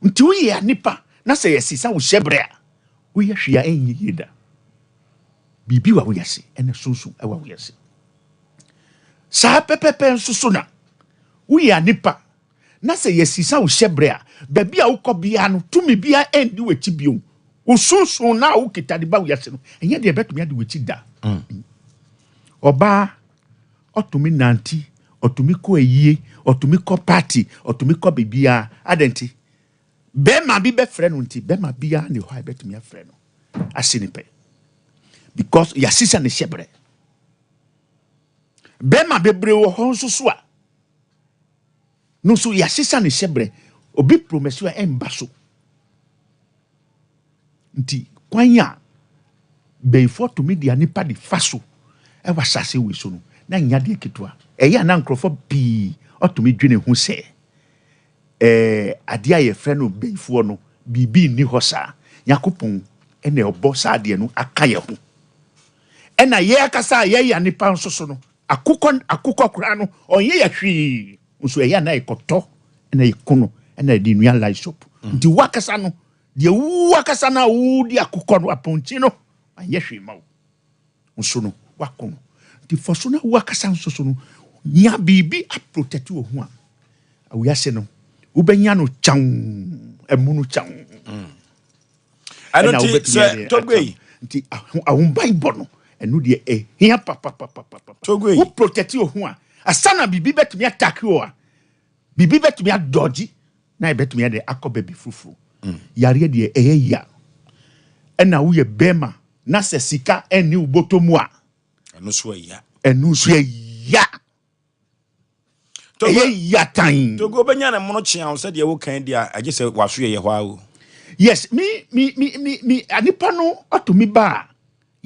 Nti woyɛ nipa na sɛ yɛsesa wo hyɛbrɛ a, woyɛ hwee a ɛnyɛ yie da. Biribi wɔ wiase ɛna sunsun ɛwɔ wiase. Saa pɛpɛpɛ nso so na woyɛ nipa na sɛ yɛsesa wo hyɛbrɛ a, baabi a wokɔ biara no, tumi biara ɛndi w'akyi bio. Wo sunsun no a wokita de ba wiase no, ɛnyɛ deɛ ɛbɛtumi adi w'akyi da. Ɔbaa, ɔtumi nante, ɔtumi kɔ ayie, ɔtumi kɔ party, ɔtumi kɔ baabiara. Adɛn nti? Bɛrima bi bɛfrɛ no nti, bɛrima biara nni hɔ a ɛbɛtumi afrɛ no ase ne pɛ. Because yɛasesa ne hyɛbrɛ. Bɛrima bebree wɔ hɔ nso so a, No nso yɛasesa ne hyɛbrɛ. Obi promɛse a ɛmba so. Nti kwan a bɛyifoɔ tumi de nipa de fa so ɛwɔ asase wei so no, na nyɛ adeɛ ketewa. Ɛyɛ a na nkurɔfoɔ pii ɔtumi dwene ho sɛ ɛɛ adeɛ a yɛfrɛ no bɛyifoɔ no, biribi nni hɔ saa. Nyankopɔn ɛna ɔbɔ saa adeɛ no aka yɛ ho. Ɛna yɛ akasa a yɛyɛ nipa nso so no, Akokɔ akokɔ koraa no ɔnyɛ yɛ hwee nso ɛyɛ a na yɛkɔtɔ na yɛko no na yɛde nua light soap mm. Nti wakasa no deɛ wo akasa no a wodi akokɔ no apɔnkye no anyɛ hwee ma wo nso no wako no nti fɔ so na wo akasa nso so no nya biribi aprotɛte wɔ ho a awiase no wobɛnya no kyaw ɛmu no kyaw mm. Ɛno nti sɛ Togbe. Nti ahobanbɔ no ɛno deɛ ɛhia papapapapa. Togbe. Wo protect wo ho a asa na biribi bɛtumi atake wo a biribi bɛtumi adɔgye na ɛbɛtumi ɛde akɔ baabi foforo. Mm. Yareɛ deɛ ɛyɛ ya ɛna woyɛ bɛrima na sɛ sika ɛnni wo bɔtɔ mu a. Ɛno nso ɛya. Ɛno nso ɛya. Ɛyɛ yatan. Togo bɛnya ne mono kyea wo sɛdeɛ wokan deɛ a agye sɛ waso yɛyɛ hɔ ara o. Yes, me me me me me nipa no ɔtumi ba a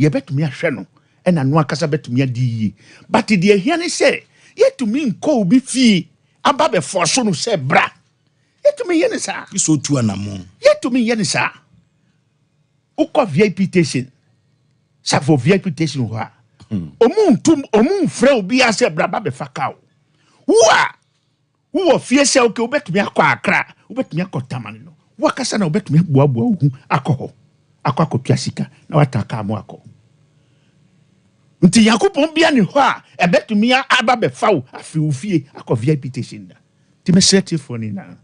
yɛbɛtumi ahwɛ no ɛna no akasa bɛtumi adi yie but deɛ ehia ne sɛ yɛtumi nkɔ obi fie aba bɛfɔ so no sɛ bra yɛtumi yɛ ne saa. Sɛ otu anamɔ. Yɛtumi yɛ ne saa. Wokɔ VIP station. Safo VIP station hɔ a, ɔmu ntum, ɔmu nfrɛ obiara sɛ bra ba bɛfa kaa o. Wo a wowɔ fie sɛ okay wobɛtumi akɔ Accra, wobɛtumi akɔ Tamale no, woakasa na wobɛtumi aboaboa wo ho akɔ hɔ, akɔ akɔtua sika na woatra kaa mu akɔ. Nti Nyankopɔn bia ne hɔ a ɛbɛtumi aba bɛfa wo afiri wo fie akɔ VIP station da. Nti mesrɛ tiefoɔ no nyinaa,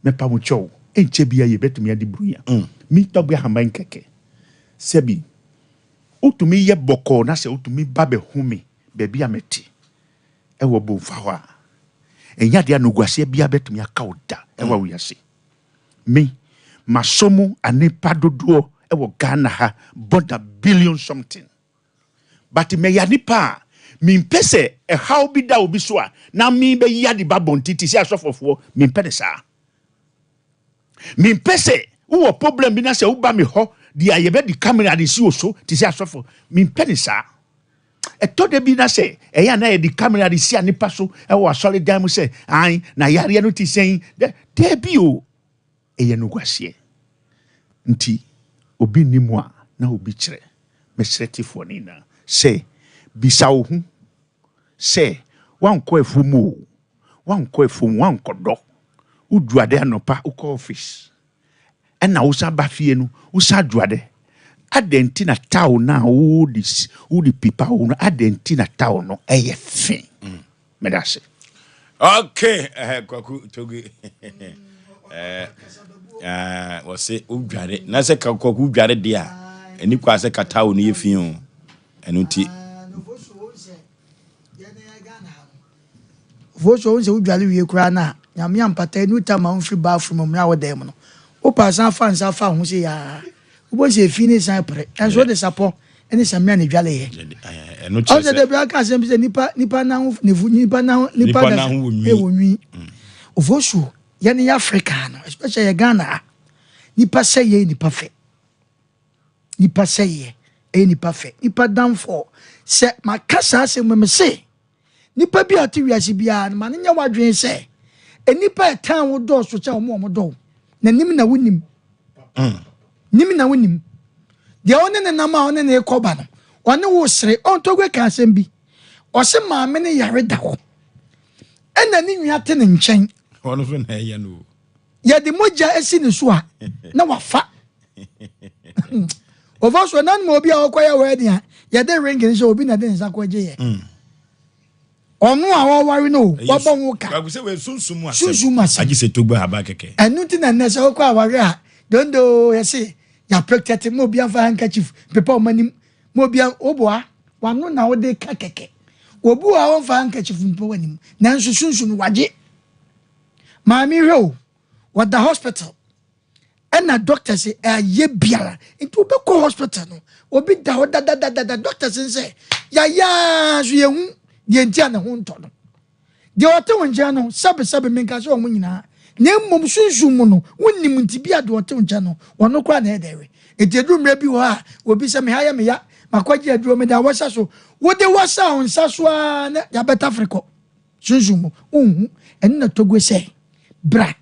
mɛpa mo kyɛw, ɛnkyɛ bia yɛbɛtumi ade buronya. Me Tɔgbe Ahaban kɛkɛ. Sɛbi, wotumi yɛ bɔkɔɔ na sɛ wotumi ba bɛhu me baabi a mete wɔ Bomfa hɔ a, ɛnyɛ adeɛ a noguaseɛ biara bɛtumi aka wo da wɔ wiase. Me, masɔ mu anipa dodoɔ wɔ Ghana ha more than billion something. But mɛyɛ nipa a mempɛ sɛ ɛhaw bi da obi so a na mebɛyi ade ba abɔnten te sɛ asɔfɔfoɔ, mempɛ no saa. Mempɛ sɛ wowɔ problem bi na sɛ woba me hɔ deɛ a yɛbɛde camera de si wo so te sɛ asɔfo. Mempɛ ne saa. Ɛtɔ da bi na sɛ ɛyɛ a na yɛde camera de si anipa so wɔ asɔredan mu sɛ an na yareɛ no te sɛn. Daabi o, ɛyɛ nogwaseɛ. Nti obi nni mu a na obi kyerɛ. Mesrɛ tifoɔ no nyinaa sɛ bisa wo ho sɛ woankɔ afuom o, Woankɔ afuom, woankɔdɔ. Wodu ade anɔpa, wokɔ office. Ɛna wosan ba fie no, wosan du ade. Adɛn nti na towel no a wode wode pipa wo no, adɛn nti na towel no ɛyɛ fe? Meda ase. Okay, eh, Kwaku Togi. Eh, eh, wɔse wodware. Na sɛ Kwaku wodware deɛ a, ɛni kwa sɛ ka towel no yɛ fi o. Ɛno nti. Ofosu wohu sɛ wodware wie koraa no a, Nyame ampata any time a womfiri bathroom mmra wo dan mu no, wopɛ a san fa nsa fa wo ho sei aa, wobɛhu sɛ efi no san pere, nanso wode sapɔ ne samina na edwaleeɛ. Ɛno kyerɛ Ɔhu sɛ sɛ da biara ka asɛm bi sɛ nipa nipa nan ho ne fu nipa nan ho nipa nipa da nan ho wɔ nwi. ɛwɔ nwi. Ofosu yɛne yɛ Africa no, especially yɛ Ghana ha, nipa sɛ yɛ nipa fɛ. Nipa sɛeɛ ɛyɛ nipa fɛ. Nipa downfall. Sɛ maka saa asɛm mu mese nipa bi a ɔte wiase biara no ma no nyɛ w'adwene sɛ nnipa a ɛtan wo dɔɔso kyɛn wɔn a wɔdɔ wo. Na nim na wonim. Nim na wonim. Deɛ ɔne ne nam a ɔne ne rekɔba no, ɔne wo sere. Ɔntɔgwe ka asɛm bi. Ɔse maame no yare da hɔ. Ɛna ne nua te ne nkyɛn. Ɔno nso na ɛyɛ no o. Yɛde mogya asi ne so a, na wafa. Ɔfa so na ma obi a ɔkɔyɛ wedding a yɛde ring no sɛ obi na de ne nsa kɔgye yɛ. Ɔno a ɔware no o, wabɔ ho ka. Kwaku sɛ wei sunsum mu asɛm. Sunsum mu asɛm. Agye sɛ togbo haba kɛkɛ. Ɛno nti na nnɛ sɛ wokɔ aware a dondo yɛse yɛaprotect ma obi amfa handkerchief mpepa wɔn anim ma obi woboa wano na wode ka kɛkɛ. Obi wɔ a ɔmfa handkerchief mpepa w'anim nanso sunsum no wagye. Maame hwɛ o, wɔda hospital. Ɛna doctors ayɛ biara nti wobɛkɔ hospital no obi da hɔ dadadadada doctors n sɛ yɛayɛ so yɛhu deɛ nti a ne ho ntɔ no deɛ ɔte wo nkyɛn no sɛbesɛbe menka sɛ ɔmo nyinaa na mmom sunsum mu no wonim nti bi a deɛ ɔte wo nkyɛn no ɔno koraa na ɛdɛ we nti ɛduru mmerɛ bi hɔ a obi sɛ meha yɛ meya makɔgye aduro mede awɔhyɛ so wode wɔhyɛ wo nsa so a na yɛabɛtafere kɔ Sunsum mu, wonhu. Ɛno na Togue sɛ, Bra.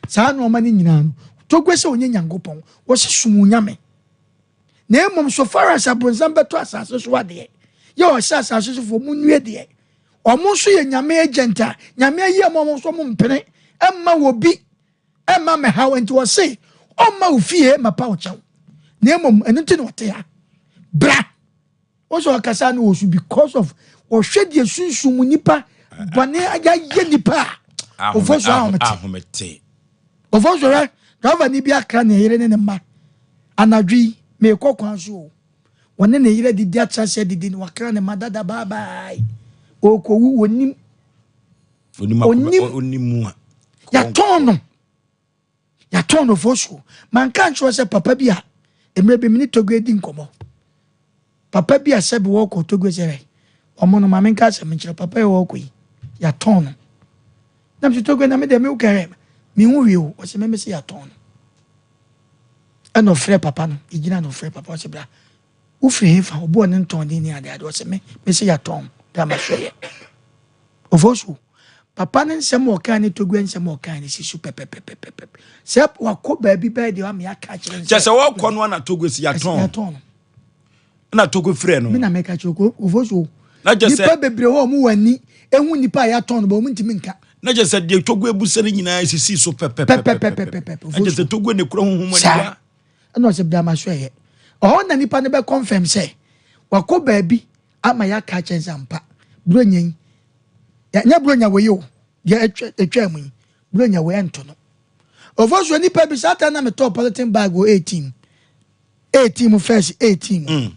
Saa nnoɔma no nyinaa no, Togue sɛ ɔnyɛ Nyankopɔn. Wɔse som wo Nyame. Na mmom so far as abronsam bɛtɔ asase so adeɛ, yɛ ɔhyɛ asase so foɔ, monnue deɛ. Ɔmo nso yɛ Nyame agent a Nyame ayi ama ɔmo nso ɔmo mpene mma obi mma mmɛhaw. Nti ɔse ɔmma wo fie mmɛpa wo kyɛw. Na mmom ɛno nti na ɔte ha. Bra. Wo sɛ ɔkasa no wɔ su because of ɔhwɛ deɛ sunsum mu nipa bɔne ayɛ nipa a ɔfɔ so ahomete. Ɔfɔ so hwɛ driver ni bi akra ne yere ne ne mma anadwo yi meekɔ kwan so o wɔne ne yere didi atra sɛ didi no wakra ne mma dada bye bye ɔkɔwu wɔnim onim yɛtɔn no. Yɛatɔn no Vosco. Manka ankyerɛ wo sɛ papa bi a mmerɛ bi me ne Togo redi nkɔmmɔ. Papa bi a sɛbe wɔrekɔ Togo sɛ hwɛ, wɔn no ma menka asɛm nkyerɛ papa yi a ɔrekɔ yi, yɛatɔn no. Na mese Togo na me deɛ me wo kɛhwɛ menhu hwee o. Ɔse me mese yɛatɔn no. Ɛna ɔfrɛ papa no, yɛgyina na ɔfrɛ papa ɔse bra, wofiri hefa? Ɔbɔɔ ne ntɔn ne adeade ɔse me mese yɛatɔn bra mahwɛ yɛ. Ofosu, Papa no nsɛm a ɔkae ne Togbe nsɛm a ɔkae no si so pɛpɛpɛpɛpɛ. Sɛ wakɔ baabi bɛyɛ deɛ wama yɛaka akyerɛ no sɛ. Kyɛ sɛ wɔkɔ no ana Togbe si yɛatɔn. Yɛatɔn no. Ɛna Togo frɛ no. Me na meka kyerɛ ko ofo so. Na kyerɛ sɛ nipa bebree hɔ ɔmo wɔ ani ehu nipa a yɛatɔn no bɔ ɔmo ntumi nka. Na kyerɛ sɛ deɛ Togo abusa no nyinaa esisi so pɛpɛpɛpɛpɛpɛ. Na kyerɛ sɛ Togo na ekura honhom aniwa. Saa. Ɛna ɔsɛ bra ma so ɛyɛ. Ɔhɔ na nipa no bɛ confirm sɛ wakɔ baabi ama yɛaka akyerɛ sɛ ampa buronya yi nyɛ buronya wei o deɛ atwa mu yi buronya wei ɛnto no. Ofo so nipa bi saa ta na metɔɔ polythene bag wɔ 18 18 mu first 18 mu. Mm.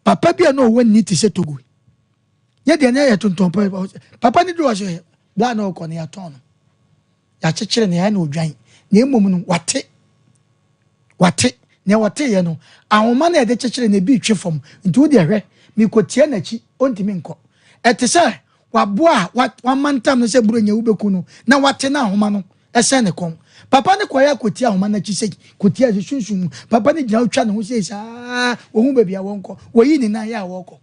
Papa bi a na ɔwɔ ni te sɛ Togo. Yɛ deɛ na yɛ tontɔn pɔ. Papa ne duru ɔsɛ bla na ɔkɔ no yɛatɔn no. Yɛakyekyere no yɛayɛ no odwan. Na mmom no wate. Wate. Nea wɔteeɛ no ahoma no a yɛde kyekyere no ebi retwe fam. Nti wo deɛ hwɛ mekɔtia n'akyi ɔntumi nkɔ. Ɛte sɛ waboa a wamantam no sɛ buronya wobɛku no na wate na ahoma no Ɛsɛn ne kɔn. Papa no kɔeɛ kɔtia ahoma no akyi sei, kɔtia ase sunsum mu. Papa no gyina hɔ twa ne ho sei saa, wɔhu baabi a wɔnkɔ. Wɔyi ne nan yɛ a wɔkɔ.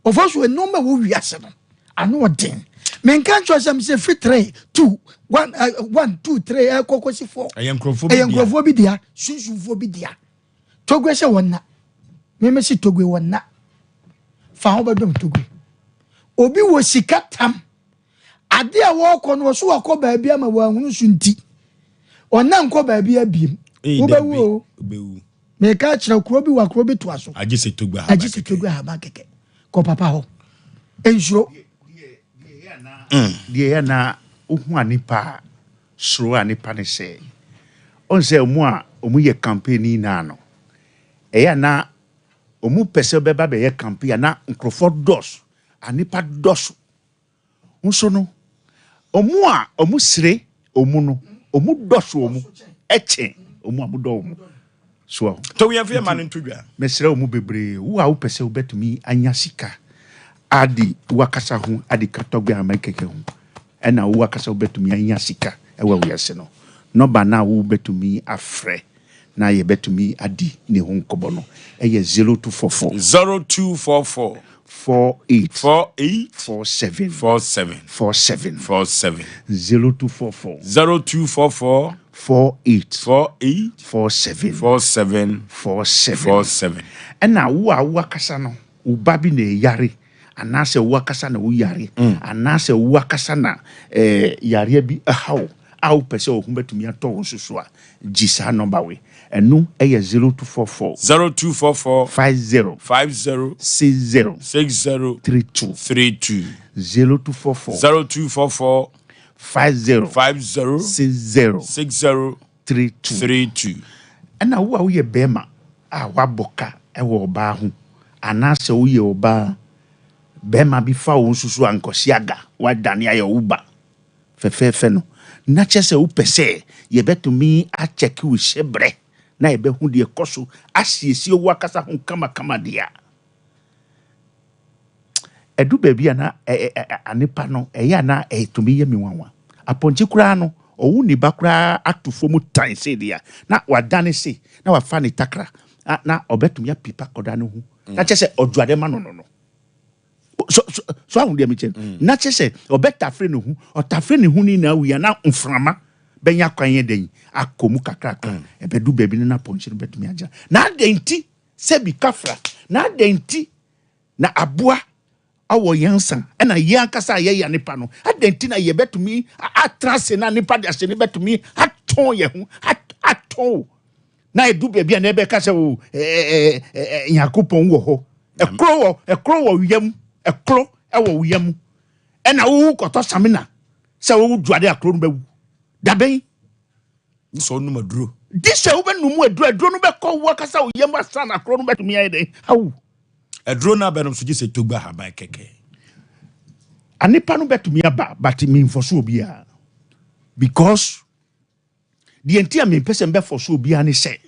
Wɔfa so nneɛma ɛwɔ wiase no, ano ɔden. Menka nkyerɛ sɛ mesɛ firi 3, 2, 1, 1, 2, 3 ɛkɔ kɔsi 4. Ɛyɛ nkurɔfoɔ bi dea. Ɛyɛ nkurɔfoɔ bi dea, sunsumfoɔ bi dea. Togbe sɛ wɔn na. Meme se Togbe wɔn na. Fa ho bɛdɔm Togbe. Obi wɔ sika tam. Ade a wɔrekɔ no, ɔso wakɔ baabi ama wɔanhunu so nti, ɔnna nkɔ baabi abiem. Wobɛwu o. Meka akyerɛ kuro bi wa kuro bi toa so. Agye sɛ Togbe ahaban Agye sɛ Togbe ahaban kɛkɛ. Kɔ papa hɔ. Nsuro. Deɛ ɛyɛ na wohu a nipa a soro a nipa ne sɛ ɔn sɛ ɔmo a ɔmo yɛ campaign yi naa no ɛyɛ a na ɔmo pɛ sɛ ɔbɛba bɛyɛ campaign a na nkorɔfoɔ dɔɔso a nipa dɔɔso Nso no, wɔn a wɔsere wɔn no, wɔdɔso wɔn kyɛn wɔn a wɔdɔ wɔn. So ahu? Tɔ wiɛmfo yɛ ma no nto dwa. Mesrɛ wɔn bebree, wo a wopɛ sɛ wobɛtumi anya sika ade w'akasa ho ade katɔgbe aman kɛkɛ ho, ɛna wo akasa wobɛtumi anya sika ɛwɔ wiase no, nɔba no a wobɛtumi afrɛ na yɛbɛtumi adi ne ho nkɔmmɔ no yɛ 0244. 0244. 48. 48. 47. 47. 47. 47. 0244. 0244. 48. 48. 47. 47. 47. 47. Ɛna wo a woakasa no, wo ba bi na ɛyare anaasɛ wo akasa na woyare mm. anaasɛ wo akasa na eh, yareɛ bi ɛha wo a wopɛ sɛ wo ho bɛtumi atɔ wo nso so a, gye saa nɔmba wei. Ɛno yɛ 0244. 0244. 50. 50. 60. 60. 32. 32. 0244. 0244. 50. 50. 60. 60. 32. 32. Ɛna wo a woyɛ bɛrima a woabɔ ka wɔ ɔbaa ho anaasɛ woyɛ ɔbaa bɛrima bi fa wo nso so a nkɔsi aga woadane ayɛ wo ba fɛfɛɛfɛ no, na kyerɛ sɛ wopɛ sɛ yɛbɛtumi akyɛke wo hyɛbrɛ na yɛbɛhu deɛ ɛkɔ so asiesie wo akasa ho kamakama deɛ a, ɛdu baabi a na anepa no ɛyɛ a na ɛtumi yɛ me nwanwa. Apɔnkye koraa no, ɔwo ne ba koraa ato fam tan sei deɛ a, na wadane sei, na wafa ne takra, na ɔbɛtumi apipa akɔda no ho. Na kyerɛ sɛ ɔdwoade ma no no no. So so so ahu deɛ mekyɛ no mm. na kyɛ sɛ ɔbɛtafere ne ho ɔtafere ne ho ne nyinaa wia na mframa bɛnya kwan yɛ dɛn akɔ mu kakrakra mm. ɛbɛdu baabi no na pɔnkye no bɛtumi agyina na adɛn nti sɛ bi kafra na adɛn nti na aboa awɔ yɛn nsa ɛna yɛn ankasa a yɛyɛ nipa no adɛn nti na yɛbɛtumi atra ase na nipa de ase ne bɛtumi atɔn yɛn ho atɔn na ɛdu baabi a na ɛbɛka sɛ o ɛɛ ɛɛ nyankopɔn wɔ hɔ ɛkoro wɔ ɛkoro wɔ wia mu ɛkoro ɛwɔ wia mu ɛna wowu kɔtɔ samina sɛ wowu duade akoro no bɛwu dabɛn. Gye sɛ ɔnum aduro. Gye sɛ wobɛnum aduro aduro no bɛkɔ wo akasa wo yam asa na akoro no bɛtumi ayɛ dɛn awu. Aduro no abɛnom so gye sɛ togba ahaban kɛkɛ. Anipa no bɛtumi aba but memfɔ so obiara because. Deɛ nti a mempɛ sɛ mebɛfɔso obiara ne sɛ,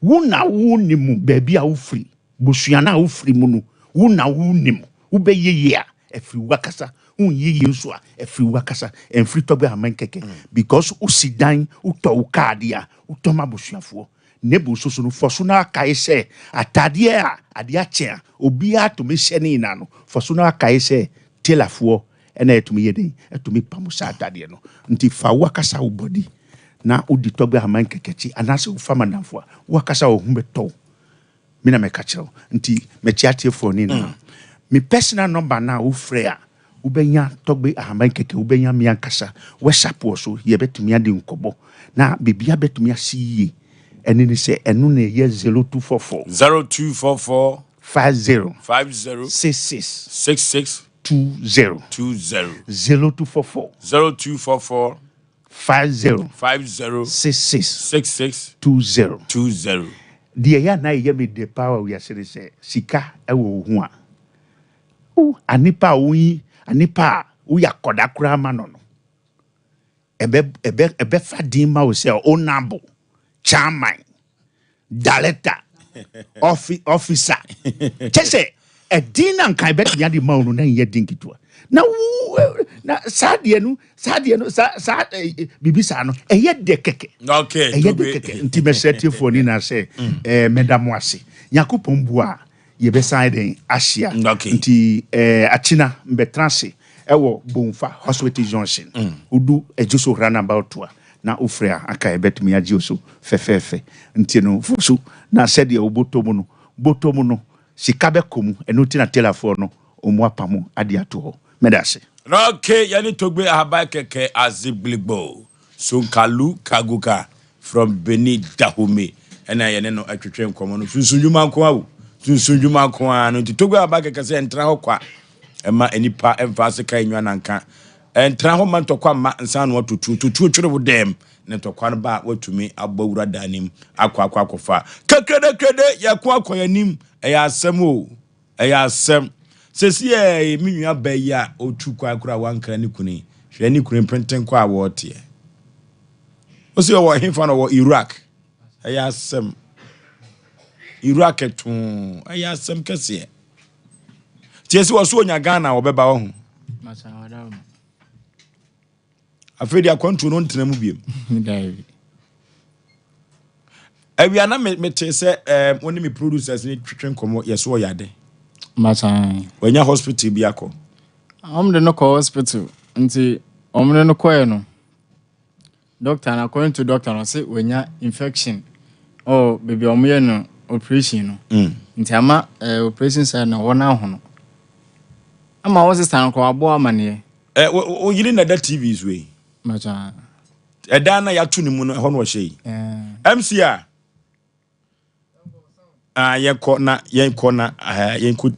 wo na wonim baabi a wofiri, busua no a wofiri mu no, wo na wonim. Wobɛyɛ yie a, ɛfiri w'akasa. Wonyɛ yie nso a, ɛfiri w'akasa. Ɛmfiri tɔgbe aman kɛkɛ. Because wosi dan, wotɔ wo kaa deɛ a, wotɔ ma abusuafoɔ. Nebo nso so no, fɔso na akae sɛ ataadeɛ a adeɛ akye a obiara tumi hyɛ ne nyinaa no, fɔso na akae sɛ tailorfoɔ Ɛna ɛtumi yɛ dɛn? Ɛtumi pam saa atadeɛ no. Nti fa wo akasa wo body na wodi tɔgbe ahaman kɛkɛ akyi anaasɛ wofa ma nnamfo a, wo akasa wo ho bɛtɔ wo. Me na mɛka kyerɛ wo. Nti mɛkyia atiefoɔ no nyinaa. Me personal number no a wofrɛ a wobɛnya Tɔgbe Ahaban Kɛkɛ, wobɛnya me ankasa WhatsApp wɔ so, yɛbɛtumi adi nkɔmmɔ na biribiara bɛtumi asi yie. Ɛno ne sɛ, ɛno na ɛyɛ 0244. 0244. 50. 50. 66. 66. 20. 20. 0244. 0244. 50. 50. 66. 66. 20. 20. Deɛ ɛyɛ a na ɛyɛ me dɛ paa wɔ wiase ne sɛ, sika wɔ wo ho a, wo anipa a woyi anipa a woyɛ akɔda koraa ma no no, ɛbɛ ɛbɛ ɛbɛfa din ma wo sɛ onabo, chairman, director, ɔfi officer. Kyɛ sɛ ɛdin na nka ɛbɛtumi ade ma wo no na nyɛ din ketewa. Na wo na saa deɛ no saa deɛ no saa saa biribi saa no ɛyɛ dɛ kɛkɛ. Okay, ɛyɛ dɛ kɛkɛ nti mɛsrɛ tiefoɔ ni na sɛ ɛɛ mɛda mo ase. Nyankopɔn bua Yɛbɛsan ayɛ dɛn ahyia? Nti eh, akyina mbɛtena ase ɛwɔ Bomfa Hospital Junction. Wodu Adwo roundabout a, na wofrɛ a, anka yɛbɛtumi agye wo so fɛfɛɛfɛ. Nti no, fo so na sɛdeɛ wobɔtɔ mu no, bɔtɔ mu no, sika bɛkɔ mu. Ɛno nti na tailorfoɔ no, wɔn apamo adeɛ ato hɔ. Meda ase. Okay, yɛne Togbe Ahaban Kɛkɛ Azigbiligbo. Sonkalu Kaguka from Benin Dahomey ɛna yɛne no ɛtwetwe nkɔmɔ no sunsun dwuma nko ara o sunsun dwuma nko ara no nti Togo aba kɛkɛ sɛ ɛntena hɔ kwa ɛma nnipa ɛmfa ase ka enwa nanka ɛntena hɔ ma ntɔkwa mma nsa ano atotuo totuo twere wo dɛm ne ntɔkwa no ba a watumi abɔ awura dan nim akɔ akɔ akɔfa kekrede krede yɛko akɔ yɛn anim ɛyɛ asɛm o Ɛyɛ asɛm. Sɛsi ɛ me nua baa yi a ɔtu kwan koraa wankra ne kunu yi, hwɛ ne kunu mpentenkɔ a wɔteɛ. Ɔsi ɔwɔ hefa na ɔwɔ Iraq. Ɛyɛ asɛm. Iraq too. Ɛyɛ asɛm kɛseɛ. Tie sɛ wɔso onya Ghana wɔbɛba wɔ ho. Afei de akwantuo no ntena mu biem. Daabi. Awia na mete sɛ eh, wo ne me producers ne twetwe nkɔmmɔ yɛ so ɔyɛ ade. Masan. Wanya hospital bi akɔ. Wɔn de no kɔ hospital nti wɔn de no kɔɛ no doctor no according to doctor no ɔse wanya infection ɔ baabi a wɔyɛ no operation no mm. nti ama eh, operation side no hɔ no ahono ama wɔ sista no kɔ aboa amaneɛ Ɛ wo wo yere na ɛda TV so yi. Ɛdan na yɛato ne mu no ɛhɔ na ɔhyɛ yi. MC a. Ah yɛnkɔ na yɛnkɔ na yɛnkɔ.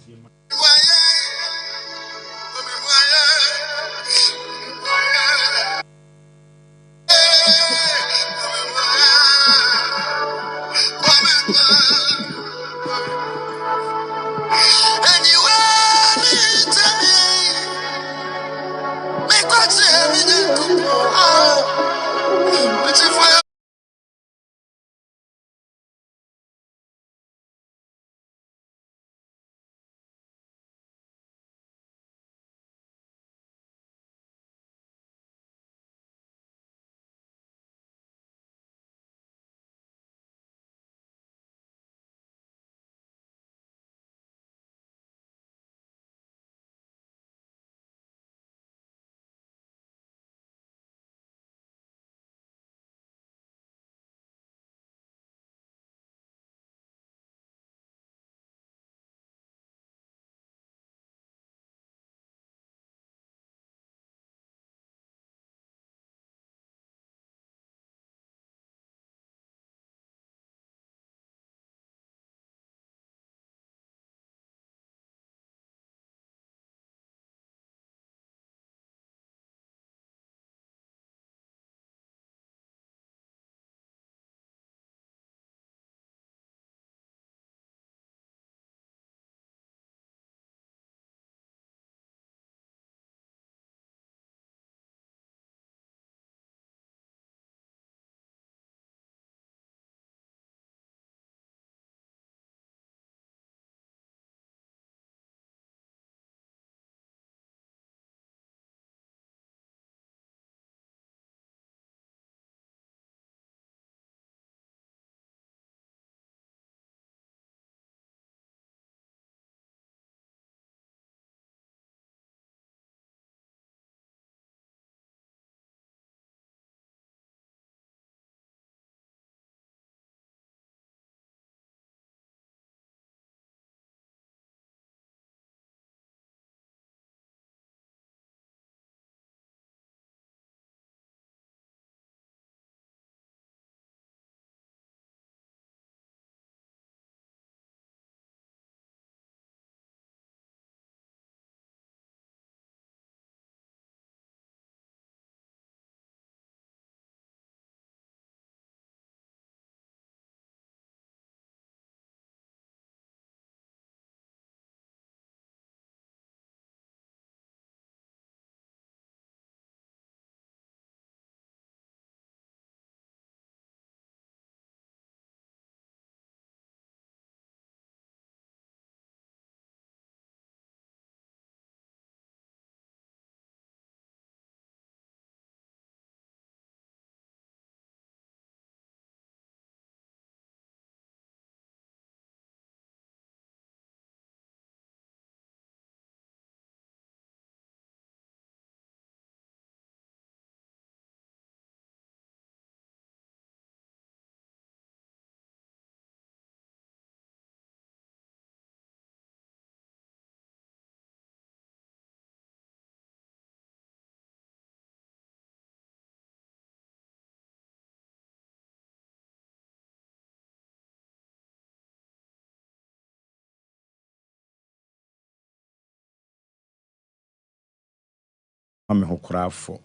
me ho koraa fɔ.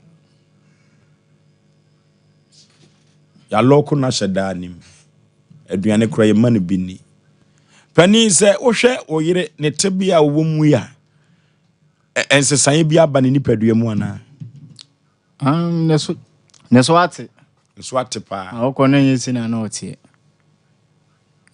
Yɛalɔɔko no ahyɛ daa nim. Aduane koraa yɛmma no bi nni. Panin, sɛ wohwɛ wo yere ne tebea a ɔwɔ mu yi a, nsesaeɛ bi aba ne nipadua mu anaa? Um, ne so, ne so ate. Ne so ate paa. Ɔkɔ no nyɛ si na na ɔteɛ.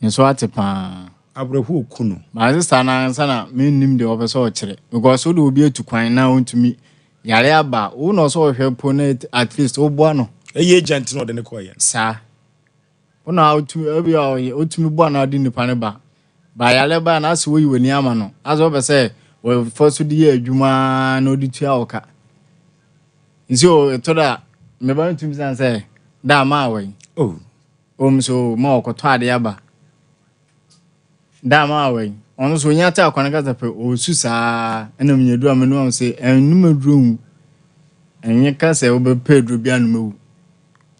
Ne so ate paa. Awerɛhoɔ ku no. My sister no ansa na mennim deɛ ɔpɛ sɛ ɔkyerɛ because wode obi atu kwan na ɔntumi yare aba wo na ɔsɛ ɔhwɛ mpo na at least woboa no. Ɛyɛ agent na ɔde ne kɔɔyɛ no. Saa. Wo na wotumi ebi a ɔyɛ wotumi boa na ɔde nipa no ba. Ba yare ba na asɛ woyi w'ani ama no. Asɛ ɔpɛ sɛ wɔfa so de yɛ adwuma na ɔde tua wo ka. Nti o ɛtɔ da me ba no tumi san sɛ da maa wɔ yi. Oh. Om so ma ɔkɔtɔ adeɛ aba. Da ma wɔ yi. Ɔno so onya te akwa no kasa pɛ ɔsu saa ɛna menya aduru a menu am sɛ ɛnum aduru nwu. Ɛnyɛ ka sɛ wobɛpɛ aduru bi anum awu.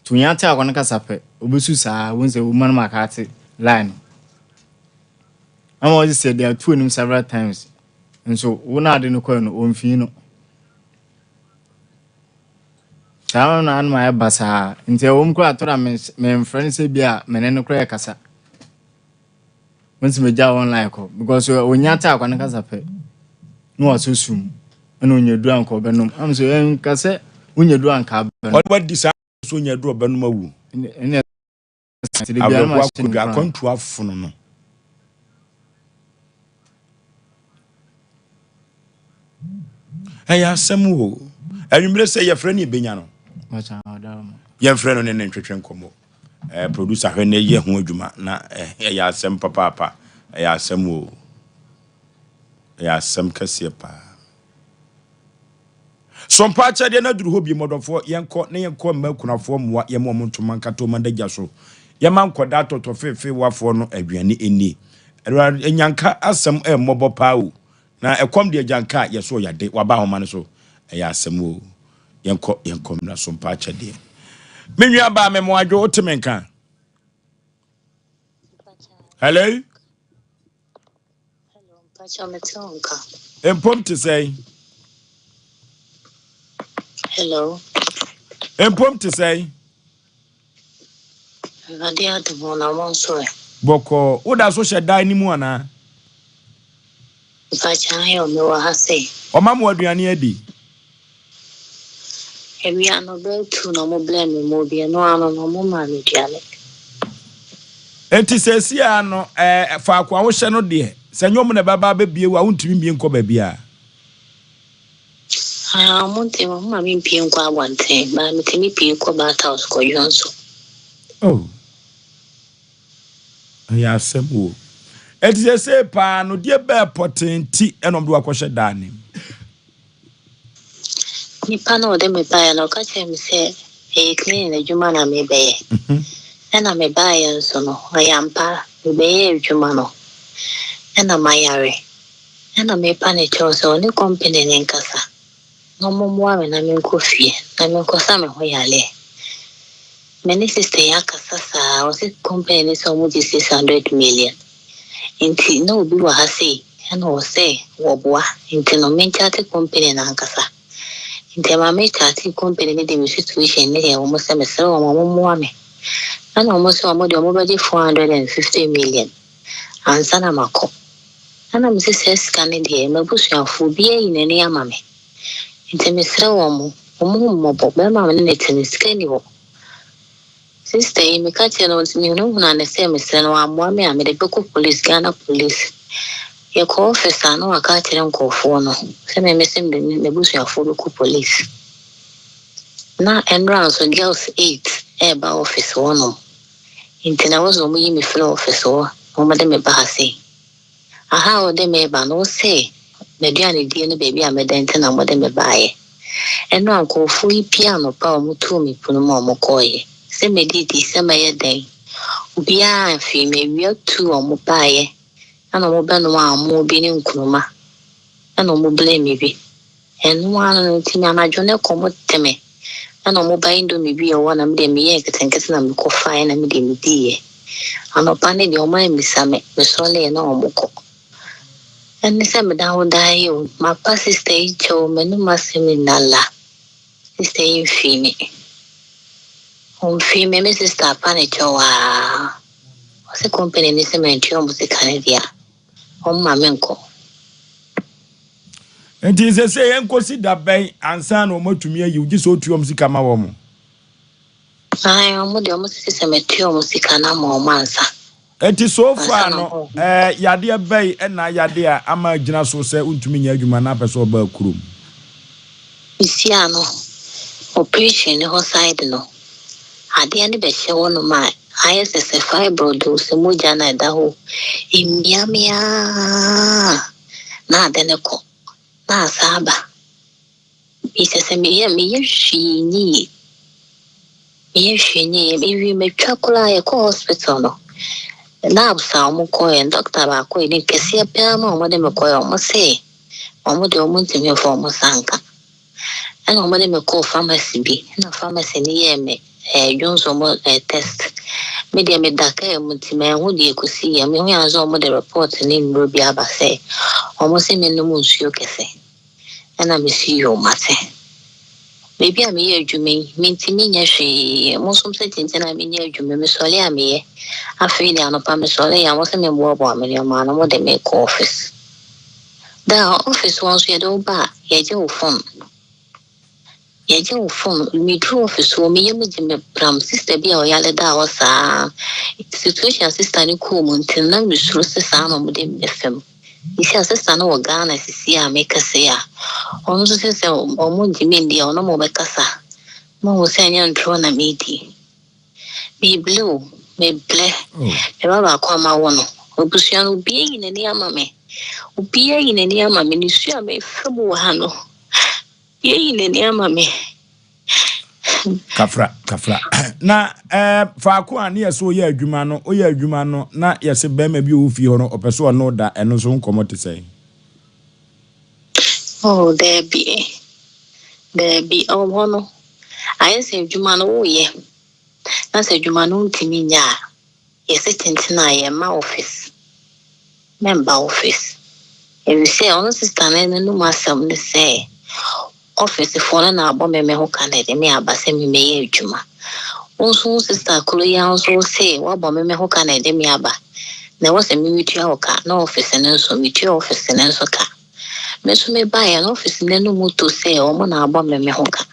To onya te akwa no kasa pɛ ɔbɛsu saa wohu sɛ woma no maka ate line no. Ama ɔgye sɛ de ato anim several times. Nso wo na ade no kɔɛ no ɔmfii no. Saa na ano ayɛ basaa. Nti ɛwɔ mu koraa atɔ da memfrɛ no sɛ bi a me ne no koraa ɛkasa. Wonsi megya online kɔ because onya te akwa no kasa pɛ na wasɔ sum ɛna onya duru anka ɔbɛnom. Am so ɛnka sɛ wonya duru anka abɛnom. Ɔde wadi saa so onya duru ɔbɛnom awu. Ɛnna Awerɛhoɔ akodwo akwantuo afono no. Ɛyɛ asɛm o. Anwummerɛ sɛ yɛfrɛ no yɛbɛnya no. Yɛmfrɛ no ne ne ntwetwe nkɔmmɔ. Eh, producer hwɛ na yɛ ho adwuma na eh, ɛyɛ asɛm papaapa. Ɛyɛ asɛm o. Ɛyɛ asɛm kɛseɛ paa. So mpa akyɛdeɛ no aduru hɔ bio mɔdɔfoɔ yɛnkɔ na yɛnkɔ mma akunafoɔ mmoa yɛma wɔn ntoma nkata wɔn adagya so yɛma nkɔdaa tɔtɔfeefeewafoɔ no aduane nni Awurade anyanka asɛm ɛmmɔbɔ paa o na ɛkɔm de agyanka a yɛso ɔyade waba ahoma no so ɛyɛ asɛm o yɛnkɔ yɛnkɔ mmra so mpa akyɛdeɛ me nua baa me moadwo wote me nka hello Hello, mpakyɛw mete wo nka. Mpom te sɛn? Hello. Mpom te sɛn? Awurade adom o, na mo nso ɛ? Bɔkɔɔ. Woda so hyɛ dan no mu anaa? Mpakyɛw ahe o, mewɔ ha sei. Ɔma mo aduane adi? Awia no bɛyɛ tuu na ɔmo blɛɛ me mo bi ɛno ano no ɔmo maa me aduane. Enti seesei ara no ɛɛ faako a wohyɛ no deɛ, sɛ ɛnyɛ wɔn na ɛbɛba abɛbue wo a, wontumi mmue nkɔ baabiara. Aa ɔmo nti ɔmo ma me mpue nkɔ abɔnten, but metumi pue kɔ bath house kɔ dwonso. Oh. Ɛyɛ asɛm o. Enti seesei paa no, deɛ bɛɛ pɔtee nti na wɔde wo akɔhyɛ dan no mu? Nipa no a ɔde me baeɛ no, ɔka kyerɛɛ me sɛ ɛyɛ cleaning adwuma na merebɛyɛ. Ɛna mebaeɛ nso no, ɛyɛ ampa, mebɛyɛɛ adwuma no, ɛna mayare. Ɛna merepa no kyɛw sɛ ɔne company no nkasa na wɔmmoa me na menkɔ fie na menkɔsa me ho yareɛ. Me ne sister yi akasa saa, ɔse company no sɛ wɔgye 600 million. Nti na obi wɔ ha sei ɛna ɔsɛ wɔboa nti no me nkyate company no ankasa. Nti ɛma me kyate company no de me situation no yɛɛ wɔn sɛ mesrɛ wɔn wɔn mmoa me. Ɛna wɔn sɛ wɔn deɛ wɔn bɛgye 450 million ansa na makɔ. Ɛna mese saa sika no deɛ m'abusuafoɔ obiara ayi n'ani ama me. Nti mesrɛ wɔn, wɔn hu me mmɔbɔ, bɛrima a me ne no te no sika nni hɔ. Sister yi, meka kyerɛɛ no, mehunahunaa no sɛ mesrɛ no wammoa me a, mede bɛkɔ police, Ghana police. Yɛkɔ office a, na waka akyerɛ nkurɔfoɔ no sɛ me mese mede m'abusuafoɔ bɛkɔ police. Na ɛnora nso girls 8 ɛreba office hɔnom. Nti na ɛwɔ sɛ wɔyi me firi office hɔ na wɔde me ba ha sei. Aha a wode me reba no, wose m'aduanedie ne baabi a meda nti na mode me baeɛ. Ɛno a nkurɔfoɔ yi pue anɔpa a wɔtoo me pono mu a wɔkɔeɛ, sɛ mɛdidi, sɛ mɛyɛ dɛn, obiara amfii me. Awia tuu a wɔbaeɛ na wɔbɛnoaa amoo bi ne nkruma na wɔbrɛɛ me bi. Ɛno ara no nti me anadwo no kɔm de me ɛna ɔmo ba indomie bi ɛwɔ hɔ na me deɛ meyɛɛ nketenkete na mekɔ faeɛ na me deɛ me diiɛ. Anɔpa no deɛ ɔmo ammisa me, me sɔreeɛ na ɔmo kɔ. Ɛne sɛ meda ho daa yi o, mapa sister yi kyɛw, m'anum asɛm nna la. Sister yi mfii me. Ɔmfii me, me sister apa ne kyɛw aa. Ɔse company no se mantua ɔmo sika no deɛ a, ɔmma me nkɔ. Nti sesei ɛnkosi da bɛn ansa na wɔn atumi ayi wo, gye sɛ wotua wɔn sika ma wɔn? Ae, ɔmo deɛ ɔmo se sɛ matua ɔmo sika no ama ɔmo ansa. Enti so far no, eh, yadeɛ bɛn na ayade a ama agyina so sɛ wontumi nyɛ adwuma na apɛ sɛ ɔba kurom? Mesia no, operation no hɔ side no, adeɛ no bɛhyɛ hɔ nom a ayɛ sɛ sɛ fibroid o, sɛ mogya na ɛda hɔ o, ɛmia me aa na ade no kɔ na asan aba. Kyerɛ sɛ meyɛ meyɛ hwee nyɛ yie. Meyɛ hwee nyɛ yie. Mewie matwa koraa yɛkɔɔ hospital no, labs a wɔkɔeɛ no, doctor baako a ɛni kɛseɛ paa mu a wɔde me kɔeɛ, wɔse wɔn deɛ wɔntumi mfa wɔn nsa nka. Ɛna wɔde me kɔɔ pharmacy bi, ɛna pharmacy no yɛɛ me eh, dwonsɔ mu eh, test. Me deɛ meda kaa mu nti manhu deɛ ɛkɔsiiɛ. Mehu ara sɛ wɔde report ne nnuro bi aba sɛ wɔse mennom nsuo kɛse. Ɛna mese yoo mate. Baabi a meyɛ adwuma yi, mentumi nyɛ hwee. Monsom sɛ kyenkyen a menyɛ adwuma, mesɔre a meyɛ. Afei deɛ anɔpa mesɔre a, wɔse memboaboa me nneɛma ano, wɔde me kɔ office. Da a office hɔ nso yɛde wo ba a, yɛgye wo phone. Yɛgye wo phone. Meduru office hɔ, me yam gye me bram. Sister bi a ɔyare daa hɔ saa. Situation a sister no kɔɔ mu nti no, na mesuro sɛ saa na wɔde me bɛfa mu. Sisi a sister no wɔ Ghana sisi a mekasa yi a, ɔno nso sɛ sɛ wɔn ngye me ndi a, ɔno ma ɔbɛkasa. Mahu sɛ ɛnyɛ ntorɔ na medi. Mebrɛ o, mebrɛ. Me ba baako a mawo no, abusua no obiara ayi n'ani ama me. Obiara ayi n'ani ama me. Nisuo a mefa mu wɔ ha no, Yeyi n'ani ama me. Kafra, kafra. Na eh, faako a ne yɛsɛ woyɛ adwuma no, woyɛ adwuma no, na yɛsɛ bɛrima bi a ɔwɔ fie hɔ no, ɔpɛ sɛ ɔne wo da, ɛno nso ho nkɔmmɔ te sɛn? Oh, daabi. Daabi, ɛwɔ hɔ no, ayɛ sɛ adwuma no woyɛ, na sɛ adwuma no wontumi nyɛ a, Yɛse kyenkyen a yɛmma office, mɛmba office. Efisɛ ɔno sister no n'anum asɛm ne sɛ office foɔ no na abɔ me me ho ka na ɛde me aba sɛ me mɛyɛ adwuma. Wo nso wo sister koro yi ara nso wo se wabɔ me me ho ka na ɛde me aba na ɛwɔ sɛ me metua wo ka na office no nso metua office no nso ka. Me nso me baeɛ no office no anum to sɛ wɔn na abɔ me me ho ka.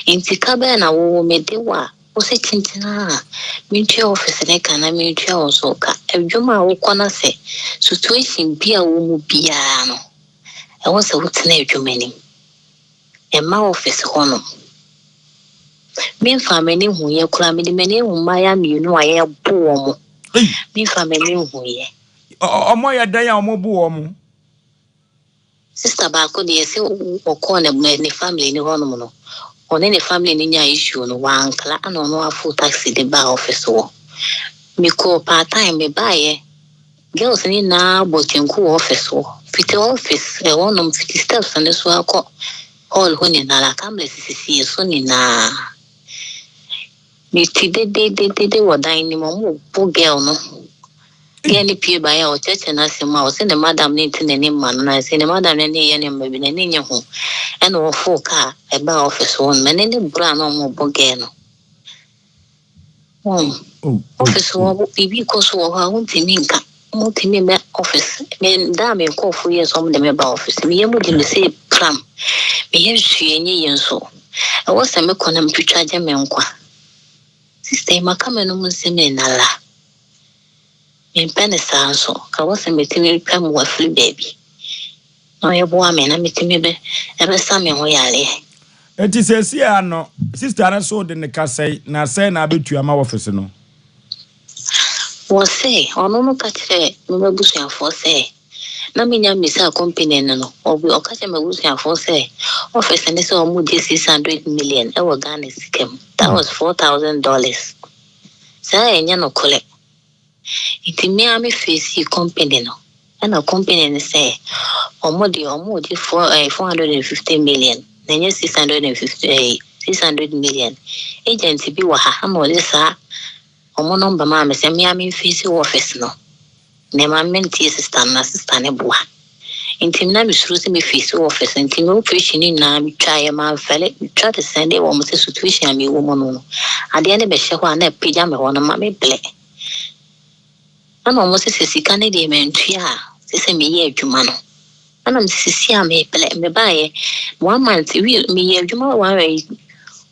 Nti ka bɛn na wo mede wo a Wose kyenkyen a mentua office no ka na mentua wo nso wo ka. Adwuma a wokɔ na sɛ situation bi a wɔ mu biara no, ɛwɔ sɛ wotena adwuma no mu. Mma office hɔnom. Memfaa m'ani nhuiɛ koraa, mede m'ani ahu mmaayewa mmienu a yɛbo wɔn. Memfaa m'ani nhuiɛ. Wɔyɛ dɛn a wɔbo wɔn? Sister baako deɛ sɛ ɔkɔɔ ne ne family no hɔnom no, ɔne ne family no nyaa issue no, wankla ɛna ɔno aforo taxi de baa office hɔ. Mekɔɔ part time mebaeɛ, girls no nyinaa bɔ kyenku wɔ office hɔ. Fiti office ɛhɔnom, fiti steps no so akɔ hall hɔ nyinaa, cameras sisi yɛ so nyinaa. Mete dededede wɔ dan no mu, wɔbo girl no. Girl no pue baeɛ a, ɔkyerɛkyerɛ n'asɛm mu a, ɔse ne madam no nte n'ani mma no, na ɛsɛ ne madam no ani reyɛ no mma bi, n'ani nnye ho. Ɛna ɔfoo kaa ɛbaa office hɔ nom, ɛne ne bra na wɔbɔ girl no. Wɔn office hɔ, biribi kɔ so wɔ hɔ a, wontumi nka. Wɔntumi mmɛ office. Me da a me nkurɔfoɔ yɛɛ sɛ wɔde me ba office, me yam gye me sɛ pram. Me yam hwee nyɛ yie nso. Ɛwɔ sɛ mekɔ na metwitwa gye me nkwa. Sister yi, maka m'anom nsɛm nnala. Mempɛ no saa nso. Ɛwɔ sɛ metumi pɛ mmoa firi baabi na ɔboa me na metumi bɛ ɛbɛsa me ho yareɛ. Enti seesei ara no, sister no so wode no ka sɛn, na sɛn na abɛtua ma wɔfese no? Wɔse ɔno no ka kyerɛɛ me m'abusuafoɔ sɛ na menya mmisaa company no no, ɔka kyerɛɛ m'abusuafoɔ sɛ office no sɛ wɔn gye 600 million ɛwɔ Ghana sika mu, that was $4,000. Saa ɛnyɛ nokorɛ. Nti me ara me facee company no, ɛna company no sɛ wɔn deɛ wɔn regye four ɛɛ 450 million na ɛnyɛ 650 ɛɛ 600 million. Agent bi wɔ ha ɛna ɔde saa wɔn number maa me sɛ me ara me face office no. Na ɛma me ntie sister no na sister no boa. Nti na mesuro sɛ me face office nti me operation no nyinaa metwaeɛ mamfɛle metwa te sɛnde wɔn sɛ situation a mewɔ mu no no adeɛ no bɛhyɛ hɔ a na apagya me hɔ no ma me blɛ. Ɛna wɔn sɛ sɛ sika no deɛ mantua a sɛ sɛ meyɛ adwuma no. Ɛna me sisi a mebrɛ mebaeɛ one month wi meyɛ adwuma one week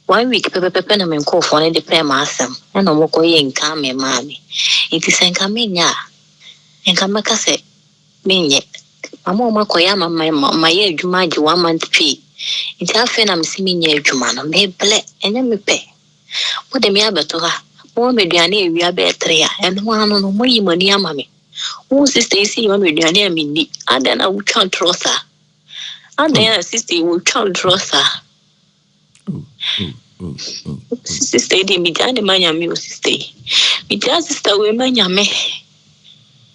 one week pɛpɛpɛpɛ na me nkurɔfoɔ no de pɛɛ m'asɛm ɛna wɔn kɔ yɛ nka me maa me nti sɛ nka menyɛ a nka mɛka sɛ menyɛ mama wɔn akɔyɛ ama ma mayɛ adwuma agye one month pay nti afei na mesi menyɛ adwuma no mebrɛ ɛnyɛ mepɛ mode me abɛto ha mowɔ me aduane awia bɛyɛ tere a ɛno ano no moyi mo ani ama me. Wo sister yi si ma me aduane a menni. Adɛn na wotwa ntorɔ saa? Adɛn na sister yi wotwa ntorɔ saa? Sister yi deɛ megyaa ne ma nyame o sister yi. Megyaa sister wei ma nyame.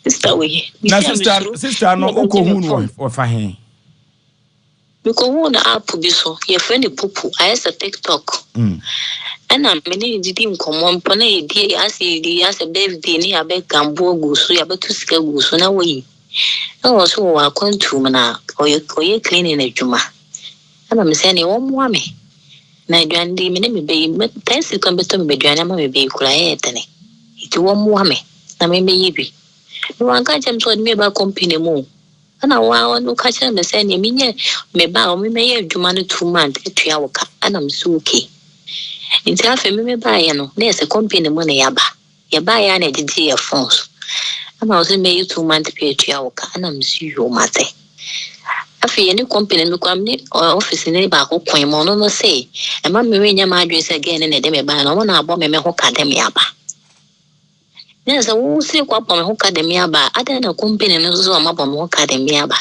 Sister wei. Na sister sister no wokɔhu no wɔfa he? Mekɔhuu no app bi so, yɛfrɛ no Popo, ayɛ sɛ TikTok. Ɛna me ne no didi nkɔmmɔ mpo na yɛdi asɛ yɛdi asɛ birthday ne yɛabɛgambo agu so, yɛabɛto sika agu so na wayi. Ɛna ɔse wɔwɔ akwantuo mu na ɔyɛ ɔyɛ cleaning adwuma. Ɛna me sɛ ɛneɛ wɔmmoa me. Na aduane deɛ me ne me ba yi, taxi kwan bɛtɔ me aduane ama me ba yi koraa ɛyɛ dene. Nti wɔmmoa me na memmɛyɛ bi. Na wanka ankyerɛ me sɛ ɔde me reba company mu o. Ɛna wo ara woka kyerɛɛ me sɛ neɛ menyɛ me ba a mɛyɛ adwuma no 2 month atua wo ka. Ɛna me so okay. Nti afei me mebaeɛ no na yɛ sɛ company mu na yɛaba. Yɛbaeɛ a na yɛgyegye yɛ phones. Ɛna ɔsɛ mɛyɛ 2 month pay atua wo ka. Ɛna me so yoo mate. Afei yɛne company no kora me ne office ne baako kwan mu ɔno no sɛ ɛma me menyɛ m'adwene sɛ girl no na ɛde me baeɛ no ɔmo na abɔ me me ho ka de me aba. Na sɛ wo se woabɔ me ho ka de me aba a, adɛn na company no nso sɛ wɔabɔ me ho ka de me aba?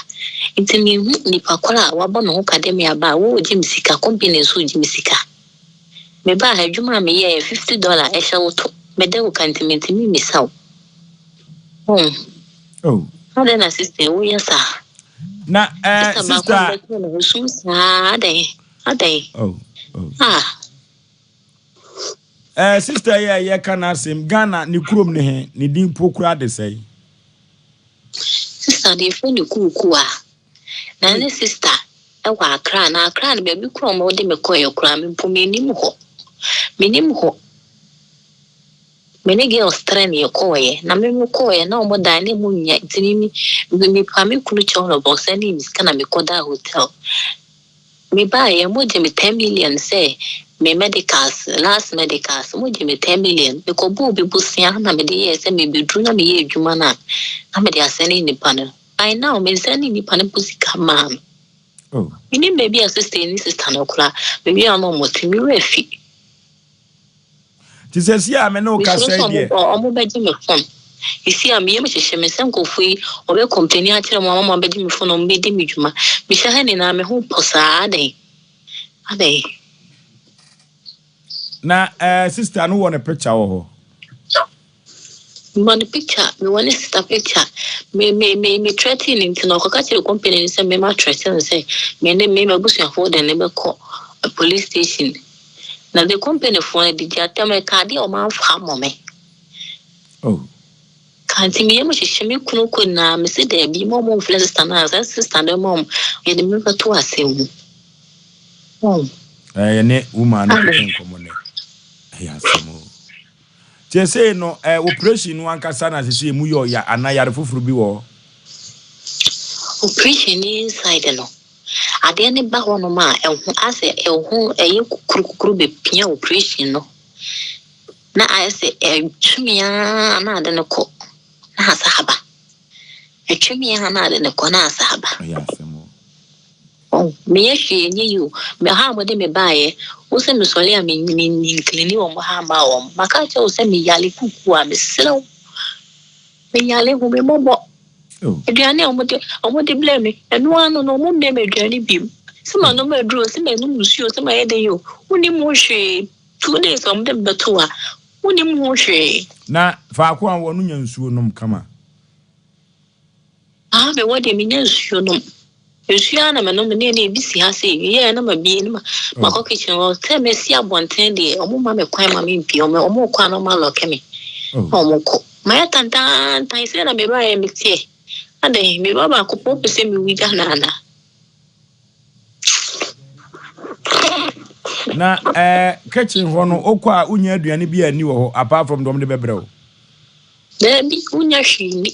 Nti menhu nipa koro a wabɔ me ho ka de me aba a wogye me sika, company nso gye me sika. Mebaa ha adwuma a meyɛɛ $50 ɛhyɛ wo to. Meda wo ka nti mentumi mmisa wo. Oh. Oh. Adɛn na sister woyɛ saa? Na eh, sister baako a bɛtena ne ho sum saa adɛn? Adɛn? Oh. Oh. Ah. Eh, sister yi a yɛka n'asɛm Ghana ne kurom ne he ne din po kura de sɛe. Sister deɛ efrɛ ne kuukuu a na ne sister ɛwɔ Accra na Accra no baabi kura ɔmo de me kɔɛ koraa me mpo menim hɔ menim hɔ me ne girls three na yɛkɔɔyɛ na me me kɔɔyɛ na ɔmo dan ne mu nyɛ nti me me me pa me kunu kyɛw no bɔsɛ ne sika na me kɔ da hotel. Mebaeɛ, mogye me 10 million sɛ me medicals, last medicals, mogye me 10 million. Mekɔbɔɔ obi bosea na mede yɛɛ sɛ mebɛduru na meyɛ adwuma no a, na mede asɛne nnipa no. By now, mensɛne nnipa no mpo sika maa no. Oh. Menim baabi a sister yi ne sister no koraa, baabi a na ɔmo te, me werɛ afi. Nti sɛ si a me ne wo Mesuro kasa sɛ yi ɔmo deɛ. ɔmo bɛgye me phone. Esi a meyam hyehyɛ me sɛ nkurɔfoɔ yi wɔbɛ complain akyerɛ mo ama mo abɛgye me phone na ɔmo bɛdi me dwuma. Mehyɛ ha nyinaa me ho pɔ saa adɛn? Adɛn? Na eh, sister no wɔ ne picture wɔ hɔ. Mewɔ ne picture, mewɔ ne sister picture. Me me me me threaten ne nti na ɔkɔka kyerɛ company no sɛ me ma threaten no sɛ me ne me m'abusuafoɔ de ne bɛkɔ police station. Na the company foɔ no de gye atɛm ɛka adeɛ a ɔmo amfa ammɔ me. Oh. Ka nti me yam hyehyɛ me kunu kɔ nyinaa me se daabi ma ɔmo mfrɛ sister no a sɛ sister no ma ɔmo yɛde me bɛto asɛm mu. Oh. Eh, yɛne woman no Adɛn? twetwe nkɔmmɔ nɛ. Ɛyɛ asɛm o. Nti ɛsei no, eh, operation no ankasa na sɛ emu yɛ ɔya anaa yare foforɔ bi wɔ hɔ? Operation ne inside no, adeɛ ne ba hɔnom a ɛho asɛ ɛho ɛyɛ kukuru kukuru bepia operation no. Na ayɛ sɛ ɛtwe ara na ade no kɔ na asa aba. Ɛtwe ara na ade no kɔ na asa aba. Ɛyɛ asɛm o. Oh, meyɛ hwee ɛnyɛ yi o. Me ha a mode me baeɛ, wo sɛ mesɔre a me me nclean wɔn ha ama wɔn. Maka akyerɛ wo sɛ meyare kuku a mesrɛ wo. Meyare hu me mmɔbɔ. Oh. Aduane a wɔde wɔde brɛ me, ɛno ara no no wɔn mmɛ me aduane bio. Sɛ manom aduro, sɛ manom nsuo, sɛ mayɛ den o, wonnim ho hwee. 2 days a wɔde me bɛto a, wonnim ho hwee. Na faako a wɔ no nya nsuo nom kama. Ah, mewɔ deɛ menya nsuo nom. Nsuo ara na menom ne ne ebi si ha sei. Meyɛɛ na mabie na makɔ kitchen hɔ. Sɛ mesi abɔnten deɛ, ɔmo ma me kwan ma mempie. Ɔmo ɔmo kɔ a na ɔmo alock me. Oh. Na ɔmo kɔ. Mayɛ tantaantan sɛ na mebaeɛ meteɛ. Adɛn, me ba baako pɛ wopɛ sɛ mewu gya no anaa? Na eh, kitchen hɔ no, wokɔ a wonya aduane bi a nni wɔ hɔ apart from deɛ wɔde bɛbrɛ wo? Daabi, wonya hwee nni.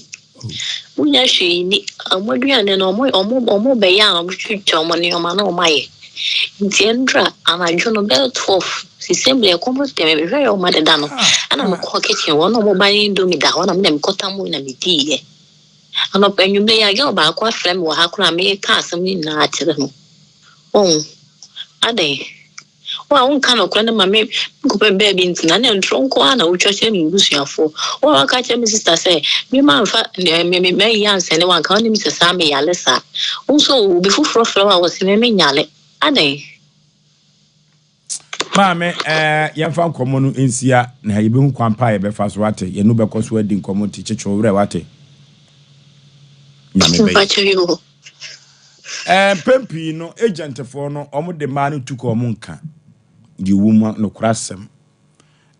Wonya hwee nni. Wɔn aduane no, wɔn wɔn wɔn bɛyɛ a wɔtwitwa wɔn nneɛma na wɔayɛ. Nti ɛndura anadwo no bɛyɛ 12, sisɛmble ɛkɔm de me, mehwɛ yɛ wɔn adeda no, ɛna mekɔɔ kitchen hɔ na wɔn ba ne indomie da hɔ na me na mekɔtam na mediiɛ. Anɔpa anwummerɛ yi a girl baako afrɛ me wɔ ha koraa a mereka asɛm no nyinaa akyerɛ no. Wohu? Adɛn? Wo a wonka nokorɛ no ma me menkɔpɛ baabi ntena na ntorɔ nko ara na wotwa kyerɛ me busuafoɔ. Wo a woaka kyerɛ me sista sɛ me mamfa me me mayi ansɛne wo anka wonim sɛ saa meyale saa. Wo nso obi foforɔ frɛ wo a wɔse me menyale. Adɛn? Maame, eh, yɛmfa nkɔmmɔ no nsia na yɛbɛhu kwan pa a yɛbɛfa so, wate? Yɛne wo bɛkɔ so adi nkɔmmɔ nti kyekye wo werɛ, wate? Nyame bɛyɛ. Mpakyɛ yi o. Eh, mpɛn pii no, agentfoɔ no, wɔn de mmaa no tu kɔ wɔn nka deɛ ɛwɔ mu nokorɛ asɛm.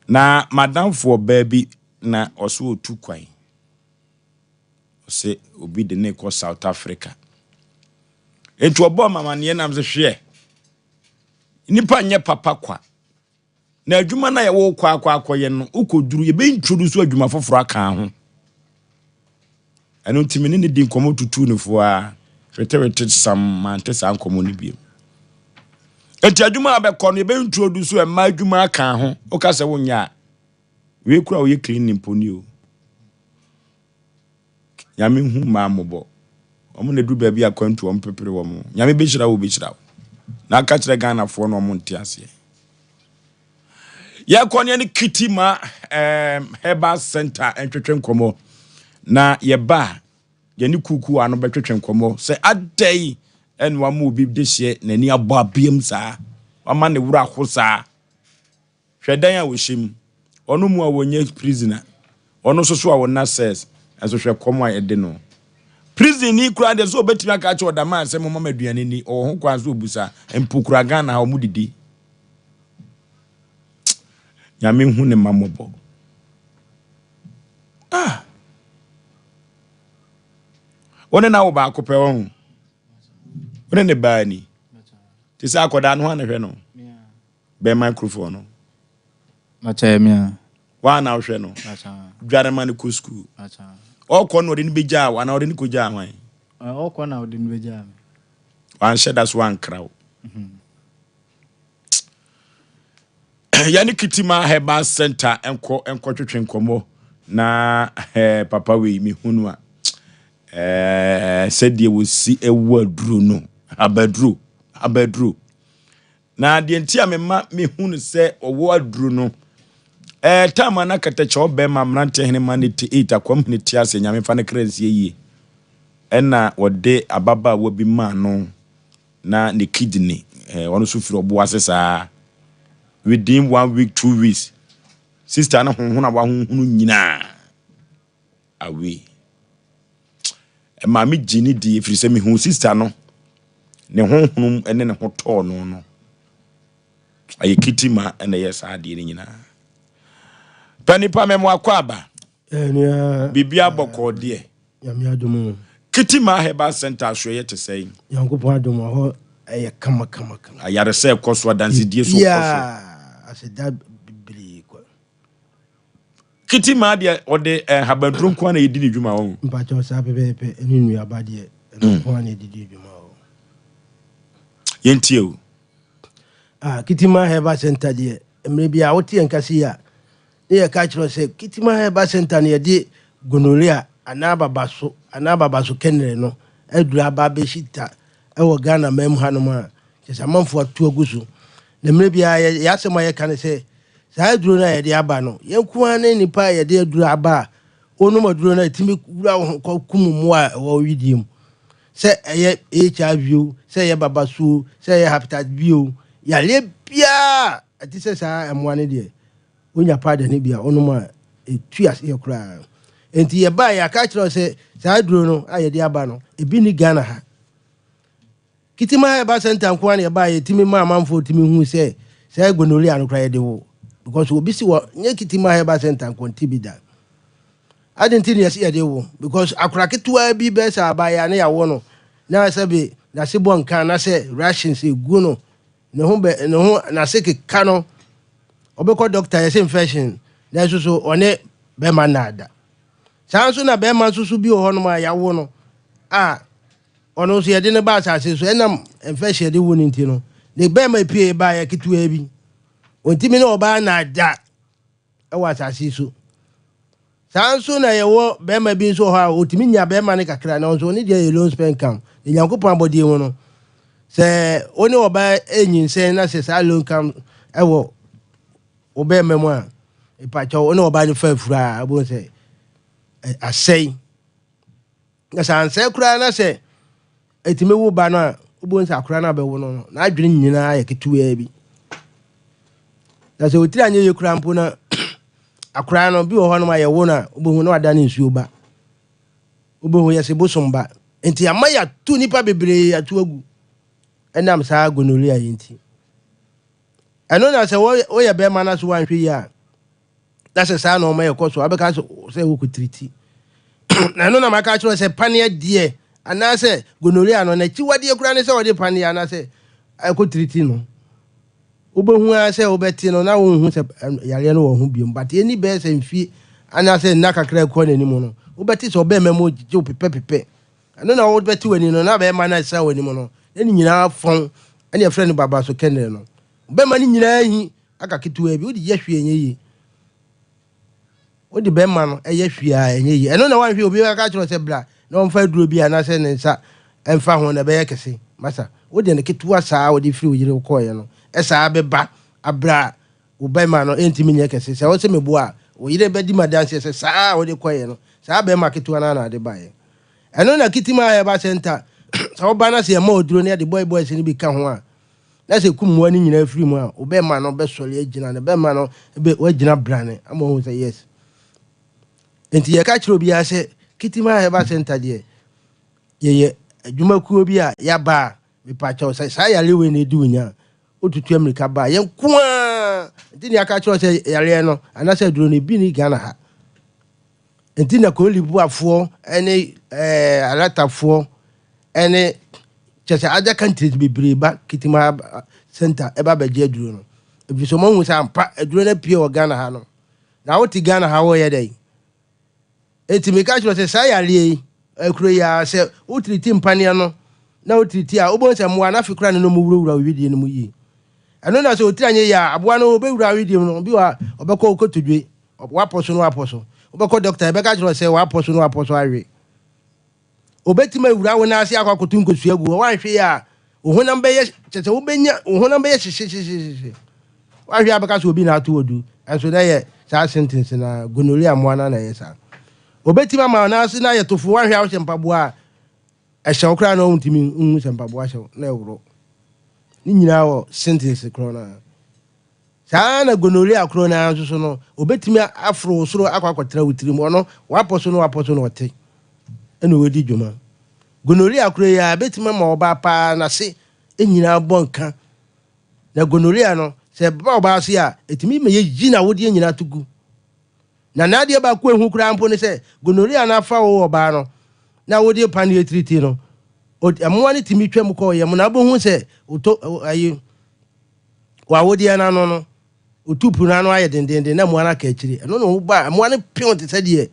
Na madamfo ɔbaa bi na ɔso ɔtu kwan. Ɔse obi de ne kɔ South Africa. Enti ɔbɔɔ me amaneɛ nam sɛ hweɛ, Nnipa nyɛ papa kwa. Na adwuma no a yɛwɔ kɔ akɔ akɔyɛ no, wokɔduru, yɛbɛ introduce adwuma foforɔ aka ho. Ɛno nti me ne ne di nkɔmmɔ tutuu no fo ara, hwetewete sam, mante saa nkɔmmɔ no bio. Enti adwuma a bɛkɔ no, yɛbɛ introduce mmaa adwuma aka ho. Woka sɛ wonyɛ a, wei kura woyɛ cleaning mpo ni o. Nyame hu mmaa mmɔbɔ. Wɔn na ɛduru baabi a kwantu wɔn pepere wɔn. Nyame bɛhyira wo bɛhyira wo. Na aka kyerɛ Ghanafoɔ na wɔn nte aseɛ. Yɛkɔ ne ɛne Kitima um, Herbal Center ntwetwe nkɔmmɔ. Na yɛba a, yɛne kuku ano bɛtwetwe nkɔmmɔ sɛ adɛn ɛna wama obi de hyeɛ n'ani abɔ abeam saa, wama ne werɛ aho saa. Hwɛ dan a wɔhyɛ mu. Ɔno mu a wɔnyɛ prisoner. Ɔno nso so a ɔnna cells. Nso hwɛ kɔm a ɛde no. Prison ni koraa deɛ sɛ ɔbɛtumi aka akyerɛ ɔdamaa sɛ momma me aduane nni. Ɔwɔ ho kwan sɛ ɔbusa. Mpo koraa Ghana ha wɔn didi. Nyame hu ne mma mmɔbɔ. Ah! Wo ne na wo baako pɛ wɔ ho. Wo ne ne baa ni. Te sɛ akɔdaa no ho a na hwɛ no. Bɛn microphone no. Makyɛ me a. Waa na wohwɛ no. Dware ma no kɔ sukuu. Ɔkɔ na ɔde no bɛgyaa wo anaa ɔde no kɔgyaa hwan? Ɔkɔ na ɔde no bɛgyaa me. Wanhyɛ da so ankra wo. Yɛne Kitima Herbal Center nkɔ nkɔtwetwe nkɔmmɔ na eh, papa wei mehunu a eh, sɛdeɛ wɔsi ɛwɔ aduro no abaduro abaduro Na deɛ nti a mema mehunu sɛ ɔwɔ aduro no, ɛɛ time a na kɛtɛkyɛ ɔbɛrima mmeranteɛ hene ma ne te eight akwam hene te ase nyame fa ne kra nsie yie ɛna wɔde ababaawa bi maa no na ne kidney ɛɛ ɔno nso firi ɔbo ase saa within one week 2 weeks sister no honhono a wahonhono nyinaa away. Ɛmaa me gyee no dii ɛfiri sɛ mehuu sista no ne honhom ne ne ho tɔɔ no no. Ɛyɛ kitima na ɛyɛ saa adeɛ no nyinaa. Pɛ nipa mɛmo akɔ aba. Biribi abɔkɔɔ deɛ. Nyame adom o. Kitima Herbal Center asoɛyɛ te sɛn? Nyankopɔn adom ɛhɔ ɛyɛ kama kama kama. Ayaresa ɛkɔ so, adansedie so kɔ so. Biribiara aseda bebree kɔ. Kiti maa deɛ ɔde nhabanduro nko ara na ɛdi ne dwuma wɔn. Mpakyɛw saa pɛpɛɛpɛ ɛne nnuaba deɛ ɛno nko ara na ɛde di dwuma o. Yɛntie o. Ah, Kitima Herbal Center deɛ mmerɛ bi a wote yɛn kase yi a ne yɛka kyerɛ sɛ Kitima Herbal Center no yɛde gonorrhea anaa babaso anaa babaso kɛnrɛ no aduru aba abɛsi ta ɛwɔ Ghana man mu hanom a kyerɛ sɛ amanfoɔ ato agu so. Na mmerɛ biara yɛ yɛ asɛm a yɛka ne sɛ saa aduro no a yɛde aba no, yɛn nko ara ne nnipa a yɛde aduro aba a wonom aduro no a ɛtumi wura wo ho kɔ kum mmoa a ɛwɔ wo wedeɛ mu. Sɛ ɛyɛ HIV o, sɛ ɛyɛ babaso o, sɛ ɛyɛ hepatitis B o, yareɛ biara a ɛte sɛ saa mmoa no deɛ, wonya powder no bi a wonom a ɛtu aseɛ koraa. Enti yɛbaa yɛaka akyerɛ wo sɛ saa aduro no a yɛde aba no, ebi nni Ghana ha. Kitima Herbal Center nko ara na ɛbaa yɛtumi maa amanfoɔ tumi hu sɛ saa gonorrhea no koraa yɛde wo because obi si wɔ nyɛ Kitima Herbal Center nko nte bi da. Adɛn nti na yɛse yɛde wo? Because akora ketewa bi bɛyɛ sɛ abaayewa na yɛawo no na sɛbe n'ase bɔ nka anaasɛ rashes egu no, ne ho bɛ ne ho n'ase keka no, ɔbɛkɔ doctor yɛse infection, nanso so ɔne bɛrima nna da. Saa nso na bɛrima nso so bi wɔ hɔnom a yɛawo no a ɔno nso yɛde no ba asase so ɛnam infection yɛde wo no nti no, ne bɛrima pie baeɛ ketewa bi, ɔntumi ne ɔbaa nna da. wɔ asase yi so. Saa ara nso na yɛwɔ barima bi nso wɔ hɔ a ɔtumi nya barima no kakra na nso ɔne deɛ yɛ loan spend count. Ne Nyankopɔn abɔdeɛ mu no, sɛ wo ne ɔbaa ɛnyinsɛn na sɛ saa loan count ɛwɔ wo barima mu a, mepakyɛw wo ne ɔbaa no fa afuru a, wobɛhu sɛ asɛe. Na sɛ ansɛe koraa na sɛ ɛtumi wo ba no a, wobɛhu sɛ akora no a bɛwo no no, n'adwene nyinaa yɛ ketewaa bi. Na sɛ ɔtiri anyɛ yie koraa mpo na akora no bi wɔ hɔnom a yɛwo no a, wobɛhu na wada ne nsuo ba. Wobɛhu yɛse bosom ba. Nti ama yɛato nnipa bebree ato agu ɛnam saa gonorrhea yi nti. Ɛno na sɛ woyɛ bɛrima no so woanhwɛ yie a, na sɛ saa na ɔma yɛkɔ so a, wobɛka sɛ wokɔtiri ti. Na ɛno na maka akyerɛ sɛ paneɛ deɛ anaasɛ gonorrhea no n'akyiwadeɛ koraa ne sɛ wɔde paneɛ anaasɛ ɛkɔtiri ti no. Wobɛhu ara sɛ wobɛte no na wonhu sɛ yareɛ no wɔ ho biom, but ɛni bɛyɛ sɛ mfie anaasɛ nna kakra ɛkɔ n'anim no, wobɛte sɛ ɔbɛrima mu gyegye wo pepɛpepɛ. Ɛno na wobɛte w'ani no na bɛrima no ɛsra w'anim no na ne nyinaa fɔn, ɛne ɛfrɛ no babaso kɛnere no. Bɛrima no nyinaa hi aka ketewaa bi, wode yɛ hwee ɛnyɛ yie. Wode bɛrima no ɛyɛ hwee a ɛnyɛ yie. Ɛno na wanhwɛ obi bɛka kyerɛ sɛ bra na ɔmfa aduro bi anaasɛ ne nsa ɛmfa ho na ɛbɛyɛ kɛse. Masa, wode no ketewa saa a wode firi wo yere kɔɔeɛ no, ɛsaa bɛba abrɛ a wo bɛrima no ɛntumi nyɛ kɛse. Sɛ wose meboa a, wo yere bɛdi m'adanseɛ sɛ saa a wode kɔeɛ no, saa bɛrima ketewa no ara na ade baeɛ. Ɛno na Kitima Herbal Center, sɛ woba na sɛ yɛma wo aduro na yɛde boy boys no bi ka ho a, na sɛ ɛkum mmoa no nyinaa firi mu a, wo bɛrima no bɛsɔre agyina, ne bɛrima no bɛ, wagyina brane ama wahu sɛ yes. Nti yɛka kyerɛ obiara sɛ Kitima Herbal Center deɛ, yɛyɛ adwumakuo bi a yɛaba a, mepakyɛw sɛ saa yareɛ wei na ɛdi wo nya a, wotutu ammirika ba a, yɛn nko ara nti na yɛaka kyerɛ wo sɛ yareɛ no anaasɛ aduro no ebi ni Ghana ha. Nti na Kolibuafoɔ ne ɛɛ Alatafoɔ ne kyerɛ sɛ other countries bebree ba Kitima Center ɛba bɛgye aduro no. Ɛfiri sɛ wɔahu sɛ ampa aduro no apue wɔ Ghana ha no. Na wote Ghana ha woyɛ dɛn? Enti meka kyerɛ wo sɛ saa yareɛ yi, ɛkuro yi ara, sɛ wotiriti mpaneɛ no na wotiriti a, wobɛhu sɛ mmoa no afe koraa ne no wɔwurawura wo wedeɛ no mu yie. Ɛno na sɛ otiri anyɛ yie a, aboa no ɔbɛwura wo wedeɛ mu no, bi wɔ a ɔbɛkɔ wo kotodwe, w'apɔ so no w'apɔ so. Wobɛkɔ dɔkta, yɛbɛka kyerɛ wo sɛ w'apɔ so no w'apɔ so awe. Obetumi awura wo nan ase akɔ akɔto nkosua agu hɔ. Woanhwɛ yie a, wo honam bɛyɛ, kyerɛ sɛ wobɛnya, wo honam bɛyɛ hyehyehyehye. Woanhwɛ a bɛka sɛ obi na ato wo du, ɛnso na ɛyɛ saa sentence no ara, gonorrhea mmoa no ara na ɛyɛ saa. Obetumi ama wo nan ase no ayɛ tofoo, woanhwɛ a wohyɛ mpaboa a, ɛhyɛ wo koraa na wontumi nhu sɛ mpaboa hyɛ wo na ɛworɔ. Ne nyinaa wɔ sentence korɔ no ara. Saa ara na gonorrhea koro no ara nso so no, obetumi aforo wo soro akɔ akɔtra wo tirim. Ɔno, wapɔ so na wapɔ so na ɔte, ɛna ɔredi dwuma. Gonorrhea koro yi ara betumi ama ɔbaa paa n'ase nyinaa bɔ nka. Na gonorrhea no, sɛ ɛba ɔbaa ase a, etumi ma yeyi n'awodeɛ nyinaa to gu. Na n'adeɛ baako a ehu koraa mpo ne sɛ, gonorrhea no afa wo ɔbaa no, na wode paneɛ tiriti no, mmoa no tumi twam kɔ wo yam, na wobɛhu sɛ wotɔ ayi W'awodeɛ no ano no, wotu po no ano ayɛ dendeenden na mmoa no aka akyire. Ɛno na woba a, mmoa no pew te sɛ deɛ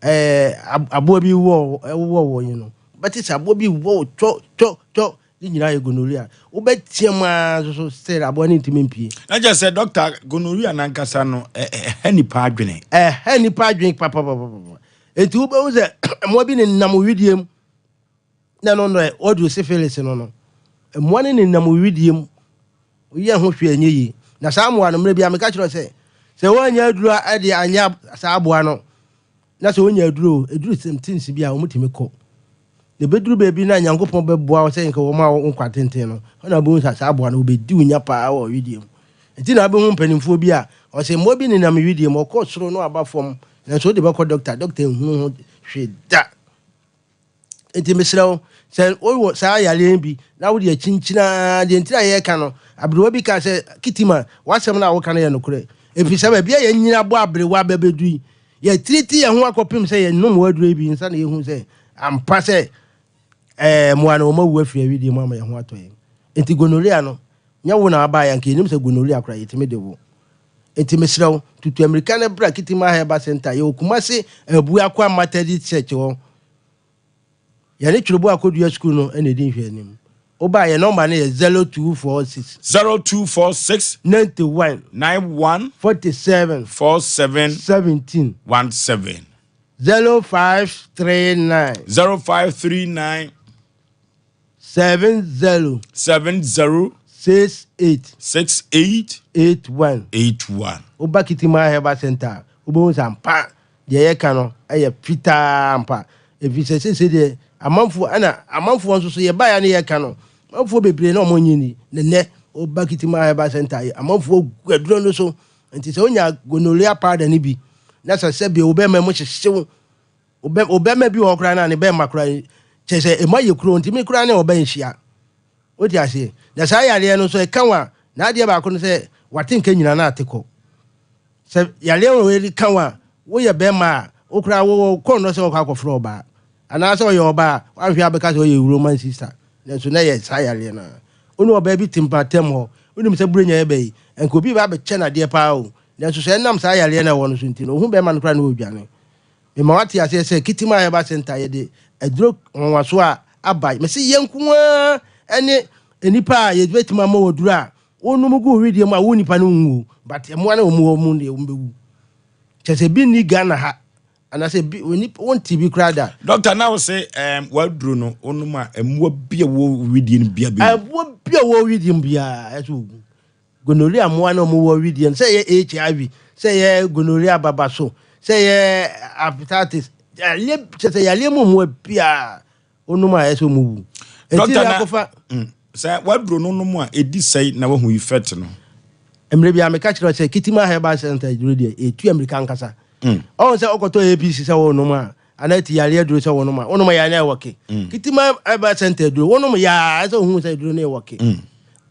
ɛɛ aboa bi wɔ wɔ wɔ yi no. Wobɛte sɛ aboa bi wɔ wo twɔ twɔ twɔ. Ne nyinaa yɛ gonorrhea. Wobɛteam ara nso so still aboa no ntumi mpue. Na kyerɛ sɛ dɔkta, gonorrhea no ankasa no, ɛha nipa adwene. Ɛha nipa adwene papapapapa. Enti wobɛhu sɛ mmoa bi nenam wo wedeɛ mu. Na ɛno no ɛ, wɔduru syphilis no no, mmoa no nenam wo wedeɛ mu, woyɛ ho hwee ɛnyɛ yie. Na saa mmoa no, mmerɛ biara meka kyerɛ wo sɛ, sɛ woannya aduro a de anyɛ saa aboa no, na sɛ wonya aduro o, ɛduru some things bi a, wɔtumi kɔ. Na ɛbɛduru baabi na Nyankopɔn bɛboa wo sɛ nka wɔma wo nkwa tenten no, hɔ na wobɛhu sɛ saa aboa no, wɔbɛdi wo nya paa wɔ wedeɛ mu. Nti na wobɛhu mpanimfoɔ bi a, ɔsɛ mmoa bi nenam wedeɛ mu, ɔkɔ soro na waba fam, nanso wode bɛkɔ dɔkta, dɔkta nhunu ho hwee da. Enti mesrɛ wo, sɛ wowɔ saa yareɛ yi bi na wode akyinkyini ara, deɛ nti a yɛreka no, aberewa bi kaa sɛ, Kitima, w'asɛm no a woka no yɛ nokorɛ, ɛfiri sɛ baabi a yɛanyini abɔ aberewa bɛbɛdu yi, Yɛtiriti yɛn ho akɔpem sɛ yɛnom wɔ aduro yi bi nsa na yɛhu sɛ ampa sɛ ɛɛ mmoa no wɔn awu afiri awidie mu ama yɛn ho atɔ yɛn. Nti gonorrhea no, nyɛ wo na wabaeɛ anka yɛnim sɛ gonorrhea koraa yɛtumi de wo. Nti mesrɛ wo, tutu amirika na bra Kitima Herbal Center. Yɛwɔ Kumasi Abuakwa Methodist Church hɔ. Yɛne Twerɛbo Akodua Sukuu no na ɛdi nhwɛanim. Woba a, yɛn nɔmba no yɛ 0246. 0246. 91. 91. 47. 47. 17. 17. 0539. 0539. 70. 70. 68. 68. 81. 81. Woba Kitima Herbal Center a, wobɛhu sɛ ampa deɛ yɛka no yɛ fitaa ampa. Ɛfiri sɛ seesei deɛ amanfoɔ, ɛna amanfoɔ nso so yɛbaeɛ a ne yɛka no, amanfoɔ bebree na wɔn nnye nni. Na nnɛ, woba Kitima Herbal Center a, amanfoɔ gu aduro no so. Nti sɛ wonya gonorrhea powder no bi, na sɛ sɛdeɛ wo bɛrima mu hyehye wo, wo bɛ, wo bɛrima bi wɔ hɔ koraa na ne bɛrima koraa, kyerɛ sɛ ɛmu ayɛ kuro, ntumi koraa ne ɔbɛ nhyia. Wote aseɛ? Na saa yareɛ no nso ɛka wo a, n'adeɛ baako no sɛ wate nka nyina na ate kɔ. Sɛ yareɛ wei ka wo a, woyɛ bɛrima a, wo koraa wo kɔn dɔ sɛ wɔkɔ akɔfrɛ ɔbaa. Anaasɛ ɔyɛ ɔbaa a, woanhwɛ a bɛka sɛ ɔyɛ Roman sister. Nanso na ɛyɛ saa yareɛ no ara. Wo ne ɔbaa bi te mpɔtam hɔ, wonim sɛ Buronya reba yi, anka obi reba abɛkyɛ no adeɛ paa o. Nanso sɛ ɛnam saa yareɛ no a ɛwɔ no so nti no, ɔhu bɛrima no koraa na ɔredwane. Mema woate aseɛ sɛ Kitima Herbal Centre yɛde aduro nwanwasoɔ a aba. Mese yɛn nko ara ne nnipa a yɛbɛtumi ama wo aduro a wonom gu wo wedeɛ mu a wo nipa no nwu o, but mmoa no a wɔn wɔ mu deɛ wɔn bɛwu. Kyerɛ sɛ ebi nni Ghana ha anaasɛ ebi onipa wonte bi koraa da. Doctor na wo se um, w'aduro no wonom a mmoa bi a wɔ wedeɛ no bia bɛwu? Mmoa bi a wɔ wedeɛ mu biara ɛsɛ owu. Gonorrhea mmoa no a wɔwɔ wedeɛ no sɛ ɛyɛ HIV, sɛ ɛyɛ gonorrhea babaso, sɛ ɛyɛ hepatitis, yareɛ kyerɛ sɛ yareɛ mu mmoa biara wonom a ɛsɛ wɔn wu. Enti na akɔfa. Mm, sɛ waduro no nom a ɛdi sɛe na wahu effect no. Mmerɛ biara meka kyerɛ sɛ Kitima Herbal Center aduro deɛ ɛtu amirika ankasa. Mm. Ɔhu sɛ wokɔtɔ APC sɛ wonom a anaa ti yareɛ aduro sɛ wonom a wonom yɛ na ɛwɔ ke. Mm. Kitima Herbal Center aduro wonom yɛ a ɛsɛ wohu sɛ aduro no ɛwɔ ke. Mm.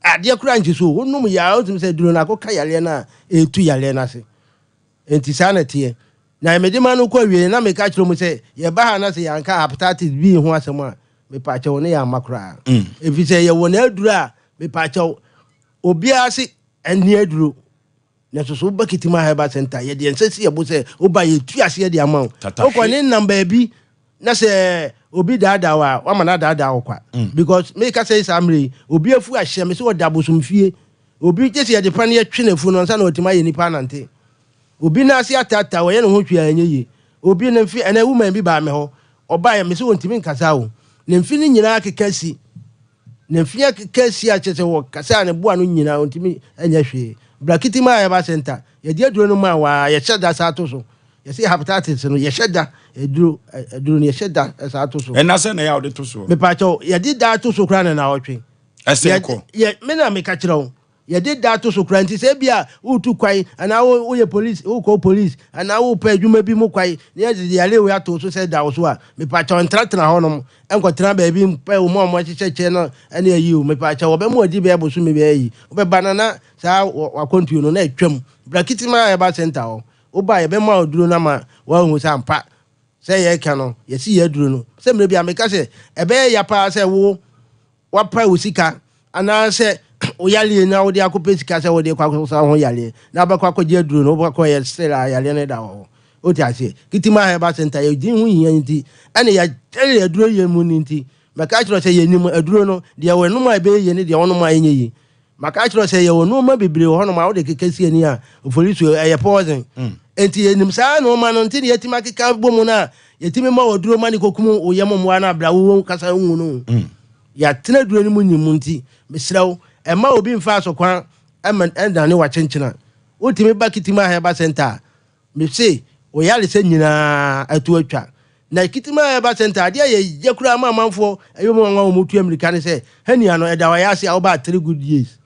Adeɛ koraa nkye so wonom yɛ a wotumi sɛ aduro no akɔka yareɛ no a ɛtu yareɛ no ase. Enti saa na ɛteɛ. Na mede ma no kɔ awiei na meka kyerɛ mu sɛ yɛba ha na sɛ yɛanka hepatitis B ho asɛm a, mepaakyɛw ne yɛamma koraa. Ɛfiri sɛ yɛwɔ n'aduro a mepaakyɛw obiara se ɛnni aduro. Nanso so woba Kitima Herbal Center yɛde yɛn nsa si yɛn bo sɛ woba yɛtu aseɛ de ama wo. Wokɔ ne nam baabi na sɛ obi daadaa wo a wama no adaadaa wo kwa. Because meka sɛ saa mmerɛ yi obi afu ahyɛ me sɛ ɔda abosomfie. Obi gye sɛ yɛde paneɛ twe n'afu no ansa na watumi ayɛ nipa anante. Obi nan ase ataataa, ɔyɛ ne ho hwee a ɛnyɛ yie. Obi ne mfe, ɛnɛ woman bi baa me hɔ, ɔbaeɛ, mese ɔntumi nkasa o. Ne mfe no nyinaa akeka asi. Ne mfe akeka asi a kyerɛ sɛ ɔkasa a ne boa no nyinaa ɔntumi nyɛ hwee. Bra Kitima Herbal Center, yɛde aduro no maa wo a, yɛhyɛ da saa to so. Yɛse hepatitis no, yɛhyɛ da aduro, aduro no yɛhyɛ da saa to so. Ɛna sɛ na ɛyɛ a wode to soɔ? Mepaakyɛw, yɛde da to so koraa na naawɔtwe. Ɛsɛ kɔ. Yɛ, me na meka kyerɛ wo. Yɛde da to so koraa nti sɛ ebia woretu kwan anaa wo, woyɛ police, wokɔ police anaa wopɛ adwuma bi mu kwan na yɛde yare wei ato wo so sɛ da wo so a, mepaakyɛw ntenatena hɔnom, nkɔtena baabi mpɛ wɔn a wɔahyehyɛ kyɛ no ne ayi o, mepaakyɛw wɔbɛma wadi bɛyɛ bosome bɛyɛ ayi, wobɛba no na saa w'akwantuo no na atwam. Bra Kitima Herbal Center hɔ, woba a yɛbɛma wo aduro no ama woahu sɛ ampa sɛ yɛreka no, yɛsi yɛn aduro no. Sɛ mmerɛ bi a meka sɛ ɛbɛyɛ ya paa sɛ wo woapae wo sika anaasɛ wo yareɛ na wode akɔpɛ sika sɛ wode kɔ akɔsa ho yareɛ na wobɛkɔ akɔgye aduro no wobɛkɔ yɛ still a yareɛ no da wɔ hɔ. Wote aseɛ? Kitima Herbal Center yɛ din ho hia nti ɛne yɛkyɛre aduro yɛ mu no nti mɛka akyerɛ sɛ yɛnim aduro no deɛ wɔnom a ɛbɛyɛ yie ne deɛ wɔnom a ɛnyɛ yie. Maka akyerɛ wo sɛ yɛwɔ nnoɔma bebree wɔ hɔnom a wode keka si ani a, oforisuo, ɛyɛ poison. Enti yɛnim saa nnoɔma no nti na yɛatumi akeka bɔ mu no a yɛtumi ma wo aduro ma no kɔkum wo yam mmoa no a berɛ a wowɔ kasa nwu no. Yɛatena aduro no mu nim nti, mesrɛ wo, mma obi mfa asɔkwa mma ɛnnane w'akyenkyena. Wotumi ba Kitima Herbal Centre a, Mese wo yaresɛ nyinaa ɛto atwa. Na Kitima Herbal Center adeɛ a yɛyɛ koraa ma amanfoɔ ɛyɛ wɔn nwanwa wɔn tu amirika ne sɛ hernia no ɛda wayɛ ase a wobaa three good days.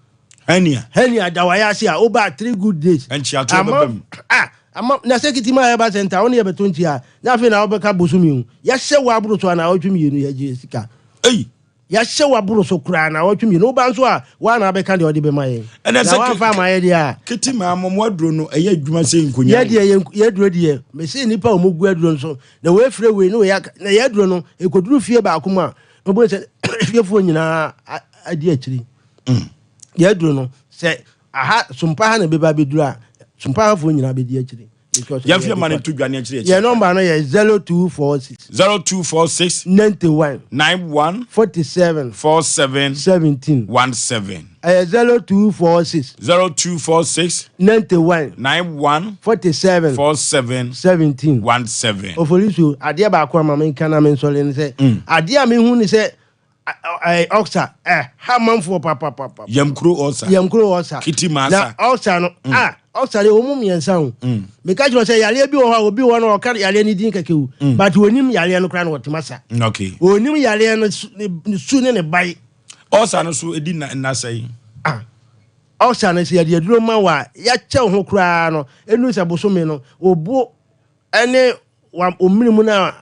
Hernia. Hernia da wayɛ ase a wobaa three good days. Nkyiatoɔ bɛba mu. Ah ama na sɛ Kitima Herbal Center wo ne yɛbɛto nkyia na afei na wobɛka bosome o. Yɛahyɛ wo aboro so anaa ɔtwe mmienu yɛgye sika. Ei. Yɛahyɛ wo aboro so koraa naawɔtwe mmienu. Woba nso a, wo ara na wabɛka deɛ wode bɛma yɛn. Ɛnɛ Na sɛ woamfa amma yɛn deɛ a. Kete maa mo mo aduro no ɛyɛ adwuma sɛ nkonyaa Yɛ deɛ yɛn yɛn aduro deɛ, mese nnipa a wɔgu aduro nso, na wei frɛ wei na wei aka, na yɛn aduro no, ɛkɔduru fie baako mu a, wobɛhu sɛ fiefoɔ nyinaa adi akyiri. Yɛn aduro no, sɛ aha, Sompa ha na ɛbɛba abɛduru a, Sompa hafoɔ nyinaa bɛdi akyiri. Yɛmfa yɛn ma no nto dwa ne akyiri akyiri. Yɛn nɔmba no yɛ 0246. 0246. 91. 91. 47. 47. 17. 17. Ɛyɛ 0246. 0246. 91. 91. 47. 47. 17. 17. Oforisuo, adeɛ baako a ma menka na mensɔre ne sɛ, adeɛ a mehu ne sɛ ɔsa ɛha manfoɔ papapapa. Yamkuro ɔsa. Yamkuro ɔsa. Kiti masa. Na ɔsa no mm. ah ɔsa deɛ wɔn mu mmiɛnsa o. Mm. Meka kyerɛ sɛ yareɛ bi wɔ hɔ a obi wɔ hɔ no ɔka yareɛ no din kɛkɛ o. Mm. But onim yareɛ no koraa na ɔtema sa. Okay. Onim yareɛ no ne su ne ne bae. Ɔsa no so edi na nnasa yi. Ah ɔsa no sɛ yɛde aduro ma wo a yɛakyɛ wo ho koraa no ɛnu sɛ bosome no obo ɛne wa omene mu no a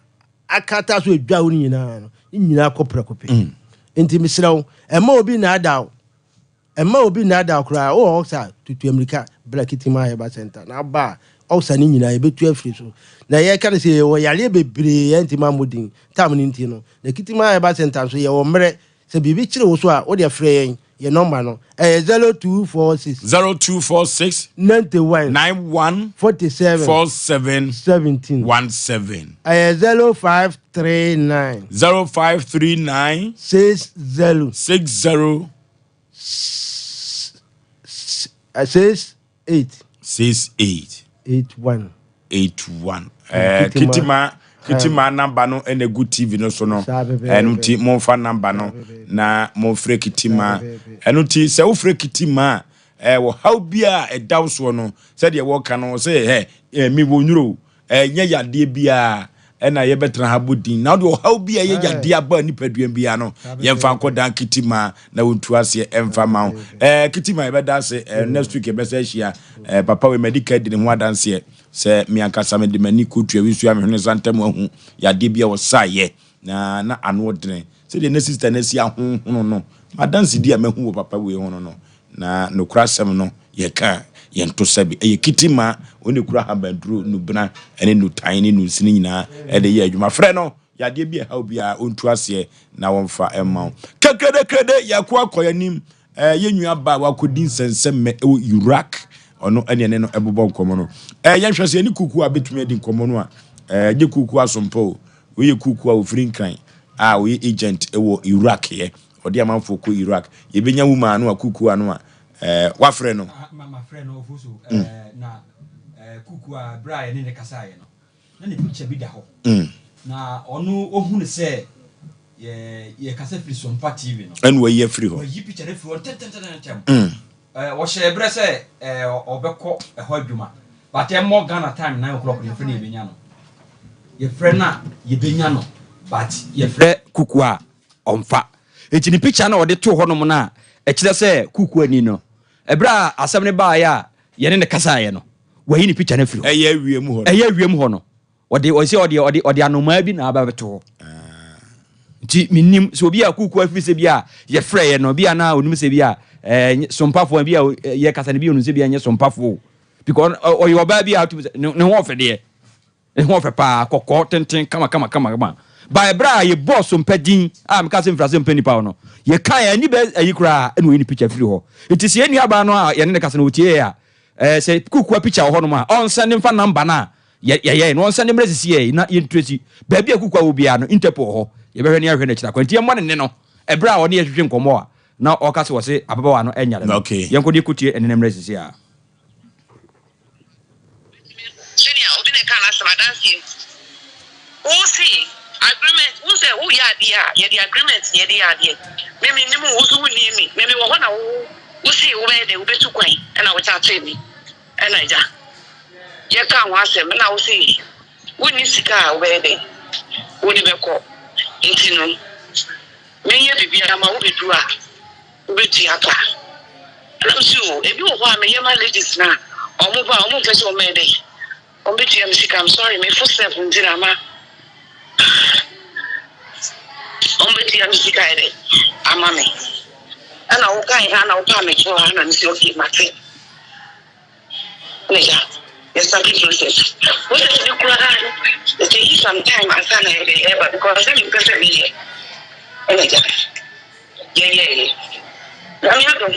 akata so edwa wo no nyinaa no, ne nyinaa kɔ prɛko pɛ. Mm. Nti mesrɛ wo, ɛmma obi nnaadaa wo. Ɛmma obi nnaadaa wo koraa. Wowɔ ɔksa tutu amirika bra Kitima Herbal Center na aba a ɔksa no nyinaa yɛbɛtu afiri so. Na yɛka no sɛ yɛwɔ yareɛ bebree yɛntumi ammɔ din tam no nti no. Na Kitima Herbal Center nso yɛwɔ mmerɛ Sɛ biribi kyere wo so a, wo deɛ frɛ yɛn. Yɛn nɔmba no, ɛyɛ 0246. 0246. 91. 91. 47. 47. 17. 17. Ɛyɛ 0539. 0539. 60. 60. 6. 8. 6 8. 8 1. 8 1. Eh, kitima kitima namba no ɛna egu tv no so no ɛno nti momfa namba no na momfrɛ kitima ɛno nti sɛ wofrɛ kitima a ɛwɔ haw bi a ɛda wo soɔ no sɛdeɛ wɔka no sɛ ɛ ɛ mewɔ nnuro Ɛnyɛ yadeɛ biara ɛna yɛbɛtena ha bɔ din na wode ɔhaw bi a ɛyɛ yadeɛ aba nipadua biara no yɛmfa nkɔ dan kitima na wɔntu aseɛ ɛmfa ma wo ɛɛ kitima yɛbɛda ase ɛɛ next week yɛbɛsɛ ahyia ɛɛ papa wei madi ka di ne ho adanseɛ sɛ me ankasa mede m'ani kɔtua wi so a mehwene nsa ntam ahu yadeɛ bi a wɔsaeɛ na na ano ɔdene sɛdeɛ ne sister no asi ahonhono no madansedi a mahu wɔ papa wei ho no no Na nokorɛ asɛm no yɛka a, yɛnto sɛbe. Ɛyɛ kitima, ɔne kura habanduro, nnubena ne nnutan ne nnunsini nyinaa de yɛ adwuma. Frɛ no, yadeɛ bi a ɛha wo biara, ɔntu aseɛ na wɔmfa mma wo. Kekedekrede, yɛko akɔ yɛn anim. Ɛɛ, yɛn nua baa a wakɔdi nsɛnsɛmmɛ wɔ Iraq, ɔno ɛne ɛne no ɛbobɔ nkɔmmɔ no. Ɛɛ, yɛnhwɛ sɛ yɛne kuku a bɛtumi adi nkɔmmɔ no a, ɛɛ, gye kuku asompa o. Wei yɛ kuku a ɔfiri Nkran a ɔyɛ agent wɔ Iraq yɛ. Ɔde amanfoɔ kɔ Iraq. Yɛbɛnya woman no a kuku ano a eh, wafrɛ no. Ah, ma mafrɛ no Ofosu mm. eh, na eh, kuku a berɛ a yɛne ne kasaeɛ no na ne picture bi da hɔ mm. na ɔno ɔhu no sɛ yɛkasa firi Sompa TV no ɛna wayi afiri hɔ wayi picture no afiri hɔ ntɛntɛntɛntɛm mm. eh, wɔhyɛ berɛ sɛ eh, ɔbɛkɔ ɛhɔ adwuma but ɛmmɔ Ghana time 9 o'clock no yɛfrɛ no yɛbɛnya no yɛfrɛ no a yɛbɛnya no but yɛfrɛ kuku a ɔmfa. Enti ne pikya no a ɔde too hɔnom no a ɛkyerɛ sɛ kukuani no, ɛberɛ a asɛm no baeɛ a yɛne no kasaeɛ no, wayi ne pikya no afiri hɔ. Ɛyɛ awia mu hɔ no. Ɛyɛ awia mu hɔ no. Ɔde ɔsɛ ɔde ɔde ɔde anomaa bi na aba bɛto hɔ. Nti menim sɛ obi a kuku afiri sɛ bi a yɛfrɛeɛ no bi a na onim sɛ bi a ɛɛ sompafoɔ bi a yɛkasa no bi onim sɛ bi a nyɛ sompafoɔ o. Because ɔyɛ ɔbaa bi a ɔtumi sɛ ne ho ɔfɛ deɛ. Ne ho ɔfɛ paa, kɔkɔɔ, tenten, kama kama kama kama. By ɛberɛ a yɛbɔɔ Sompa din a meka sɛ mfiri ase mpɛ nipa no, yɛkae a ani bɛ ayi koraa ɛna ɔyi ne picture firi hɔ. Nti sɛ yɛn nuabaa no a yɛne no kasa no ɔtie yɛn a, ɛɛ sɛ kukua picture wɔ hɔnom a, ɔnsɛnde mfa number no a yɛyɛe no, ɔnsɛnde mmerɛ sisi yɛn na yɛntresi. Baabi a kukua wɔ biara no, Interpol wɔ hɔ, yɛbɛhwɛ ne yɛahwɛ no akyiri akwan. Nti yɛmmɔ ne nne no ɛberɛ a ɔne yɛn twetwe nkɔmmɔ a na ɔka sɛ ɔse ababaawa no ɛnyare no. Yɛnkɔ ne yɛkɔtie ɛnne no mmerɛ sisi a. Senior, obi na ɛka n'asɛm adanseɛ nti. Wo se agreement, wo sɛ wo yɛ adeɛ a, yɛde agreement na yɛde yɛ adeɛ. Me me nim wo, wo so wo nim me. Me me wɔ hɔ na wo wo se wo bɛyɛ dɛ, wo bɛtu kwan ɛna wo kyatee me. Ɛna agya, yɛ kaa ho asɛm ɛna wo se wo nni sika a wo bɛyɛ dɛ, wo de bɛkɔ. Nti no, me nyɛ biribiara ma wo bɛduru a. Wobɛtua ka. Ɛna me se o, ebi wɔ hɔ a meyɛ ma ladies no a, wɔn ba a, wɔn mpɛ sɛ wɔn bɛyɛ dɛn, wɔn bɛtua me sika. I'm sorry, me footstep nti na ama wɔn. Wɔbɛtua me sika ayɛ dɛn ama me. Ɛna wokae ha na wopaa me kyɛw ha na mese okay mate. Na agya yɛ start process. Process no koraa no it take some time ansa na ɛyɛ dɛn ɛba because na mempɛ sɛ meyɛ. Ɛna agya yɛyɛɛyɛ. Nyame adom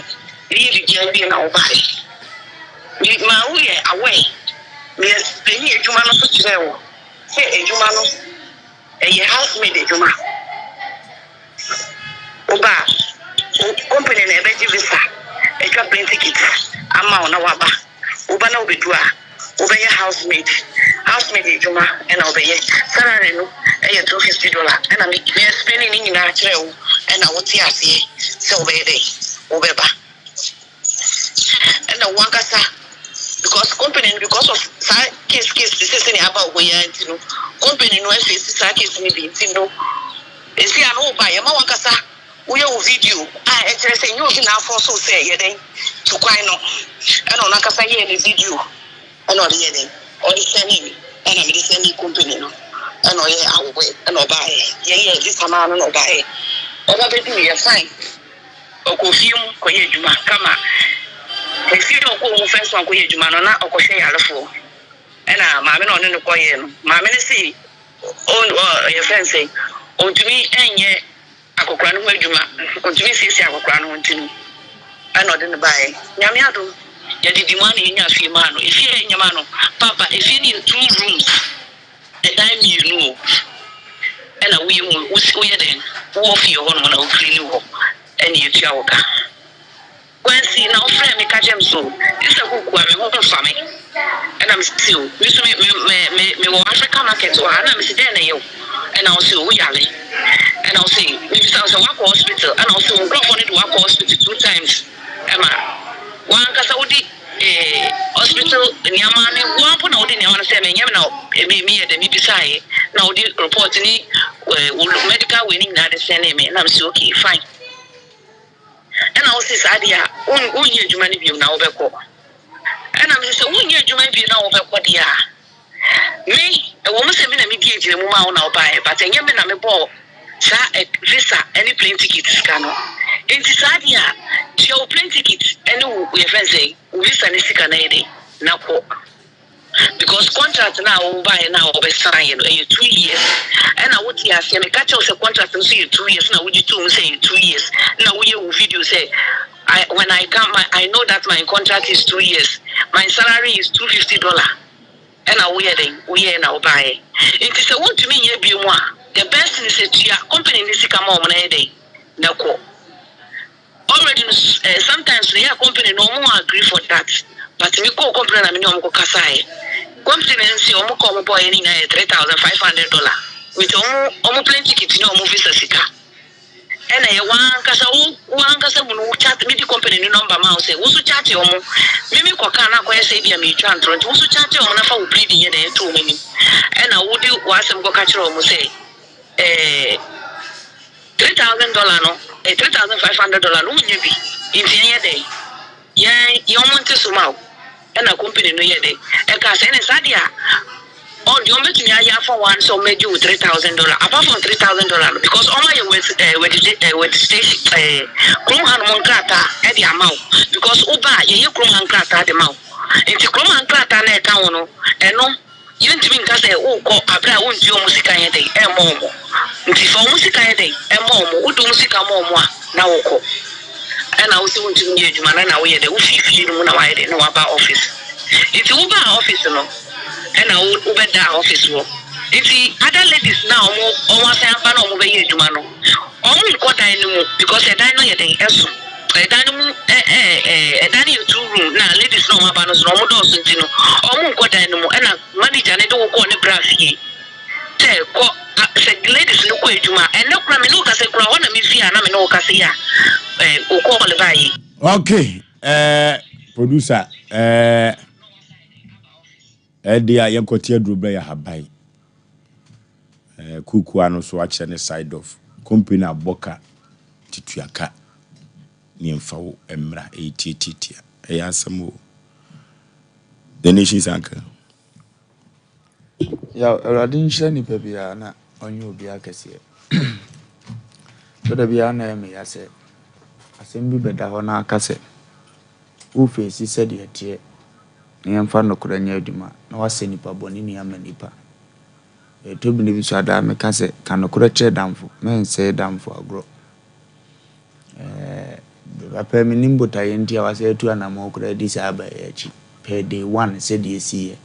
yɛyɛ biribiara wie na wobaeɛ. Me maa woyɛ aware. Me explain adwuma no so kyerɛɛ wo sɛ adwuma no Ɛyɛ house maid adwuma. Woba a, wo company na ɛbɛgye visa atwa plane ticket ama wo na woaba. Woba na wobedu a, wobɛyɛ house maid. House maid adwuma na wobɛyɛ. Salary no yɛ $250 ɛna me me explain ne nyinaa kyerɛɛ wo ɛna wote aseɛ sɛ wobɛyɛ dɛn, wobɛba. Ɛna wo ankasa because company no because of saa case case te sɛ sɛnea aba wɔ hɔ yi ara nti no company no afeesi saa case no bi nti no esi ano wo ba yɛma wo ankasa woyɛ wo video a ɛkyerɛ sɛ nyɛ obi na afɔ so sɛ yɛ dɛn tu kwan no ɛna ɔno ankasa yɛɛ ne video ɛna ɔde yɛ dɛn ɔde sɛne mi ɛna mede sɛne company no ɛna ɔyɛ awɔɛ ɛna ɔbaeɛ yɛyɛ visa maa no na ɔbaeɛ ɔba bɛduru yɛ fine. Ɔkɔɔ fie mu kɔyɛɛ adwuma kama. Efie a ɔkɔɔ mu first one kɔyɛɛ adwuma no, na ɔkɔhwɛ yarefoɔ. Ɛna maame no a ɔne no kɔyɛɛ no, maame no se ɔn ɔ yɛfrɛ no sɛn, ɔntumi nyɛ akɔkora no ho adwuma, ɔntumi nsiesie akɔkora no ho nti no, ɛna ɔde no baeɛ. Nyame adom, yɛdidi mu ara na yɛnyaa fie maa no. Efie a yɛnya maa no, paapa, efie no yɛ two rooms. Ɛdan mmienu o, ɛna woyɛ mu, woyɛ dɛn, wowɔ fie hɔ nom na wo clean hɔ, ɛna yɛtua wo ka. Kwansi, na wofrɛɛ me ka kyerɛɛ me sɛ o, Sister Kuku a me ho mfa me, ɛna me se o, me nso me, me, me, me, mewɔ Africa market wɔ ha, ɛna me se dɛn na ɛyɛ wo, ɛna wo se o, wo yare, ɛna wo se, mebisa wo sɛ woakɔ hospital, ɛna wo se wo nkurɔfoɔ no de wo akɔ hospital two times, ɛma w'ankasa wode. Eh hospital nneɛma ne wo ara mpo na wode nneɛma no sɛ me nyɛ me na me meyɛ dɛ mebisaeɛ na wode report ne eh, wo medical wei ne nyinaa de sɛnee me na mese okay fine ɛna wo se saa deɛ a wonyɛ adwuma no biom na wobɛkɔ ɛna mese sɛ wonyɛ adwuma no biom na wobɛkɔ deɛ a Me, ɛwɔ mu sɛ me na midii agyinamu maa wo na wobaeɛ, but ɛnyɛ me na mebɔɔ saa ɛ, visa ne plane ticket sika no. Enti saa deɛ a, tua wo plane ticket ne wo, yɛfrɛ no sɛn, wo visa no sika na yɛ dɛn, na kɔ. Because contract no a wobaeɛ no a wɔbɛsaeɛ no, ɛyɛ 2 years. Ɛna wote aseɛ, meka kyerɛ wo sɛ contract no nso yɛ 2 years, na wogye too mu sɛ ɛyɛ 2 years, na woyɛ wo video sɛ, I, when I come, my, I know that my contract is 2 years, my salary is $250. Ɛna woyɛ dɛn? Woyɛɛ na wobaeɛ. Nti sɛ wontumi nyɛ biom a, the best thing sɛ tua company no sika ma wɔn na yɛ dɛn? Na kɔ. Already no eh, sometimes no yɛ a company no wɔn agree for that. But me kɔɔ company na me ne wɔn kɔ kasaeɛ. Company no nso wɔn ka wɔn bɔɔyɛ no nyinaa yɛ $3,500 with wɔn wɔn plane ticket ne wɔn visa sika. Ɛna ɛyɛ w'ankasa wo w'ankasa mu no wo chat me di company no number ma wo sɛ wo nso chat wɔn me me kɔ kaa na akɔyɛ sɛ ebia meretwa ntorɔ nti wo nso chat wɔn na fa wo pleading yɛ dɛn to wɔn anim ɛna wode w'asɛm kɔka kyerɛ wɔn sɛ ɛɛ $3,000 no ɛɛ $3,500 no wonyɛ bi nti ɛnyɛ dɛn. Yɛn yɛn wɔn nte so ma wo. Ɛna company no yɛ dɛ ɛkaa sɛ ɛne saa deɛ a ɔ deɛ wɔn bɛtumi ayɛ afa wɔn ano sɛ wɔn bɛgye wo $3,000 apart from $3,000 no because wɔn ayɛ wɛ ɛɛ wɛdide ɛɛ registration ɛɛ kurom ha nom nkrataa ɛde ama wo because wo ba a yɛyɛ kurom ha nkrataa de ma wo nti kurom ha nkrataa na ɛka ho no ɛno. Yɛntumi nka sɛ worekɔ bere a wontua wɔn sika nyɛ dɛn mmɔ wɔn. Nti fa wɔn sika yɛ dɛn mmɔ wɔn. Wode wɔn sika ma wɔn a, na wokɔ. Ɛna wose wontumi nyɛ adwuma no na woyɛ dɛn, wofi fie no mu na woayɛ dɛn na woaba office. Nti wobaa office no ɛna wobɛdaa office hɔ. Nti other ladies no a wɔn wɔn asan aba na wɔbɛyɛ adwuma no, wɔn nkɔ dan no mu because ɛdan no yɛ dɛn ɛso. Ɛdan no mu ɛ ɛ ɛ ɛdan no yɛ two room na ladies na wɔn aba no so no wɔn dɔɔso nti no wɔn nkɔ dan no mu ɛna manager no de wo kɔɔ ne bra fie sɛ kɔ a sɛ ladies no kɔ adwuma ɛnɛ kora me ne wo kasa kura hɔ na me fie a na me ne wo kasa yi a ɛ wo kɔɔle baa yi. Okay, eh, producer, eh, ɛde a yɛnkɔte aduro brɛ yɛ ahaban. Eh, kukua no so akyerɛ ne side of company abɔ ka titua ka ne ɛmfa wo mmra ɛyɛ tiatiatia ɛyɛ asɛm o. The nation's uncle. Yaw, Awurade nhyira nipa biara na ɔnyɛ obiara kɛseɛ. Tɔ da bi a na ɛyɛ me ya sɛ asɛm bi bɛda hɔ na aka sɛ worefeesi sɛdeɛ ɛteɛ na yɛmfa nokorɛ nyɛ adwuma na woasɛ nipa bɔne ni ama nipa. Ɛtɔ bere bi nso a daa meka sɛ ka nokorɛ kyerɛ damfo, mɛnsɛe damfo agorɔ. Ɛɛ papa yi mennim botaeɛ nti a wasan atu anammɔn koraa adi saa aba yi akyi per day one sɛdeɛ ɛsiiɛ.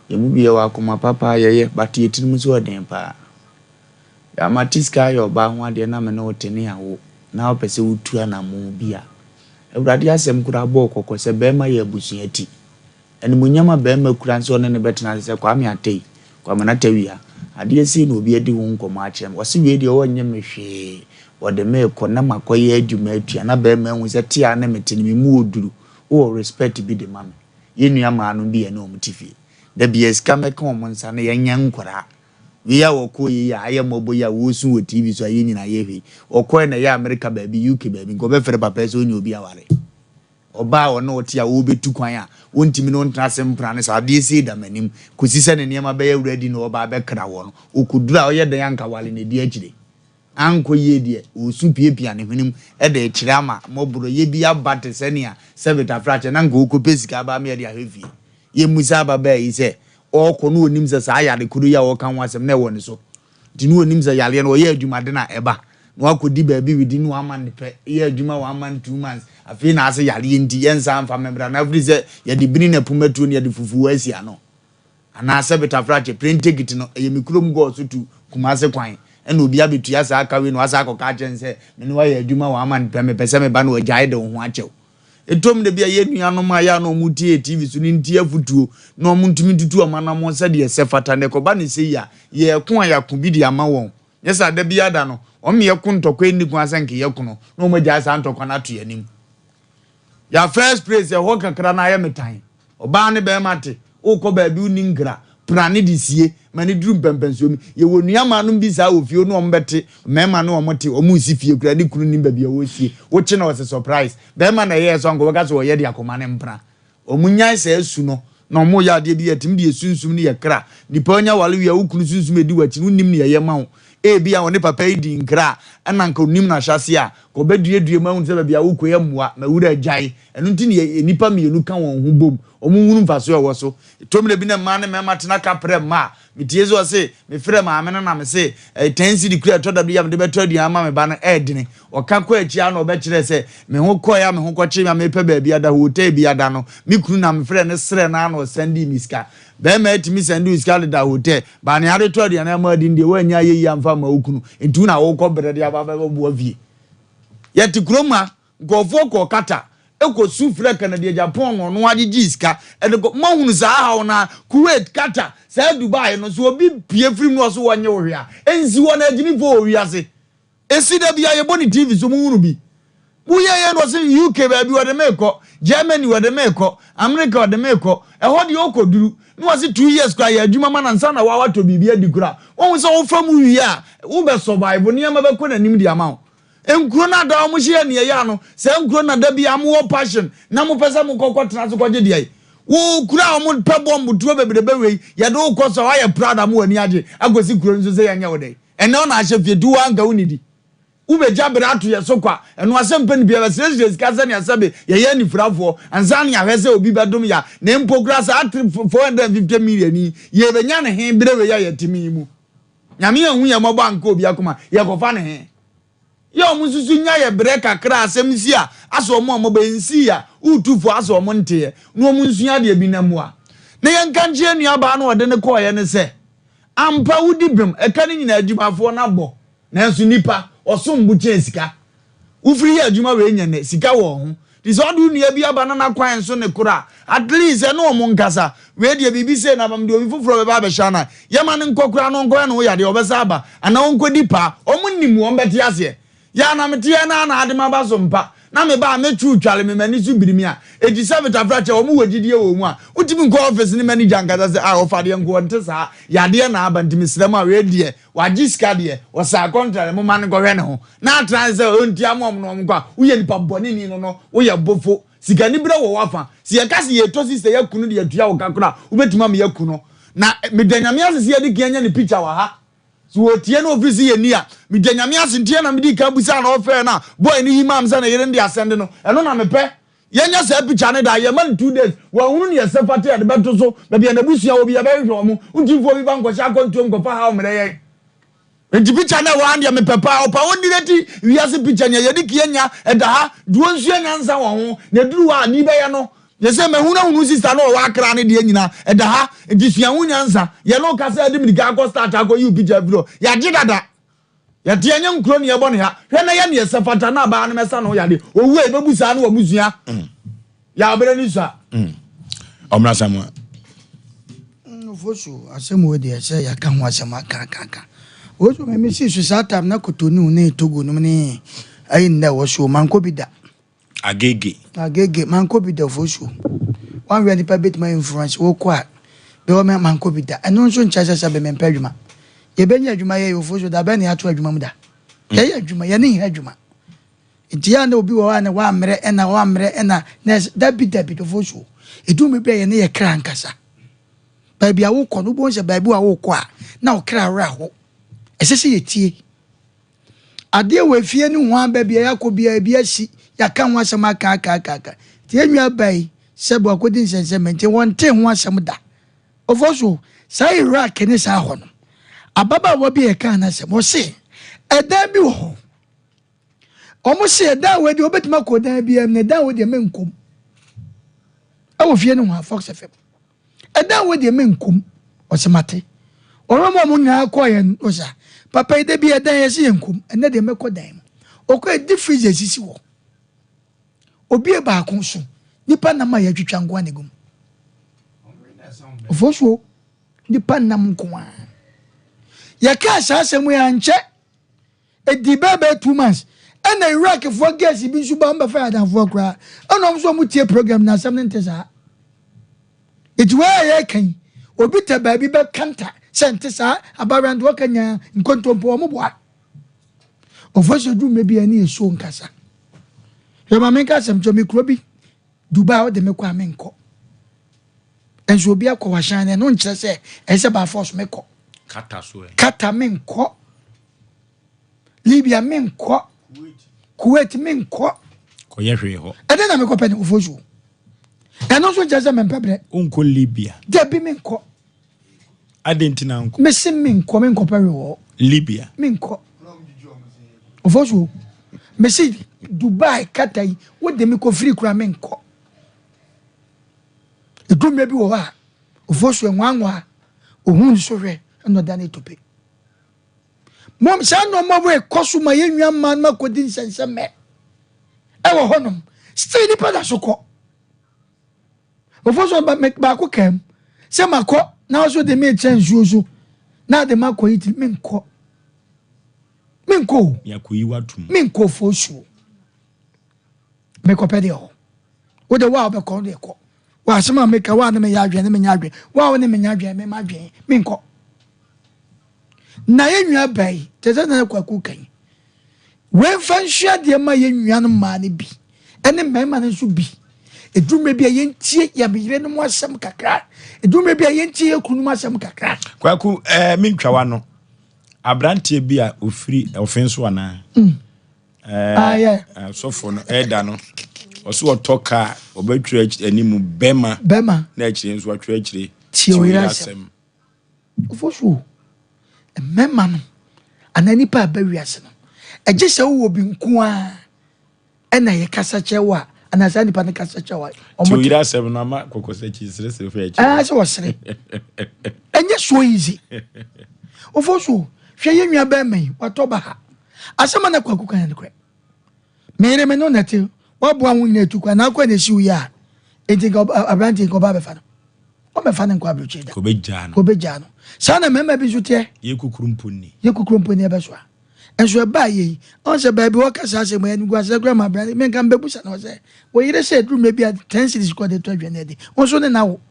Yɛn mu bi yɛwɔ akoma pa paa yɛyɛ but yɛn tirim nso ɔden paa. Yɛ mate sika ayɛ ɔbaa ho adeɛ na me ne wo te ne awo na wopɛ sɛ wotu anammɔn bi a, Awurade asɛm koraa bɔɔ kɔkɔ sɛ barima yɛ abusua ti. Animuonyam a barima kura ne sɛ ɔne no bɛtena ase sɛ Kwame Atei, Kwamena Tawia. Adeɛ sei na obi adi ho nkɔmmɔ akyerɛ me. Ɔse wei deɛ ɔnyɛ me hwee, ɔde me rekɔ na makɔyɛ adwuma atua na barima ahu sɛ te a ne mete no me mu ɔduru, wowɔ respect bi de ma me. Yɛn nua maa nom bi yɛne wɔn te fie. Da biara sika mmɛka wɔn nsa na yɛnyɛ nkwadaa. Wei a ɔkɔeɛ yi a ayɛ mmɔbɔ yi a wɔresu wɔ TV so a yɛn nyinaa yɛhwɛ yi, ɔkɔeɛ na ɛyɛ Amerika baabi, UK baabi, nka ɔbɛfrɛ papa yi sɛ ɔnya obi aware. Ɔbaa a ɔne wo te a ɔrebɛtu kwan a wontumi ne wo ntena ase mpra no saa adeɛ sei da m'anim kɔsi sɛ ne nneɛma bɛyɛ ready na ɔreba abɛkra woɔ no, ɔkɔduru a ɔyɛ dɛn anka wale no adi akyire? Ankɔ yie deɛ, ɔresu piapia ne hwene mu de rekyerɛ ama mmɔborɔyɛ bi aba te sɛ nea Sɛbet Afrakyɛ na anka ɔrekɔpɛ sika aba ama yɛde ahwɛ fie. Yɛmmisa ababaa yi sɛ ɔrekɔ no ɔnim sɛ saa yare koro yi a ɔreka ho asɛm no ɛwɔ ne so. Nti na ɔnim sɛ yareɛ no ɔyɛ adwumaden a ɛba na wakɔdi baabi within one month pɛ, yɛ adwuma one month, 2 months, afei na ase yareɛ nti yɛnsan mfa me mmra na afiri sɛ yɛde bini na puma tuo na yɛde fufuo asi ano. Anaa sɛ betafrakyɛ, plane ticket no, ɛyɛ me kurom Goaso to Kumase kwan ɛna obi abɛtua saa ka wei na wasan akɔka akyerɛ no sɛ me ne wo ayɛ adwuma one month pɛ mepɛ sɛ meba na wagyae de wo ho akyɛ wo. Ɛtɔ mu da bi a yɛn nuanom a ɛyɛ a na wɔtie yɛn TV so no ntie afotuo na wɔntumi ntutu wɔn anammɔn sɛdeɛ ɛsɛ fata. Na ɛkɔba no sei a, yɛreko a yɛako bi de ama wɔn. Nyɛ saa da biara da no, wɔn ne yɛko ntɔkwa a ɛnni kwan sɛ nka yɛko no, na wɔagyae saa ntɔkwa no ato yɛn anim. Yɛn first place, ɛhɔ kakra no ayɛ me tan. Ɔbaa ne barima te, wokɔ baabi wonni nkra, pra ne de sie ma no duru mpɛmpɛnsoɔ bi. Yɛwɔ nuammaanom bi saa wɔ fie, wo ne wɔn bɛte, mmarima ne wɔn te, wɔn resi fie koraa, ne kunu nnim baabi a wɔresie. Wokye no ɔse surprise. Barima na ɛyɛɛ so anka ɔbɛka sɛ ɔyɛ de akɔma ne mpena. Wɔn nyae saa su no na wɔn reyɛ adeɛ bi yɛtumi de yɛ sunsum ne yɛ kra. Nipa ɔnya ware wie a wo kunu sunsum edi w'akyi no wonnim nea ɛyɛ ma wo. Ebia ɔne papa yi dii nkra a ɛna anka onim no ahyɛaseɛ a, ka ɔbɛduadua mu ahunu sɛ baabi a wokɔ yi mmoa, m'awura agyae. Ɛno nti na yɛ nnipa mmienu ka wɔn ho bom, wɔn nhunu mfasoɔ a ɛwɔ so. Ɛtɔ mmerɛ bi na mmaa ne mmarima tena kaprɛ mma a, metie sɛ ɔse, mefrɛ maame no na mese, ɛyɛ ten cedi kura ɛtɔ da bi a mede bɛtɔ aduan ama me ba no, ɛɛdene. Ɔka kɔ akyi ara na ɔbɛkyerɛ sɛ, me ho kɔeɛ a me ho kɔkyee me a mepɛ baabi ada, hotel bi ada no, me kunu na mefrɛɛ no srɛɛ no ara na ɔsɛndee me sika. Barima atumi sɛnde wo sika deda hotel, but nea ade tɔ aduane ama adi no deɛ woannya ayɛ yie amfa amma wo kunu, nti wo na wokɔ brɛ de aba abɛboa fie. Yɛte kurom ha, nkurɔfoɔ kɔɔ Qatar kɔ su frɛɛ Kennedy Agyapong na ɔno ara gyegyee sika de kɔ, moahunu saa haw no ara, Kuwait, Qatar, saa Dubai no, sɛ obi pue firi mu na ɔse ɔnnye wo hwee a, ɛnsi hɔ na agyimifoɔ wɔ wiase. Esi da bia yɛbɔ ne TV so mo hunu bi. Mo yɛ yɛ no ɔse UK baabi ɔde me kɔ, Germany ɔde me kɔ, America ɔde me kɔ, ɛhɔ deɛ ɔkɔ duru na ɔse 2 years koraa yɛ adwuma ma no ansa na wa watɔ biribi adi koraa. Wahu sɛ wofa mu wie a wo bɛ survive nneɛma bɛkɔ n'anim de ama wo. Nkuro no a daa wɔn hyɛ yɛ nea ɛyɛ ano, saa nkuro no na da biara mo wɔ passion na mo pɛ sɛ mo kɔ kɔ tena so kɔgye deɛ. Wo kuro a wɔn pɛ bɔmbo tuo bebrebe wei yɛde wo kɔ so a wayɛ proud ama w'ani agye akɔsi kuro no so sɛ yɛnyɛ wo dɛn. Ɛnnɛ wo na ahyɛ fie nti wo ara nka wonnidi. Wobɛgya berɛ ato yɛn so kwa. Ɛno asɛm pɛ ne pii yɛbɛsrɛsrɛ sika sɛnea sɛbe yɛyɛ anifirafoɔ ansa na yɛahwɛ sɛ obi bɛdom yɛn a. Na mpo koraa saa 450 million yi yɛbɛnya no he berɛ wei a yɛte mu yi mu? Nyame anhu yɛn mmɔbɔ anka obi akoma, yɛkɔfa no he? Yɛ ɔmo nso so nya yɛ brɛ kakra a asɛm si a asɛ ɔmo a ɔmo bɛ nsii a wotu fo asɛ ɔmo nteɛ na ɔmo nsua adeɛ bi na mmoa. Na yɛnka nkyerɛ nua baa no a ɔde no kɔɔeɛ no sɛ ampa wodi bem ɛka no nyinaa adwumafoɔ no abɔ nanso nipa ɔsom bo kyɛn sika. Wofiri yɛ adwuma wei nyɛ nnɛ sika wɔ ho nti sɛ ɔde wo nua bi aba na n'akwan nso ne koro a at least ɛne ɔmo nkasa wei deɛ biribi sei na aba mede obi foforɔ bɛba abɛhyɛ anan yɛma no nkɔ koraa na ɔnkɔyɛ ne ho yadeɛ ɔbɛsa aba anaa ɔnkɔdi paa ɔmo nim wɔn bɛte aseɛ yɛ a na meteɛ na na ade maba so mpa na meba a metwiw twale me m'ani so biri me a eti sɛ metafra kyɛ ɔmo wɔ gyidie wɔ mu a wotumi nkɔ office ne manager nkasa sɛ a ɔfa deɛ nko ɔnte saa yadeɛ na aba nti mesrɛ mo a wei deɛ Wagye sika deɛ, ɔsaa contract momma no nkɔhwɛ ne ho. Na atra ne sɛ ɔntua ma wɔn na wɔn nkɔ a, woyɛ nipa bɔne ni no no, woyɛ bofo. Sikaniberɛ wɔ w'afa. Sɛ yɛka sɛ yɛretɔ sister yi aku no de atua wo ka koraa a, wobɛtumi ama yɛaku no. Na meda Nyame ase sɛ yɛde kan anya ne picture wɔ ha. So wɔtie na ofi se yɛnni a, meda Nyame ase nti na medii kan bisaa na ɔfrɛɛ no a boy no yi maa me sɛ ne yere no de asɛnde no. Ɛno na mepɛ. Yɛnyɛ saa picture no da, yɛma no 2 days, wanhunu nea ɛsɛ fata a yɛde bɛto so, baabi a n'abusua wɔ bi yɛbɛhwehwɛ wɔn, wontumi bi ba nkɔhyɛ akwantuo nkɔfa haw mmerɛ yɛn. Nti picture no a ɛwɔ ha no deɛ mepɛ paa, ɔpa ɔndireti wiase picture nea yɛde kia nya ɛda ha, duo nsua nyansa wɔ ho, na ɛduru hɔ a ni bɛyɛ no. Yɛ sɛ mahunahunu sister no ɔwɔ Accra no deɛ nyina ɛda ha, nti sua ho nyansa, yɛne wo kasa yɛde mirika akɔ start akɔ yi wo picture afiri hɔ, yɛagye dada. Yɛte ɛnyɛ nkuro ne yɛbɔ ne ha, hwɛ na yɛ neɛ sɛ fata na abaa no mɛsa ne ho yadeɛ, owu a yɛbɛbu saa ne wabusua, yɛ abrɛ ne sua. Ɔmmra Samoa. Ofosu asɛm wei deɛ sɛ yɛaka ho asɛm aka aka aka. Ofosu me me si so saa time na Cotonou ne Togo nom ne ayi nnɛ wɔ so mankɔ bi da. Agege. Agege mankɔ bi da Ofosu. Wanhwɛ nipa betumi ayɛ influence wokɔ a bɛwɔ me mankɔ bi da. Ɛno nso nkyɛ sɛ sɛ bɛ mempɛ adwuma. Yɛbɛnya adwuma yɛ Ofosu da bɛn na yɛato adwuma mu da. Yɛyɛ adwuma yɛne nhɛ adwuma. Nti yɛ a na obi wɔ hɔ a na wammrɛ ɛna wammrɛ ɛna nurse dabi dabi Ofosu. Ɛdu mmerɛ bi a yɛne yɛ kra nkasa. Baabi a wokɔ no wobɛhu sɛ baabi a wokɔ a na wo kra werɛ aho. Ɛsɛ sɛ yɛtie. Adeɛ wɔ efie no ho a baabi a yɛakɔ biara ebi asi yɛaka ho asɛm aka aka aka aka. Nti yɛn nua ba yi sɛ wakɔdi nsɛnsɛmma nti wɔntee ho asɛm da. Ofosu saa Iraq ne saa hɔ no ababaawa bi a yɛkaa n'asɛm ɔse ɛdan bi wɔ hɔ wɔn se ɛdan wɔ deɛ wobɛtumi akɔ dan biara mu na ɛdan wɔ deɛ menkɔm ɛwɔ fie no ho a Fox FM. Ɛdan wei deɛ menkom. Ɔse mate. Ɔno ma ɔmo nyinaa kɔɔ yɛn ɔse ah papa yi dabi ɛdan yɛse yɛnkom ɛnɛ deɛ mɛkɔ dan mu. Ɔkɔɛ deep freezer esisi hɔ. Obie baako so nipa nam a yɛatwitwa nkoa na egu mu. Ofosuo nipa nam nkoa. Yɛkaa saa asɛm yi ankyɛ Ɛdii bɛyɛ bɛyɛ 2 months ɛna Iraq foɔ girls bi nso ba wɔn bɛfa yɛ adamfoɔ koraa ɛna wɔn nso wɔn tie program na asɛm no nte saa. Eti wei a yɛreka yi obi tɛ baabi bɛ kanta sɛ nte saa abawewa nti wɔka nyaa nkontompo wɔn boa. Ɔfɔ sɛ duru mɛ bi ɛne esuo nkasa. Hwɛ ma menka asɛm kyerɛ me kuro bi Dubai ɔde me kɔ a menkɔ. Nso obi akɔ wahyɛn no ɛno nkyerɛ sɛ ɛsɛ sɛ by force mekɔ. Kata so ɛ. Kata menkɔ. Libya menkɔ. Kuwait menkɔ. Kɔyɛ hwee hɔ. Ɛdɛn na mekɔpɛ ne wofoɔ suo. Ɛno nso nkyerɛ sɛ mempɛ berɛ. Wonkɔ Libya. Dabi menkɔ. Adɛn nti na nkɔ? Mese menkɔ menkɔpɛ hwee wɔ hɔ. Libya. Menkɔ. Wofoɔ suo. Mese Dubai Qatar yi wode me kɔ firi koraa menkɔ. Ɛduru mmerɛ bi wɔ hɔ a wofoɔ suo nwanwa ohun so hwɛ ɛna ɔda ne tope. Mom saa nneɛma wei kɔ so ma yɛn nua mmaa no akɔdi nsɛnsɛmmɛ ɛwɔ hɔnom. Still nipa da so kɔ. Ofo so baako kaa mu sɛ makɔ na ɔso de me kyerɛ nsuo so na ade makɔ yi ti menkɔ. Menkɔ o. Yɛakɔyi watom. Menkɔ ofo suo. Mekɔpɛ deɛ hɔ. Wo de wo a wobɛkɔ wo deɛ kɔ. Wɔ asɛm a meka wo a ne meyɛ adwene ne menya adwene. Wo a wo ne menya adwene mema adwene menkɔ. Na yɛn nua baa yi te sɛ na kwaku kan wei mfa nsua adeɛ ma yɛn nua no mmaa no bi ɛne mmarima no nso bi. Ɛduru mmerɛ bi a yɛntie yɛn yerenom asɛm kakra. Ɛduru mmerɛ bi a yɛntie yɛn kununom asɛm kakra. Kwaku ɛɛ eh, mentwa w'ano. Aberanteɛ bi a ofiri ɔfen so anaa? Mm. Ɛɛ ah, yeah. Asɔfo no ɛda no ɔso ɔtɔ kaa ɔbɛtwerɛ anim bɛma. Bɛma. Na akyire nso atwerɛ akyire. Tie oyere asɛm. Ofosuo, mmarima no anaa nnipa a ɛba wiase no, ɛgye sɛ wowɔ bi nko ara ɛna yɛkasa kyerɛ wo a anaa saa nipa no kasa kyerɛ wo a. Ti oyere asɛm no ama kɔkɔsakyi seresere fɛ akyire. Ɛɛ sɛ wɔsere. Ɛnyɛ so easy. Ofosuo, hwɛ yɛn nua bɛrima yi, watɔ ba ha. Asɛm a na Kwaku kan yɛ nokorɛ. Me yere me no na ɛte waboa ho nyinaa etu kwan na akɔ na esi wo yie a enti nka aberante nka ɔba abɛfa no ɔbɛfa no nkɔ aburokyire da kɔbɛgyaa no kɔbɛgyaa no saa na mmarima bi nso teɛ yɛ kukuru mpo ni yɛ kukuru mpo ni ɛbɛso a nso ɛbaa yɛ yi ɔn sɛ baabi wɔka saa asɛm yɛ animguaseɛ koraa ma aberante menka mbɛbusa no sɛ wo yere sɛ aduru mmerɛ bi a 10 cedis kɔ de tɔ aduane adi wo nso ne na wo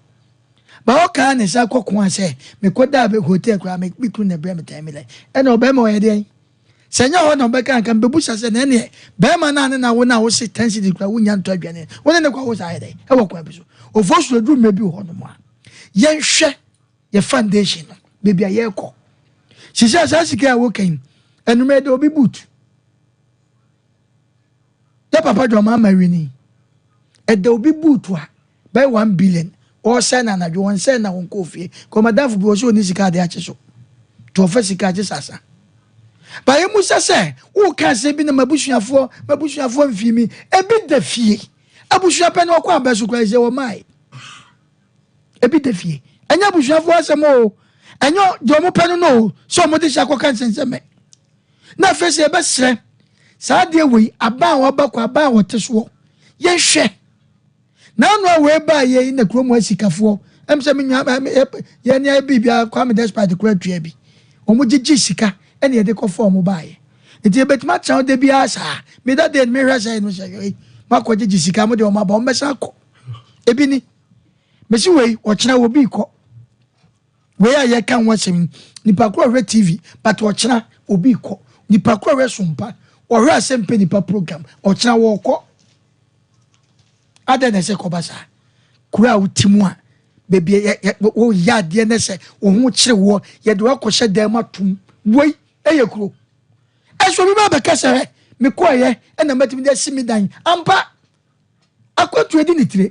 ba ɔkaa ne sa kɔko a sɛ mekɔdaa hotel koraa me kunu na ɛbrɛ me 10 million ɛna ɔbɛrima ɔyɛ deɛn Sɛ ɛnyɛ hɔ na ɔbɛka anka mebɛbusa sɛ na ɛneɛ bɛrima no a ne na wo no a wose 10 cedis koraa wonnya ntɔ aduane wo ne ne kɔ wo saa yɛ dɛn ɛwɔ kwan bi so Ofosu aduru mmerɛ bi wɔ hɔ nom a yɛnhwɛ yɛ foundation no baabi a yɛrekɔ. Sisi a saa sika a woka yi, ɛnum ɛda obi boot. Yɛ papa John Mahama wini. Ɛda obi boot a bɛyɛ 1 billion. Ɔresɛn na anadwo wɔn sɛn na wɔn kɔɔ fie. Kɔmadafo bi wɔ so oni sika ade akye so. To ɔfɛ sika akye sasa. Bayɛ mu sɛ woka asɛm bi na mabusuafoɔ mfii mi ebi da fie. Abusua pɛ na ɔkɔ abɛ so kora sɛ wɔmae. Ebi da fie. Ɛnyɛ abusuafoɔ asɛm o. Ɛnyɛ deɛ ɔmo pɛ no o sɛ ɔmo de hyɛ akɔka nsɛnsɛmɛ. Na afei sɛ yɛbɛsrɛ saa adeɛ wei aban a waba kɔ aban a wɔte soɔ yɛnhwɛ n'ano a wei baa yɛ yi na kurom asikafoɔ sɛ me nua yɛn ni ayɛ biribi Kwame Despite kura tua bi wɔn gyegye sika ɛna yɛde kɔfɔ wɔn baayɛ nti yɛbɛtumi atena hɔ de biara saa meda de mehwɛ sɛ ɛno sɛ ɛyi mo akɔ gyegye sika mo de wɔn aba wɔn bɛsa akɔ ebi ni mesi wei ɔkyena wɔ bi kɔ wei a yɛka ho asɛm nipa koro ɔhwɛ TV but ɔkyena obi kɔ nipa koro ɔhwɛ sompa ɔhwɛ asɛm pɛ nipa program ɔkyena wɔkɔ adan na ɛsɛ kɔba saa kuro a wote mu a beebi yɛ yɛ wɔyɛ adeɛ ne sɛ wɔn ho kyerɛ wɔ yɛde wakɔhyɛ dan mu atum wei ɛyɛ kuro ɛso obi ba bɛka sɛ mekɔɔyɛ ɛna mɛtumi de asi mi dan ampa akɔtu edi ne tire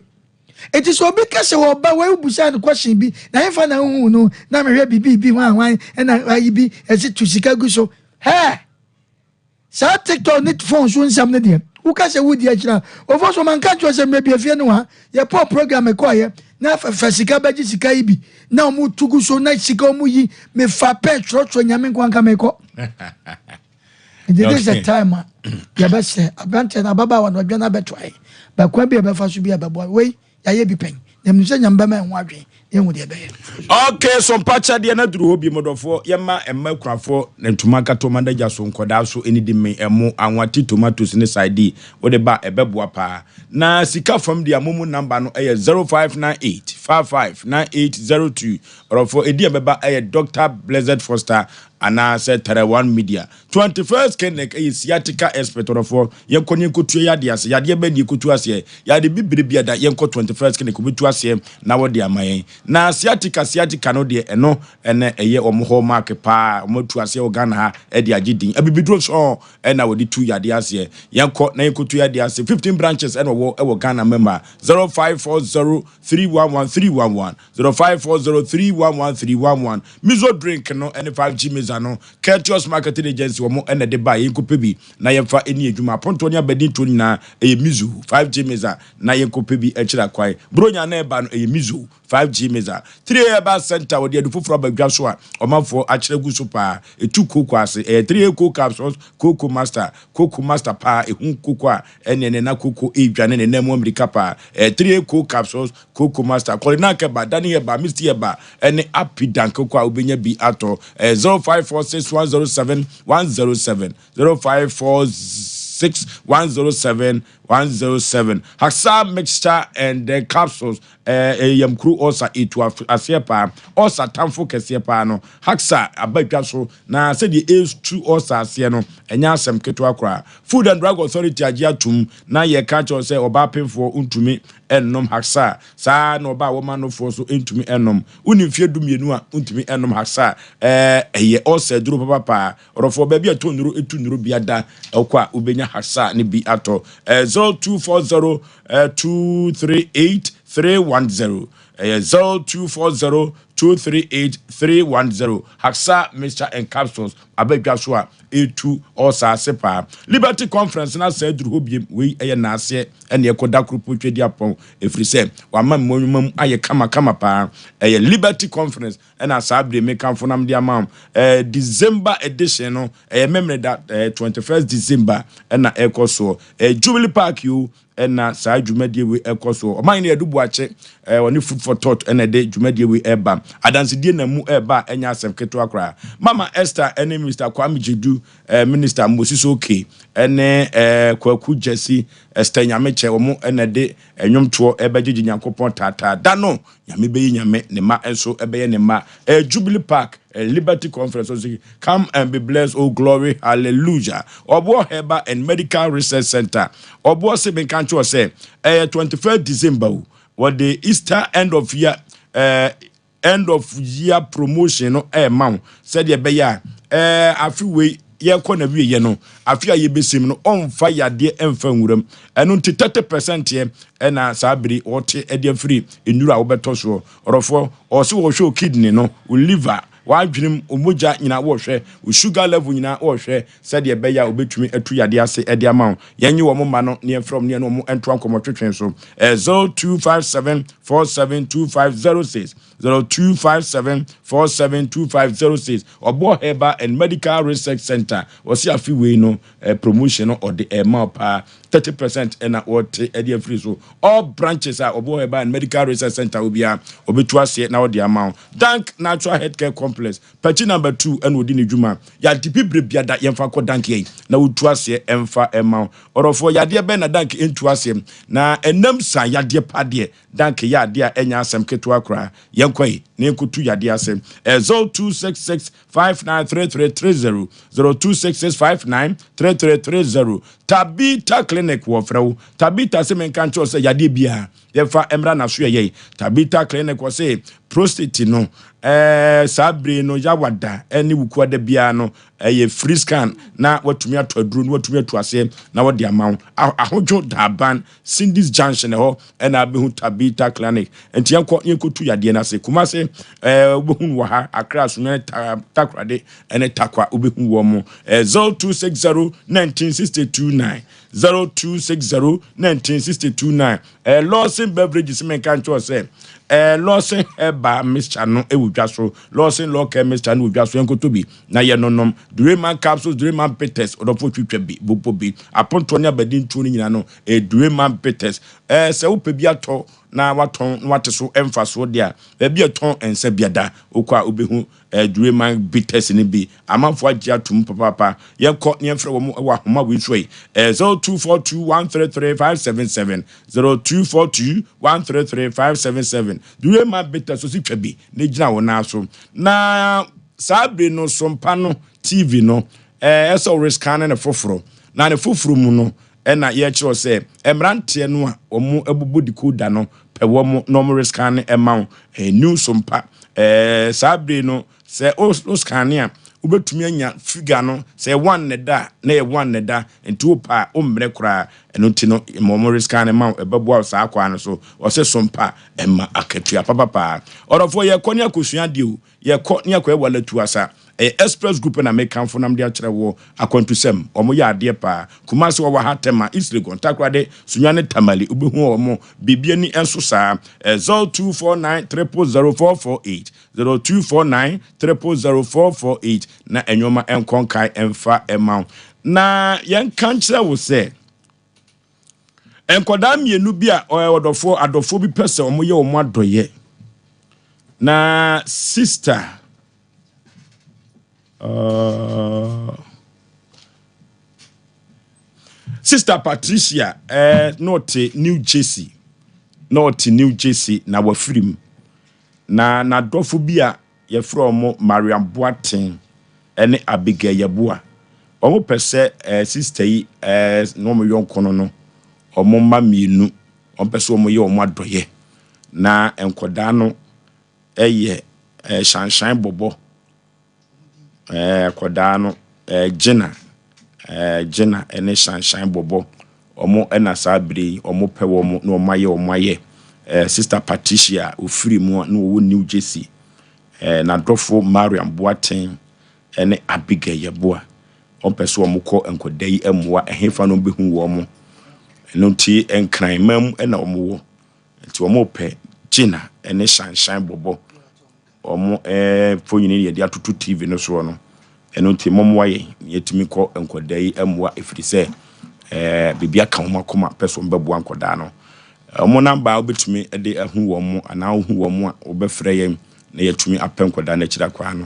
eti sɛ obi kɛsɛ wɔ ɔba wei busa no question bi na yɛn na ehu no na mehwɛ bibi bi hwan hwan ɛna ayi bi ɛsi tu sika gu so hɛɛ saa TikTok ne phone so nsɛm no deɛ woka sɛ wodi akyire a ɔfɔ so manka kyerɛ sɛ mmerɛ bi afie no ha yɛpɔ program kɔɔyɛ na fa sika bɛgye sika yi bi na ɔmo tu gu so na sika ɔmo yi mefa pɛ twerɛtwerɛ Nyame nko anka mekɔ. Nti this is the time a yɛbɛsrɛ aberanteɛ no ababaawa no ɔdwa no abɛtoa yɛ bɛkwan bi a yɛbɛfa so bi a bɛboa wei yɛayɛ bi pɛn na menim sɛ Nyame bɛma ɛho adwene yɛhu deɛ ɛbɛyɛ. Okay, so mpakyɛ deɛ na duru hɔ bi mɔdɔfoɔ yɛma ɛma kurafoɔ na ntoma nkata ɔma adagya so nkɔdaa so ɛne di me ɛmo anwate tomatoes ne sardine wode ba ɛbɛboa paa. Na sika fam deɛ momo number no ɛyɛ 0598 55 9802. Ɔrɔfoɔ ɛdi a bɛba ɛyɛ Dr Blessed Foster anaasɛ Tarawan Media. 21st Clinic ɛyɛ sciatica expert. Ɔrɔfoɔ yɛnkɔ ne yɛnkɔtua yadeɛ ase yadeɛ bɛ ne yɛkɔtu aseɛ yadeɛ bibire bi ada yɛnkɔ 21st Clinic wobɛtu aseɛ na wɔde ama yɛn. Na sciatica no deɛ ɛno ɛnɛ ɛyɛ ɔmo hɔ mark paa ɔmo atu aseɛ wɔ Ghana ha ɛde agye din abibiduro sɔn ɛna wɔde tu yadeɛ aseɛ. Yɛnkɔ na yɛnkɔtu yadeɛ ase. 15 branches ɛna ɔwɔ ɛwɔ Ghana mɛma 0540 311 311, 0540 311 311. Miso drink no ɛne 5G misa no Courteous Marketing Agency wɔn ɛna de ba yɛnkɔpɛ bi na yɛmfa ɛni adwuma apontoɔ ne abɛdi ntoɔ nyinaa ɛyɛ Miso 5G misa na yɛnkɔpɛ bi akyerɛ akwan bronya na ɛba no ɛyɛ Miso 5G misa. 3 Herbal Center wɔde adu foforɔ aba dwa so a ɔmanfoɔ akyerɛ gu so paa ɛtu kooko ase ɛyɛ 3 coco capsules, Coco Master, Coco Master paa ɛhu kooko a ɛne ne na kooko ɛredwane ne nan mu amirika paa ɛyɛ 3 coco capsules, Coco Master, Kɔlina Kɛba, Dani Herbal, Misty Herbal ɛne Apidan koko a wobɛnya bi atɔ ɛyɛ 0546 107 107, 0546 107 107. Haksa mixture and the capsules ɛɛ yamkuru ɔsa etu aseɛ paa ɔsa tamfo kɛseɛ paa no Haksa abadwa so na sɛdeɛ etu ɔsa aseɛ no ɛnyɛ asɛm ketewa koraa. Food and Drug Authority agye atum na yɛka kyerɛw sɛ ɔbaa pemfoɔ ntumi ɛnnom Haksa saa na ɔbaa wɔma nofoɔ so ntumi ɛnnom woni mfie 12 a ntumi ɛnnom Haksa ɛyɛ ɔsa duro papapaa. Ɔrɔfoɔ baabi a ɛtɔ nnuro etu nnuro bi ada ɛkɔ a wobɛnya Haksa ne bi atɔ 0240 238 310 ɛyɛ 0240 238 310. Haksa mixture and capsules abɛdwa so a ɛtu ɔsa ase paa. Liberty Conference na sɛ aduru hɔ biem wei ɛyɛ naaseɛ ɛne ɛkɔda koro po twadi apɔn ɛfiri sɛ wama mmɔnwuma mu ayɛ kamakama paa ɛyɛ Liberty Conference ɛna saa bere mekamfo nam de ama wo December edition no ɛyɛ Memeneda 21st December ɛna ɛkɔ soɔ Jubilee Park yi o ɛna saa dwumadie wei ɛkɔ soɔ. Ɔman no yɛde buakye ɔne Food for Thought ɛna ɛde dwumadie wei ɛba adansedie na mu ɛba a ɛnyɛ asɛm ketewa koraa. Mama Esther ɛne Mr Kwame Gyedu Minister Moses Oke ɛne Kwaku Jesse Esther Nyamekyɛ wɔn ɛna ɛde ɛnwomtoɔ ɛbɛgyegye Nyankopɔn taataa da no Nyame bɛyi Nyame ne ma nso ɛbɛyɛ ne ma Jubilee Park Liberty Conference ɔsɛ come and be blessed. Oh glory, hallelujah. Ɔboɔ Herbal and Medical Research Center ɔboɔ sɛ menka nkyerɛ sɛ ɛyɛ 21st December o wɔde Easter end of year. End of year promotion no ɛrema wo sɛdeɛ ɛbɛyɛ a ɛɛ afe wei yɛkɔ na wieɛ no, afe a yɛbɛsim no ɔmfa yadeɛ ɛmfa nwuram. Ɛno nti 30% yɛ ɛna saa bere wɔte ɛde afiri nnuro a wobɛtɔ soɔ. Ɔdɔfoɔ, ɔse wɔhwɛ wo kidney no, wo liver, w'adwenem, wo mogya nyinaa wɔhwɛ, wo sugar level nyinaa wɔhwɛ sɛdeɛ ɛbɛyɛ a wɔbɛtumi atu yadeɛ ase de ama wo. Yɛnye wɔn mma no na yɛmfrɛ wɔn na yɛne wɔn ntoa nkɔmmɔtwetwe so. Ɛyɛ 0257 472506, 0257 472506. Ɔboɔ Herbal and Medical Research Center, wɔse afe wei no eh, promotion no ɔde ɛma wo paa, 30% ɛna wɔte ɛde afiri so. All branches a Ɔboɔ Herbal and Medical Research Center wɔ biara, ɔbɛtu aseɛ na ɔde ama wo. Dank Natural Healthcare Complex, Pakyi number 2 ɛna ɔdi ne dwuma. Yade bibire biada yɛmfa kɔ Dank yɛi na wotu aseɛ ɛmfa ɛma wo. Ɔdɔfoɔ, yadeɛ bɛn na Dank ɛntu aseɛ? Na ɛnam saa yadeɛ pa deɛ, Dank yɛ adeɛ a ɛnyɛ asɛm ketewa koraa. Yɛnkɔ yi na yɛnkɔtu yadeɛ ase. Ɛyɛ 0266 593330, 0266 593330. Tabita Clinic wɔfrɛ wo. Tabita se menka nkyerɛ wo sɛ yadeɛ biara yɛmfa mmra n'aso ɛyɛ. Tabita Clinic wɔ se prostate no ɛɛ saa bere no yawada ɛne wukuada biara no ɛyɛ free scan na watumi atɔ aduro na watumi atu aseɛ na wɔde ama wo. Ahodwo Daaban Cindy's Junction ɛhɔ ɛna abɛhu Tabita Clinic. Nti yɛnkɔ yɛnkɔtu yadeɛ no ase. Kumase ɛɛ wobɛhu no wɔ ha, Accra, Sunyani, Takoradi ɛne Tarkwa wobɛhu wɔn mo. Ɛɛ 0260 19629 0260 19629. Ɛɛ Lawson Beverages menka nkyerɛ sɛ ɛɛ Lawson Herbal mixture no ɛwɔ dwa so. Lawson Law Care mixture no wɔ dwa so, yɛnkɔtɔ bi na yɛnonom. Dureman capsules, Dureman bitters, ɔdɔfoɔ twitwa bi, bobɔ bi. Apontoɔ ne abadintuo no nyinaa no ɛyɛ Dureman bitters. Ɛɛ sɛ wopɛ bi atɔ na watɔn na wate so mfasoɔ deɛ a, baabi a ɛtɔn nsa biada wokɔ a wobɛhu ɛɛ Dureman bitters no bi. Amanfoɔ agye atom papaapa. Yɛnkɔ na yɛmfrɛ wɔn wɔ ahoma wei so yi. Ɛyɛ 0242 133 577, 0242 133 577. Dureman bitters ɔsi twa bi na gyina wo nan so. Na saa bere no sompa no TV no ɛɛ ɛsɛ worescan ne foforɔ. Na ne foforɔ mu no ɛna yɛkyerɛw sɛ mmeranteɛ no a wɔn abubu decoder no pɛ wɔn na wɔn rescan ɛma wo. Ɛyɛ new sompa. Ɛɛ saa bere no sɛ wo scan a wobɛtumi anya figure no sɛ ɛyɛ 1 na ɛda a na ɛyɛ 1 na ɛda, nti wopɛ a wommrɛ koraa. Ɛno nti no ma wɔn rescan ma wo, ɛbɛboa wo saa kwan no so. Ɔsɛ sompa ɛma akatua papapaa. Ɔdɔfoɔ, yɛkɔ ne akɔsua adeɛ o, yɛkɔ ne akɔyɛ walatu asa. Ɛyɛ Express Group na mekamfo nam de akyerɛ woɔ. Akwantusɛm, wɔn yɛ adeɛ paa. Kumasi wɔwɔ ha, Tema, East Legon, Takoradi, Sunyani, Tamale, wobɛhu wɔn. Bibiani nso saa. Ɛyɛ 0249 000 448, 0249 000 448 na nneɛma nkɔ nkae mfa mma wo. Na yɛnka nkyerɛ wo sɛ nkwadaa mmienu bi a ɔyɛ ɔdɔfoɔ, adɔfoɔ bi pɛ sɛ wɔyɛ wɔn adɔyɛ. Na sister Sister Patricia eh, na ɔte New Jersey, na ɔte New Jersey na wafiri mu. Na n'adɔfo bi a yɛfrɛ wɔn Mariam Boateng ne Abigail Yeboah, wɔn pɛ sɛ eh, sister yi eh, ne wɔn yɔnko no no, wɔn mma mmienu, wɔn pɛ sɛ wɔn yɛ wɔn adɔyɛ. Na nkwadaa no yɛ eh, hyɛnhyɛn bɔbɔ. Eh, akwadaa no, eh, Gina, eh, Gina ne hyɛnhyɛn bɔbɔ. Wɔn na saa bere yi, wɔn pɛ wɔn na wɔn ayɛ wɔn ayɛ. Eh, Sister Patricia, ofiri mu a na wɔwɔ New Jersey. Eh, n'adɔfo Mariam Boateng ne Abigail Yeboah. Wɔn pɛ sɛ wɔn kɔ nkwadaa yi mmoa, ɛhefa na wɔn bɛhu wɔn. Ɛno nti, Nkran man mu na wɔn wɔ. Nti wɔn pɛ Gina ne Shanshan bɔbɔ wɔn mfonini yɛde atoto TV no soɔ no. Ɛno nti mommoa yɛn na yɛtumi kɔ nkwadaa yi mmoa ɛfiri sɛ biribi aka wɔn akoma pɛ so wɔbɛboa nkwadaa no. Wɔn namba a wobɛtumi de ahu wɔn anaa wohu wɔn a wobɛfrɛ yɛn na yɛatumi apɛ nkwadaa no akyiri akwan no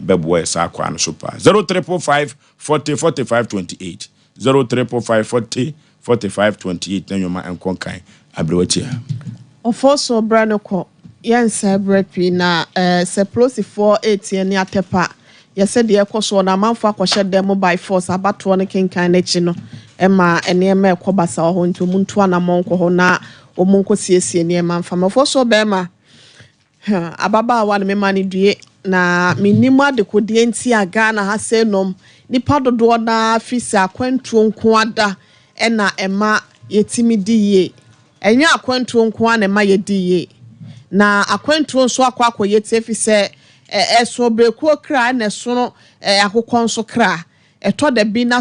bɛboa yɛ saa kwan no so paa. 0345 40 45 28 0345 40 45 28 na nnwoma nkɔ nkan aberewa tia. Ɔfɔɔ so brɛ no kɔ, yɛnsɛe berɛ pii na eh, sɛ polosifoɔ reteɛ ne atɛpa yɛ sɛ deɛ ɛrekɔ soɔ no amanfoɔ akɔhyɛ dan mu by force abatoɔ no kenkan no akyi no ɛma nneɛma ɛkɔ basaa wɔ hɔ nti wɔn ntu anamɔn nkɔ hɔ na wɔn nkɔ siesie nneɛma mfa ma. Ɔfɔɔ so bɛrima. Ababaawa no mema no due na mennim adekodeɛ nti a Ghana ha sei nom nipa dodoɔ no ara fi sɛ akwantuo nko ara da na ɛma yɛtumi di yie. Ɛnyɛ akwantuo nko ara na ɛma yɛdi yie. Na akwantuo nso akɔ akɔyɛ ti ɛfiri sɛ ɛsono berekuo kra ɛna ɛsono akokɔ nso kra. Ɛtɔ da bi na